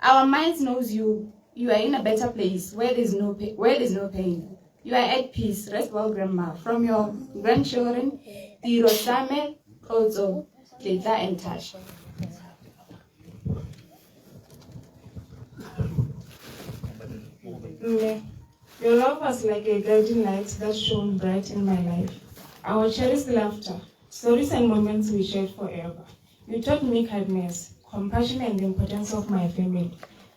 Our minds knows you. You are in a better place where there's no pain. You are at peace. Rest well, Grandma. From your grandchildren, Tiro Same, Kozo, Leta, and Tash. Mme, your love was like a guiding light that shone bright in my life. Our cherished laughter, stories and moments we shared forever. You taught me kindness, compassion, and the importance of my family.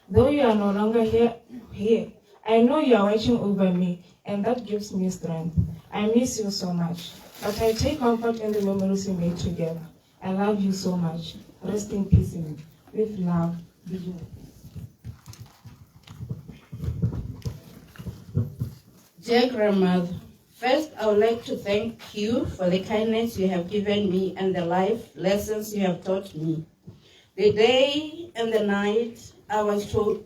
Though you are no longer here, I know you are watching over me, and that gives me strength. I miss you so much, but I take comfort in the memories we made together. I love you so much. Rest in peace, with love, Bijou. Dear Grandmother, first I would like to thank you for the kindness you have given me and the life lessons you have taught me. The day and the night I was told,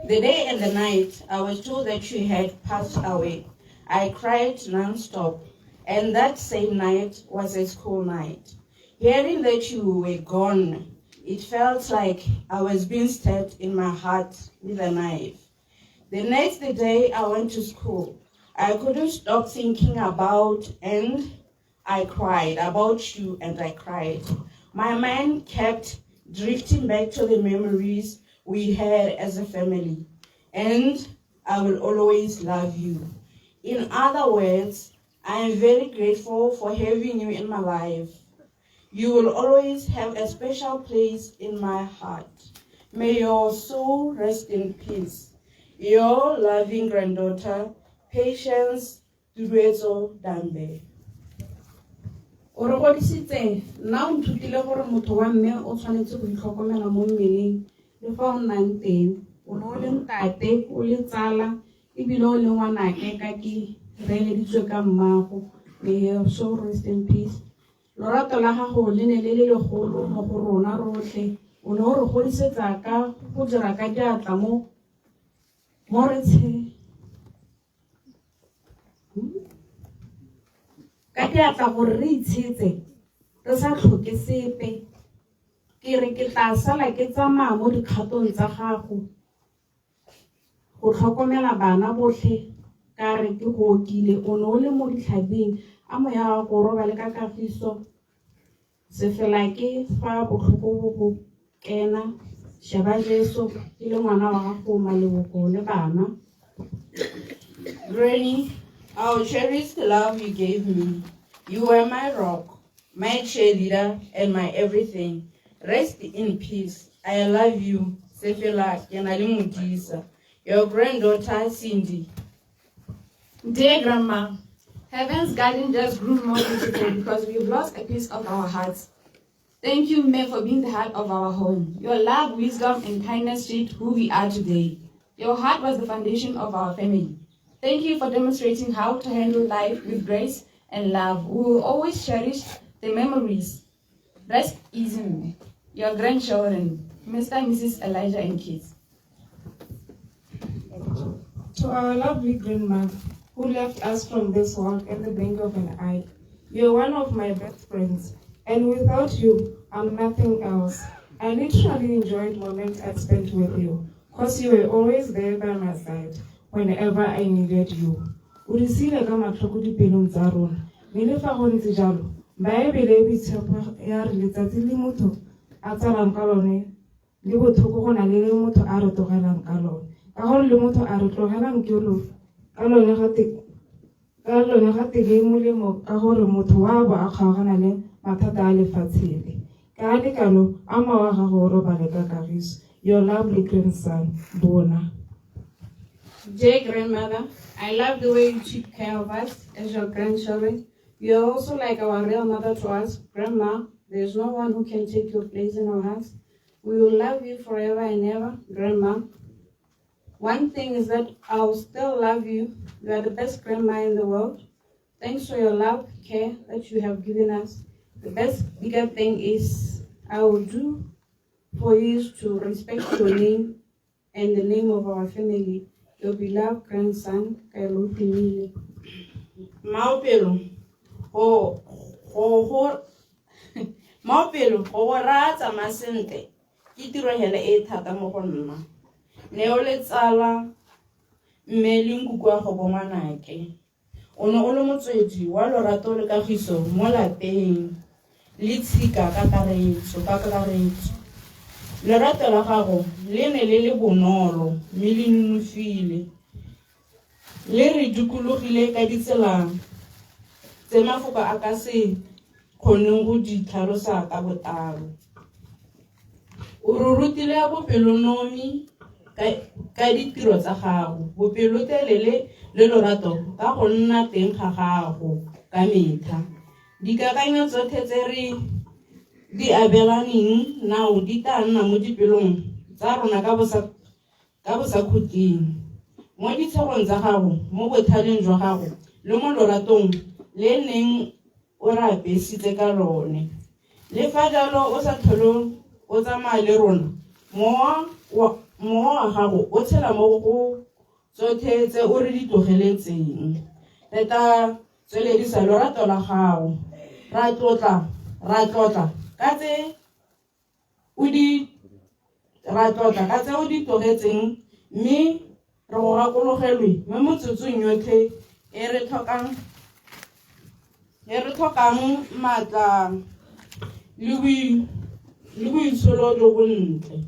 the day and the night I was told that you had passed away, I cried nonstop, and that same night was a school night. Hearing that you were gone, it felt like I was being stabbed in my heart with a knife. The next day I went to school. I couldn't stop thinking about and I cried about you and I cried. My mind kept drifting back to the memories we had as a family, and I will always love you. In other words, I am very grateful for having you in my life. You will always have a special place in my heart. May your soul rest in peace. Your loving granddaughter, Patience Duetso Dambe. O re godisitse nna o nthutile gore motho wa mme o tshwanetse go itlhokomela mo mmeleng le fa o nnang teng. O ne o le ntate, o le tsala, ebile o le ngwanake ka ke reeleditswe ka mmago. May your soul rest in peace. Lorato la gago le ne le le legolo mo go rona rotlhe. O ne o re godisetsa ka go dira ka diatla mo re tshe ka diatla gore re itshetse re sa tlhoke sepe. Ke re ke tla sala ke tsamaya mo dikgatong tsa gago go tlhokomela bana botlhe ka re ke go okile. O ne o le mo ditlhabing, a moya wa go robale ka kagiso. Sefela ke fa botlhoko bo go kena, sheba Jesu ke le ngwana wa gago Maleboko le bana. Granny, I will cherish the love you gave me. You were my rock, my cheerleader, and my everything. Rest in peace. I love you. Sefela ke na le Modisa. Your granddaughter, Cindy. Dear Grandma, Heaven's garden just grew more beautiful because we've lost a piece of our hearts. Thank you, May, for being the heart of our home. Your love, wisdom, and kindness shaped who we are today. Your heart was the foundation of our family. Thank you for demonstrating how to handle life with grace and love. We will always cherish the memories. Rest easy, Mme. Your grandchildren, Mr. and Mrs. Elijah and kids. To our lovely grandmother, who left us from this world in the blink of an eye, you're one of my best friends, and without you, I'm nothing else. I literally enjoyed moments I spent with you, cause you were always there by my side whenever I needed you. O re siile ka matlhoko dipelong tsa rona, mme le fa go ntse jalo, Baebele e boitshepo ya re letsatsi le motho a tsalwang ka lone le botlhoko go na le le motho a re tlogelang ka lone. Ka gore le motho a re tlogelang ke lo ka lone ga te ka lone ga te le molemo ka gore motho wa bo a kgaogana le mathata a lefatshe le. Ka lekalo a mowa wa gago o robale ka kagiso. Your lovely grandson, Bona. Dear grandmother, I love the way you took care of us as your grandchildren. You are also like our real mother to us. Grandma, there is no one who can take your place in our hearts. We will love you forever and ever, Grandma. One thing is that I'll still love you. You are the best grandma in the world. Thanks for your love, care that you have given us. The best bigger thing is I will do for you is to respect your name and the name of our family. Your beloved grandson, Kaelo Timile. Maopelo, go go go Maopelo, go go raya tsamaya sentle ke tiro hela e e thata mo go nna. Ne o le tsala mme le nkuku wa go bo ngwanake. O ne o le motswedi wa lorato le kagiso mo lapeng le tshika ka kakaretso ka kakaretso. Lerato la gago le ne le le bonolo mme le nonofile. Le re dikologile ka ditsela tse mafoko a ka se kgoneng go di tlhalosa ka botlalo. O re rutile bopelonomi ka, ka ditiro tsa gago, bopelotelele le lorato ka go nna teng ga gago ka metlha. Dikakanyo tsotlhe tse re di abelaneng nao di tla nna mo dipelong tsa rona ka bosa ka bosakhutleng. Mo ditshegong tsa gago, mo botlhaleng jwa gago le mo loratong le neng o re apesitse ka lone. Le fa jalo o sa tlhole o tsamaya le rona, mowa wa mowa wa gago o tshela mo go tsotlhe tse o re di tlogeletseng. Re tla tsweledisa lorato la gago, ra tlotla ra tlotla ka tse o di ra tlotla ka tse o di tlogetseng mme re go gakologelwe mo metsotsong yotlhe e re tlhokang e re tlhokang maatla le boi le boitsholo jo bontle.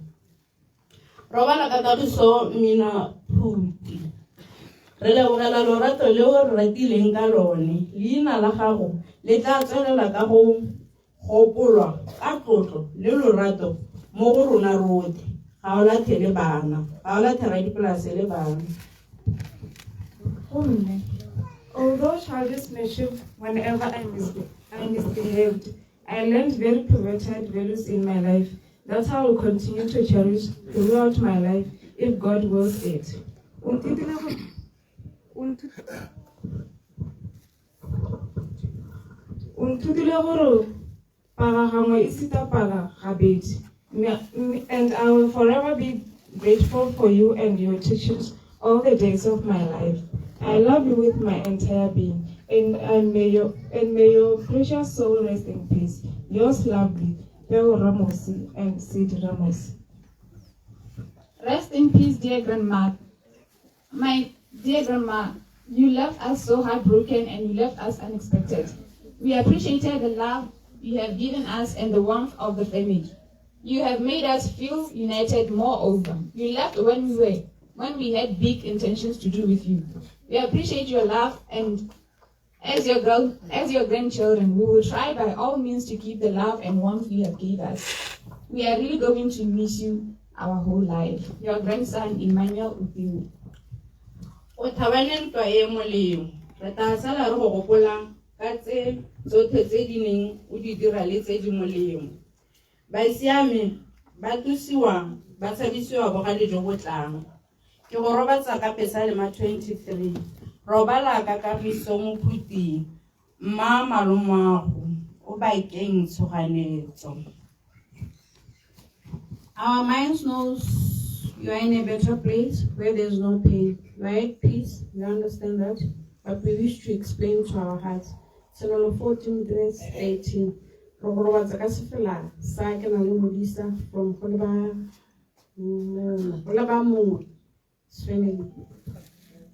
Robala ka kagiso mmina phuti. Re lebogela lorato le o re ratileng ka lone. Leina la gago le tla tswelela ka go gopolwa ka tlotlo le lorato mo go rona rotlhe. Ga o latlhele bana, ga o latlhe radipolase le bana. Gomme, although childish mischief whenever I misbehaved, I learned very pivotal values in my life that I will continue to cherish throughout my life if God wills it. O nthutile go- o nthu- o nthutile gore pala gangwe e sita pala gabedi. And I will forever be grateful for you and your teachings all the days of my life. I love you with my entire being, and may your precious soul rest in peace. Yours lovely, Beo Ramosi and Sid Ramos. Rest in peace, dear grandma. My dear grandma, you left us so heartbroken and you left us unexpected. We appreciated the love you have given us and the warmth of the family. You have made us feel united moreover. You left when we had big intentions to do with you. We appreciate your love, and as your grandchildren, we will try by all means to keep the love and warmth you have gave us. We are really going to miss you our whole life. Your grandson, Emmanuel Upiu. O tlhabane ntwa e molemo. Re tla sala re go gopola ka tse tsotlhe tse di neng o di dira le tse di molemo. Basiami ba tlosiwa ba tshabisiwa bogale jo bo tlang. Ke go robatsa ka Pesalema 23. Robala ka kagiso mo phuting, mma malomago o bakeng tshoganetso. Our minds knows you are in a better place where there's no pain. You are at peace, we understand that, but we wish to explain to our hearts. Tshenolo 14 verse 18. Re go robatsa ka sefela sa ke na le modisa from go leba mongwe family.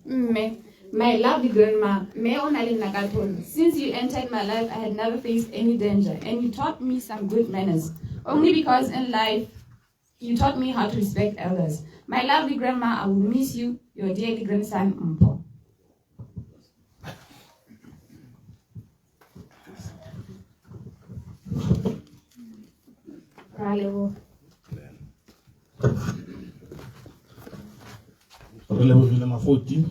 Mme, my lovely grandma, Mme o na le nna ka tholo. Since you entered my life, I had never faced any danger, and you taught me some good manners. Only because in life, you taught me how to respect elders. My lovely grandma, I will miss you, your dearly grandson, Mpho. Ra leboga. Re lebogile ma-14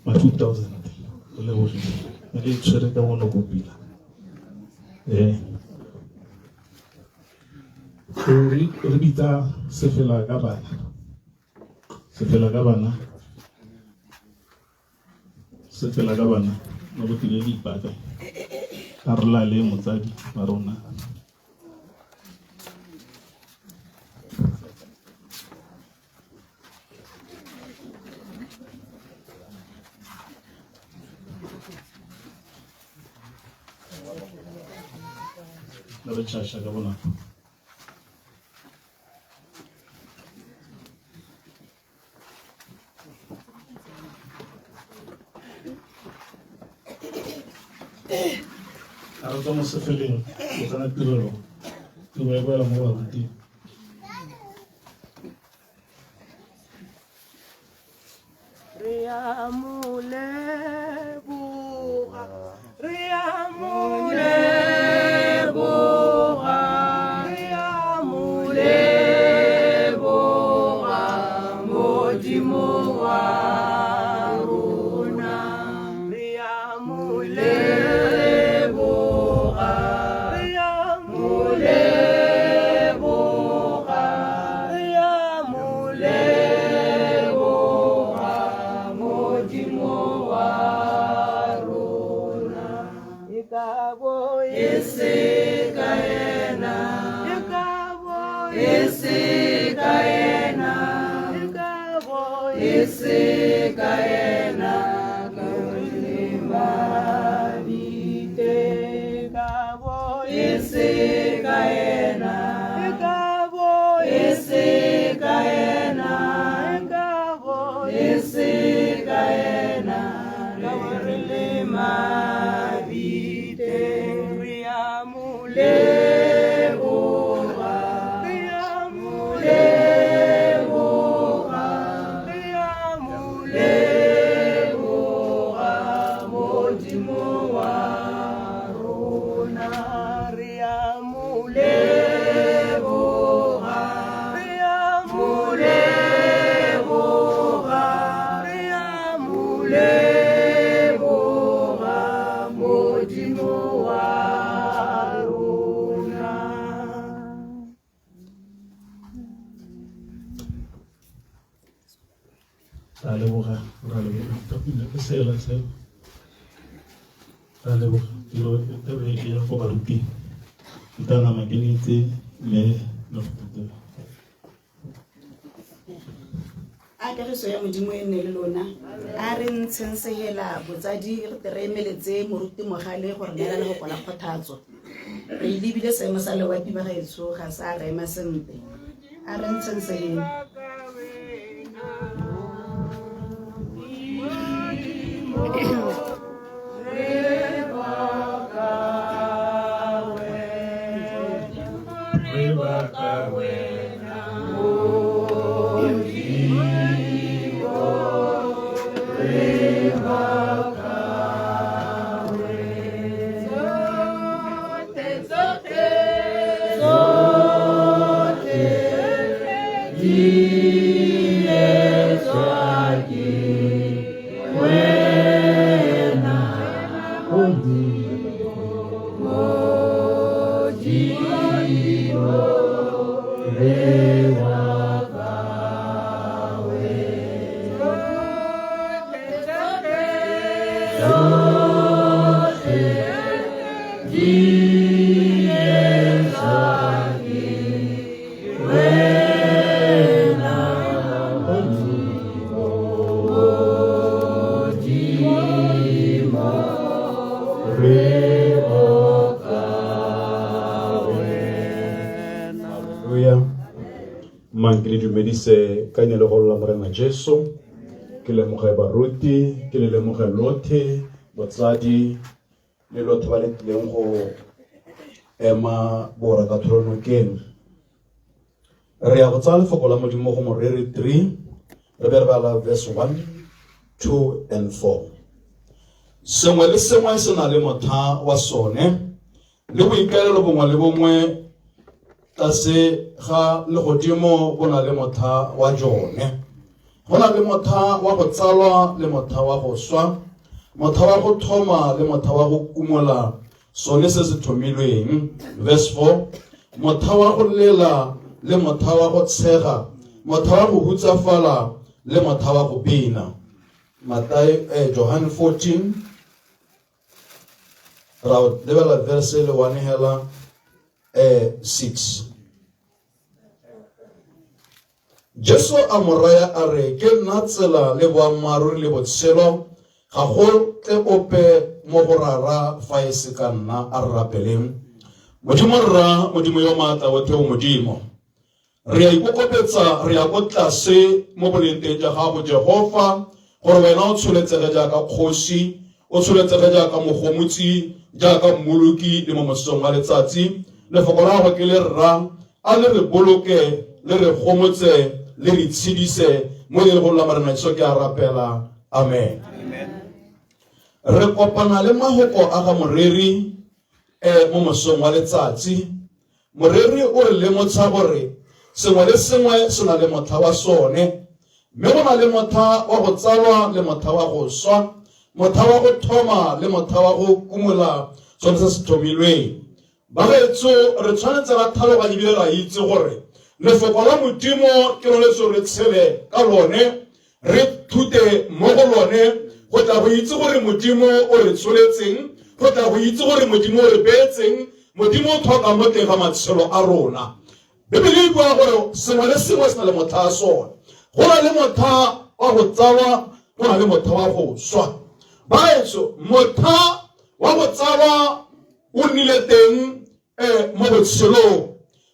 ma 2000 re lebogile ne le tshwere ka bonoko pila so re bitsa sefela ka bana, sefela ka bana, sefela ka bana ne go tlile le ipaka a re lale motsadi wa rona. Le re tšhaša ka bonako. A re tswa mo sefeleng go tsena tirelo, tiro e boela mo baruting. Re a mo leboga, re a mo leboga, re a mo leboga, Modimo wa rona. Re a mo leboga, re a mo leboga, re a mo leboga, Modimo wa rona. E ka bo e se ka ena, e ka bo e se ka ena, e ka bo e se ka ena, ka re mabite. E ka bo e se ka ena, e ka bo e se ka ena, e ka bo e se ka ena, ka re le mabite. Re a mo leboga, re a mo leboga, re a mo leboga, Modimo wa rona. Re a mo leboga, re a mo leboga, re a mo leboga, Modimo wa rona. Ra leboga, ra leboga. Ke sela seo. Ra leboga. Tiro e tebe e ya go baruti. Ntana makenitse le le go rutela. A kagiso ya Modimo e nne le lona. A re ntsheng sehela botsadi re tle re emeletse moruti Mogale gore neela le go kwala kgothatso. Re lebile seemo sa loapi ba gaetsho ga sa re ema sentle. A re ntsheng sehela. Re baka wena, Modimo, re baka wena. Tsotlhe, tsotlhe, tsotlhe di etswa ke wena. Tsotlhe di etswa ke wena, Modimo, re boka wena. Halleluja. Mang ke le dumedise ka ina legolo la Morena Jesu. Ke lemoge baruti, ke le lemoge lothe, botsadi le lothe ba le tlileng go ema bora ka thulonokeng. Re ya go tsaya lefoko la Modimo go Moreri 3, re be re bala verse 1, 2 and 4. Sengwe le sengwe se na le motha wa sone, le boikaelelo bongwe le bongwe tlase ga legodimo bo na le motha wa jone. Go na le motha wa go tsalwa le motha wa go swa, motha wa go thoma le motha wa go kumola sone se se thomilweng. Verse 4, motha wa go lela le motha wa go tshega, motha wa go hutsafala le motha wa go bina. Matai, Johan 14, ra lebela verse le 1 hela 6. Jesu a mo raya a re, ke nna tsela le boammaaruri le botshelo, ga go tle ope mo go Rara fa e se ka nna. A re rapeleng. Modimo Rra, Modimo yo maatla otlhe o Modimo, re a ikokobetsa, re ya ko tlase mo boleng teng ja gago Jehova, gore wena o tsholetsege jaaka kgosi, o tsholetsege jaaka mogomotsi, jaaka mmoloki le mo mosong wa letsatsi. Lefoko la gago ke le Rra, a le re boloke, le re gomotse, le re tshedise mo le legolo la Morena Jesu ke a rapela. Amen. Re kopana le mahoko a ga moreri mo mosong wa letsatsi. Moreri o re lemotsha gore sengwe le sengwe se na le motlha wa sone, mme go na le motlha wa go tsalwa le motlha wa go swa, motlha wa go thoma le motlha wa go kumola sone se se thomilweng. Bagaetsho, re tshwanetse ra tlhaloganya ebile ra itse gore lefoko la Modimo ke lone se re tshele ka lone, re thute mo go lone, go tla go itse gore Modimo o re tsholetseng, go tla go itse gore Modimo o re beetseng, Modimo o tlhoka mo teng ga matshelo a rona. Bibele e bua gore sengwe le sengwe se na le motlha wa sone. Go na le motlha wa go tsalwa, go na le motlha wa go swa. Bagaetsho, motlha wa go tsalwa o nnile teng mo botshelong.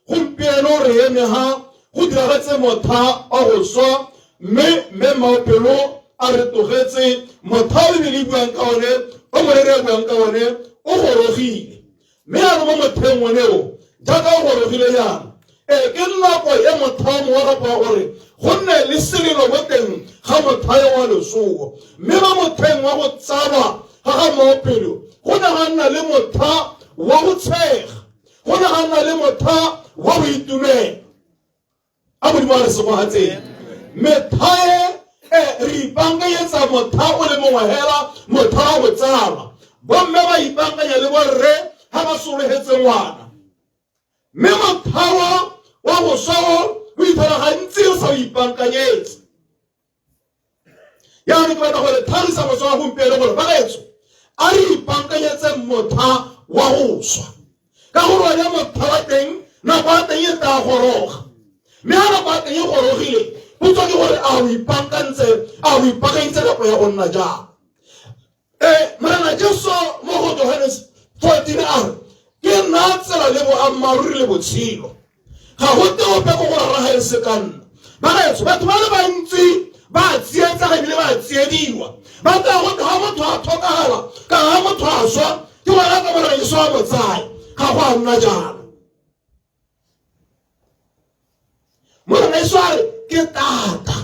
Gompieno re eme ha go diragetse motlha wa go swa, mme mme Mmaopelo a re tlogetse. Motlha o Bibele e buang ka one, o moreri a buang ka one, o gorogile. Mme jaanong mo motlheng one o, jaaka o gorogile jaana, ke nako ya motlha o mongwe gape wa gore go nne le selelo mo teng ga motlha yo wa lesogo. Mme mo motlheng wa go tsalwa ga ga Mmaopelo, go ne ga nna le motlha wa go tshega, go ne ga nna le motlha wa boitumelo. A Modimo a re segogatseng. Methae re ipaakanyetsa motlha o le mongwe hela, motlha wa go tsalwa. Bomme ba ipaakanya le borre ha ba sologetse ngwana. Mme motlha wa go swa o o ithela gantsi o sa o ipaakanyetse. Jaanong ke batla gore tlhagisa moswa wa gompieno gore bagaetsho, a re ipaakanyetse motlha wa go swa, ka gore one motlha wa teng, nako ya teng e tla goroga. Mme ha nako ya teng e gorogile, potso ke gore a o ipaakantse, a o ipaakanyetse nako ya go nna jang? Morena Jesu mo go Johannes 14 a re, ke nna tsela le boammaaruri le botshelo, ga go te ope ko go rara ga e se ka nna. Bagaetsho, batho ba le bantsi ba tsietsega ebile ba tsiediwa, ba tsaya gote ga motho a tlhokagala ka ga motho a swa ke gona ka Morena Jesu a mo tsaya. Ga go a nna jalo. Morena Jesu a re ke tata,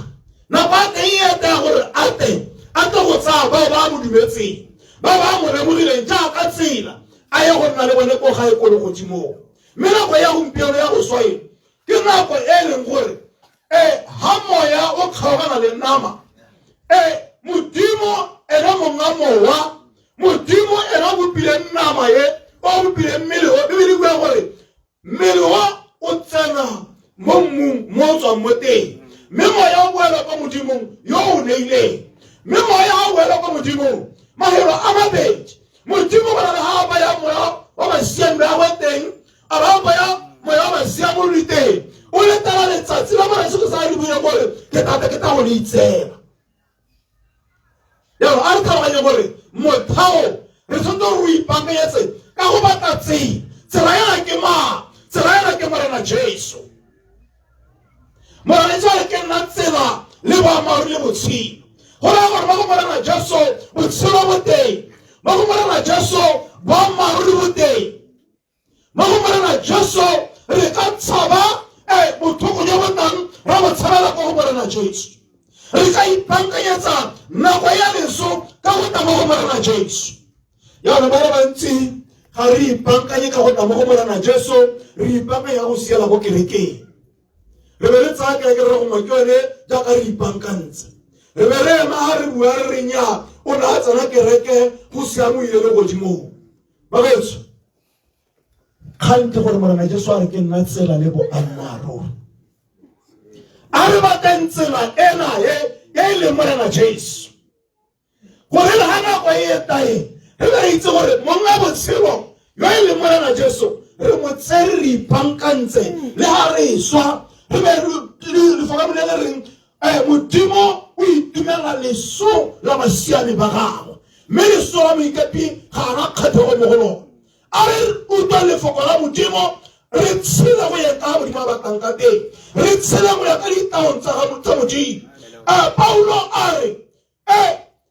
nako a teng e etaya gore a teng a tle go tsaya bao ba mo dumetseng, ba ba mo lemogileng jaaka tsela, a ye go nna le bone ko gae ko legodimong. Mme nako ya gompieno ya go swa e ke nako e leng gore ha moya o kgaogana le nama, Modimo ena monga mowa, Modimo ena o bopileng nama e, o bopileng mmele o. Bibele e bua gore mmele o o tsena mo mmung mo o tswang mo teng, mme moya o boela kwa Modimong yo o neileng. Mme moya o boela kwa Modimong. Mahelo a mabedi. Modimo go na le ga a baya moya wa basiami ba gagwe teng, a ba baya moya wa basiamolodi teng. O letela letsatsi la Morena Jesu sa le buile gore ke tla ke tla go le itseela. Jaanong a re tlhaloganye gore motheo re tshwanetse gore o ipaakanyetse ka go batla tsela. Tsela ena ke mang? Tsela ena ke Morena Jesu. Morena Jesu a re ke nna tsela le boammaaruri le botshelo. Go raya gore mo go Morena Jesu botshelo bo teng, mo go Morena Jesu boammaaruri bo teng, mo go Morena Jesu re ka tshaba botlhoko jo bo tlang ra bo tshabela ko go Morena Jesu. Re ka ipaakanyetsa nako ya leso ka go tla mo go Morena Jesu. Jaanong ba le bantsi ga re ipaakanye ka go tla mo go Morena Jesu, re ipaakanya go siela ko kerekeng. Re be re tsaya kereke re gongwe ke yone jaaka re ipaakantse. Re be re ema ga re bua re re nnyaa, o ne a tsena kereke go siame o ile legodimong. Bagaetsho, kgang ke gore Morena Jesu a re ke nna tsela le boammaaruri. A re batleng tsela ena e e leng Morena Jesu. Gore le ga nako e etae re be re itse gore monga botshelo yo e leng Morena Jesu re mo tsere re ipankantse le ga re swa re be lefoko la le reng Modimo o itumela leso la basiami ba gagwe mme leso la moikepi ga ana kgatlhego mo go lone. A re utlwa lefoko la Modimo re tshela go ya ka Modimo a batlang ka teng, re tshela go ya ka ditaong tsa Modimo. Paulo a re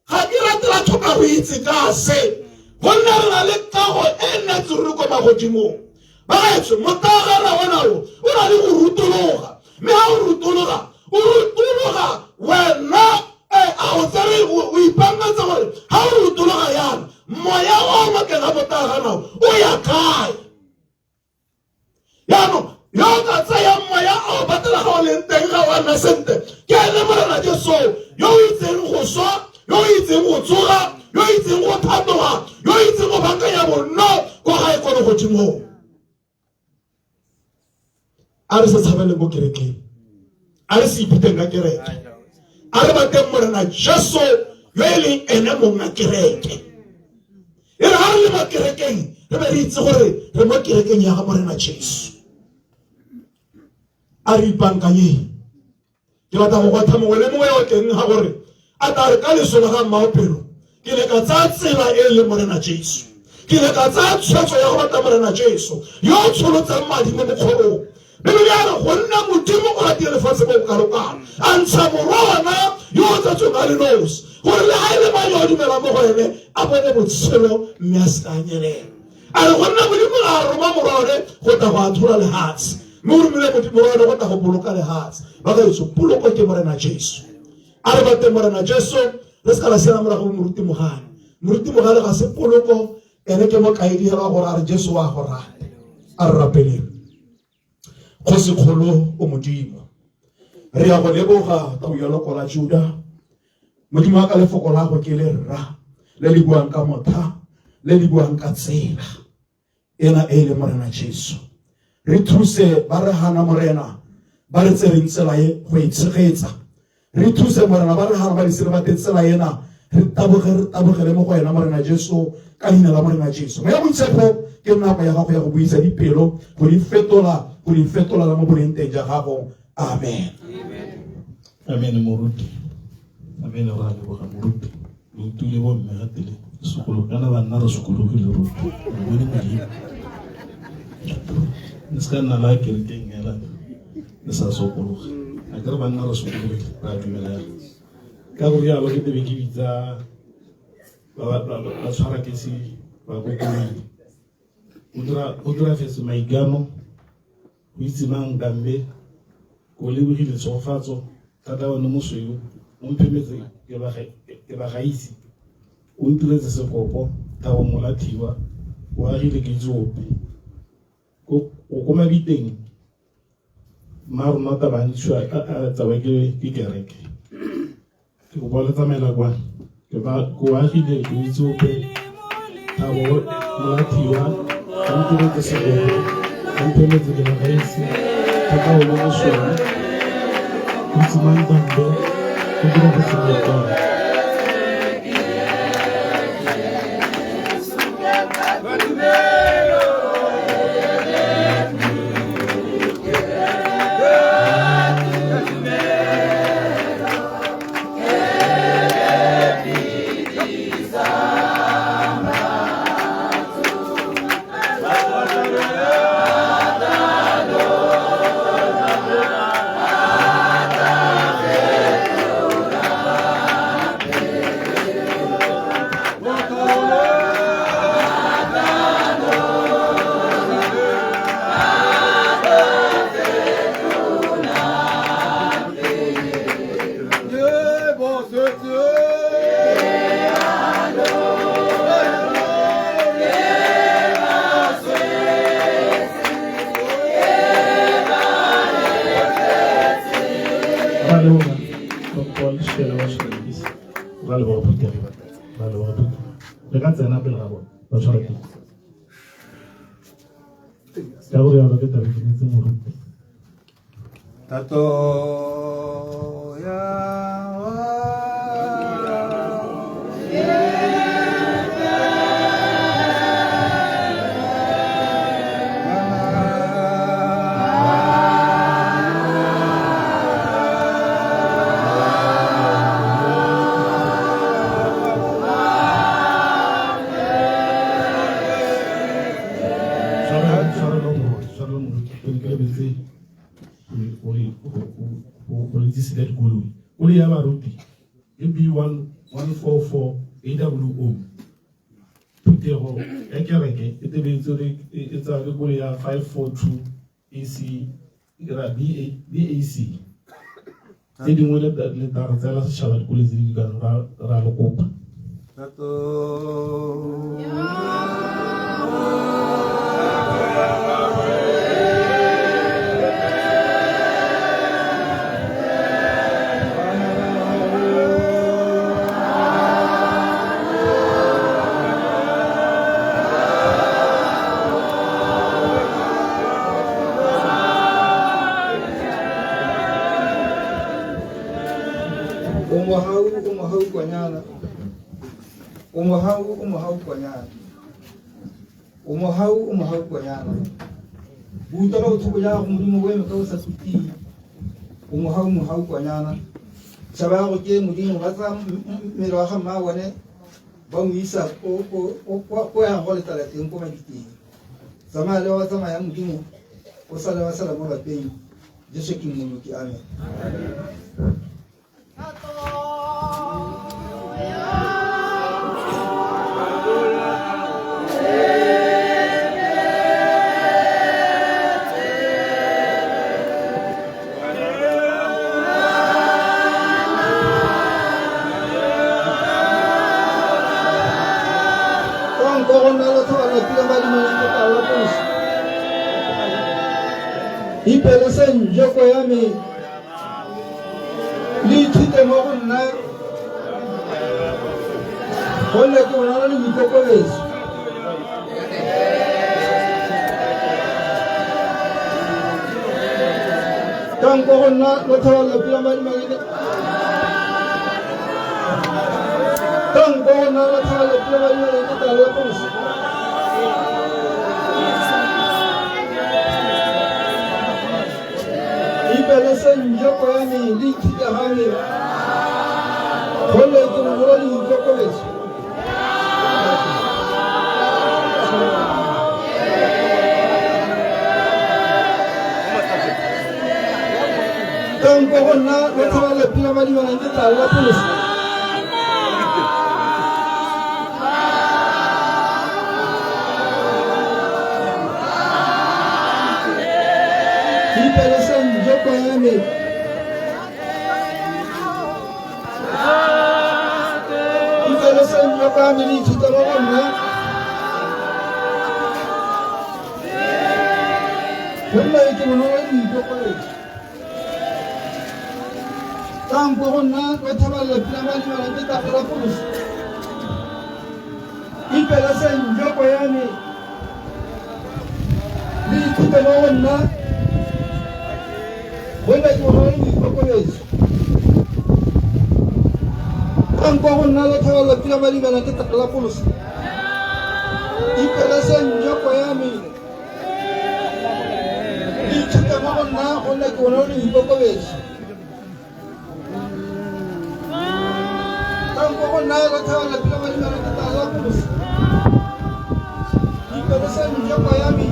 ga ke rate la tlhoka go itse ka se, gonne re na le kago e nnetse ruri ko magodimong. Bagaetsho, motlaaga ra ona o o na le go rutologa, mme ga o rutologa o rutologa wena a o tsere o ipankantse gore ga o rutologa yana moya o mo teng ga motlaaga nao o ya kae. Jaanong yo o ka tsayang moya a o batela ga o leng teng ga wa nna sentle ke ene Morena Jesu yo o itseng go swa, yo o itseng go tsoga, yo o itseng go tlhatloga, yo o itseng go bankanya bonno kwa gae kwa legodimong. A re se tshabeleng mo kerekeng, a re se ithuteng ka kereke, a re batleng Morena Jesu yo e leng ene monga kereke. E re ga re le mo kerekeng re be re itse gore re mo kerekeng ya ga Morena Jesu. A re ipankanyeng. Ke batla go gwetlha mongwe le mongwe yo teng ga gore a tla re ka leso la ga mmaopelo ke ne ka tsaya tsela e leng Morena Jesu. Ke ne ka tsaya tshwetso ya go batla Morena Jesu yo o tsholotseng madi mo mokgorong. Bibele ya re gonne Modimo o ratile lefatshe mo bokalokalo, a ntsha morwa ona yo o tsetsweng a le nosi, gore le ga e le mang yo o dumelang mo go ene a bone botshelo mme a se ka a nyelela. A re gonne Modimo ga a roma morwa one go tla go atlhola lefatshe, mme o romile morwa one go tla go boloka lefatshe. Bagaetsho, poloko ke Morena Jesu. A re batleng Morena Jesu, re se ka ra siana morago bo Moruti Mogale. Moruti Mogale ga se poloko, ene ke mokaedi hela gore a re Jesu wa go rata. A re rapeleng. Kgosi kgolo o Modimo, re ya go leboga tau ya loko la Juda. Modimo wa ka lefoko la go ke le rra le le buang ka motha, le le buang ka tsela ena e le Morena Jesu. Re thuse ba re hana Morena, ba re tsereng tsela e go e tshegetsa. Re thuse Morena ba re hana ba disele ba teng tsela ena, re taboge re tabogele mo go wena Morena Jesu ka leina la Morena Jesu. Moya Boitshepo ke nako ya gago ya go buisa dipelo, go di fetola, go di fetola mo boleng teng ja gago. Amen. Amen moruti. Amen ra leboga moruti. Lo utlwile bo mme ga tele. Sokolo kana banna re sokologile rotlhe. Re bone Modimo. Le se ka nna la kerekeng hela le sa sokologe. A ke re banna re sokologile re a dumela yalo. Ka go rialo ke tebe ke bitsa ba tshwara ke se ba kokoile. O dirafetse maikano go itse mang kambe ko lebogile tshogofatso thata one mosweu o mphemetse ke ba gaise o ntiretse sekopo thabo molathiwa o agile ke itse ope o ko mabiteng mma rona tabantshiwa a tsawa ke kereke Ke kopa le tsamaela kwa. Ke ba ko agile ke itse ope. Thabo Molathiwa, o ntiretse segogo, o mphemetse ke ba gaise, thata o le mosweu, o itse mang dambe, o dira go se mokwalo. Ba leboga thata. Le ka tsena pele ga bone ba tshwara ke. Ka gore yalo ke tabe ke netse moruti. Tato ya Tshwarelo moruti, pele ke lebetse go le itsise ka dikoloi. Koloi ya baruti ke B1144 AWO. Phuthego ya kereke e tebetse e tsaya ke koloi ya 542 AC ra BAC. Tse dingwe le tla re tseela setšhaba dikoloi tse di ka ra le kopa. O mohau, o mohau kwanyana. O mohau, o mohau kwanyana. O mohau, o mohau kwanyana. Boutlwela botlhoko ja gago Modimo bo eme ka o sa tloting. O mohau, mohau kwanyana. Tšhaba ya gago ke Modimo ba tsaya mmele wa ga mma bone ba mo isa ko yang go letala teng ko mabitleng. Tsamaya le ba ba tsamayang Modimo o sale ba sala mo lapeng. Jesu ke mmoloki, amen. Ipeleseng joko ya me le ithute mo go nna gonne ke bonolo le boikokobetso. Tlang ko go nna lo thola lepila madimabe. Tlang ko go nna lo thola lepila madimabe ke tla le puso. Ipeleseng joko ya me le ithute ga me gonne ke bonolo le boikokobetso. Tlang ko go nna lo thola lepila madimabe ke tla le puso. Ipeleseng joko ya me. Ipeleseng joko ya me le ithute mo go nna gonne ke bonolo le boikokobetso. Tlang ko go nna lo thola lepila madimabe ke tla go lapolosa. Ipeleseng joko ya me le ithute mo go nna gonne ke bonolo le boikokobetso. Tlang ko go nna lo thola lepila madimabe ke tla go lapolosa. Ipeleseng joko ya me le ithute mo go nna gonne ke bonolo le boikokobetso. Tlang ko go nna lo thola lepila madimabe ke tla go lapolosa. Ipeleseng joko ya me.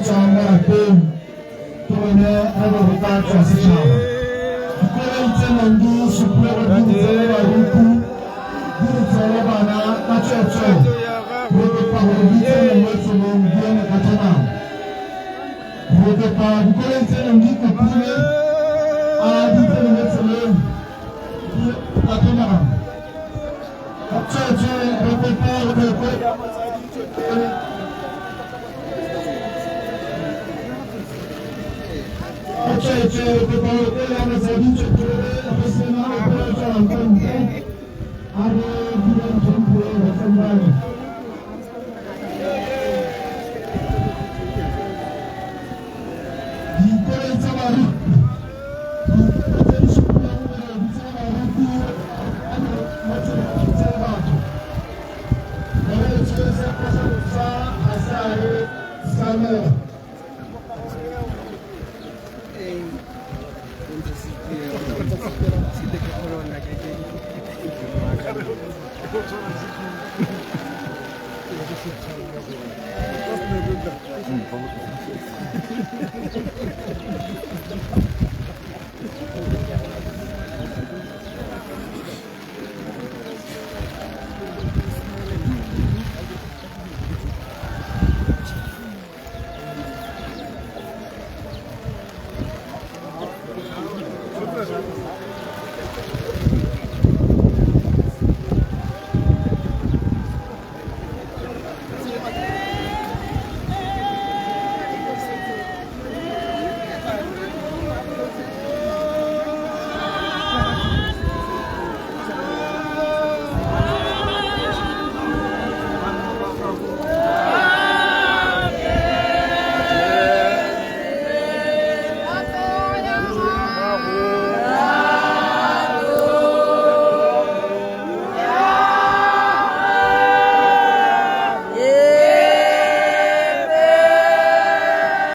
Tswang mo lapeng ke bone re bo re tla tswa setšhaba. Dikoloi tse tse neng di supile gore di re tseele baruti, di re tseele bana ka tsweetswee, re kopa gore di tsene mo tseleng di eme ka dinao. Re kopa dikoloi tse neng di kopile a di tsene mo tseleng di ka dinao. Ka tsweetswee re kopa gore ka tsweetswee re kopa gore koloi ya motsadi.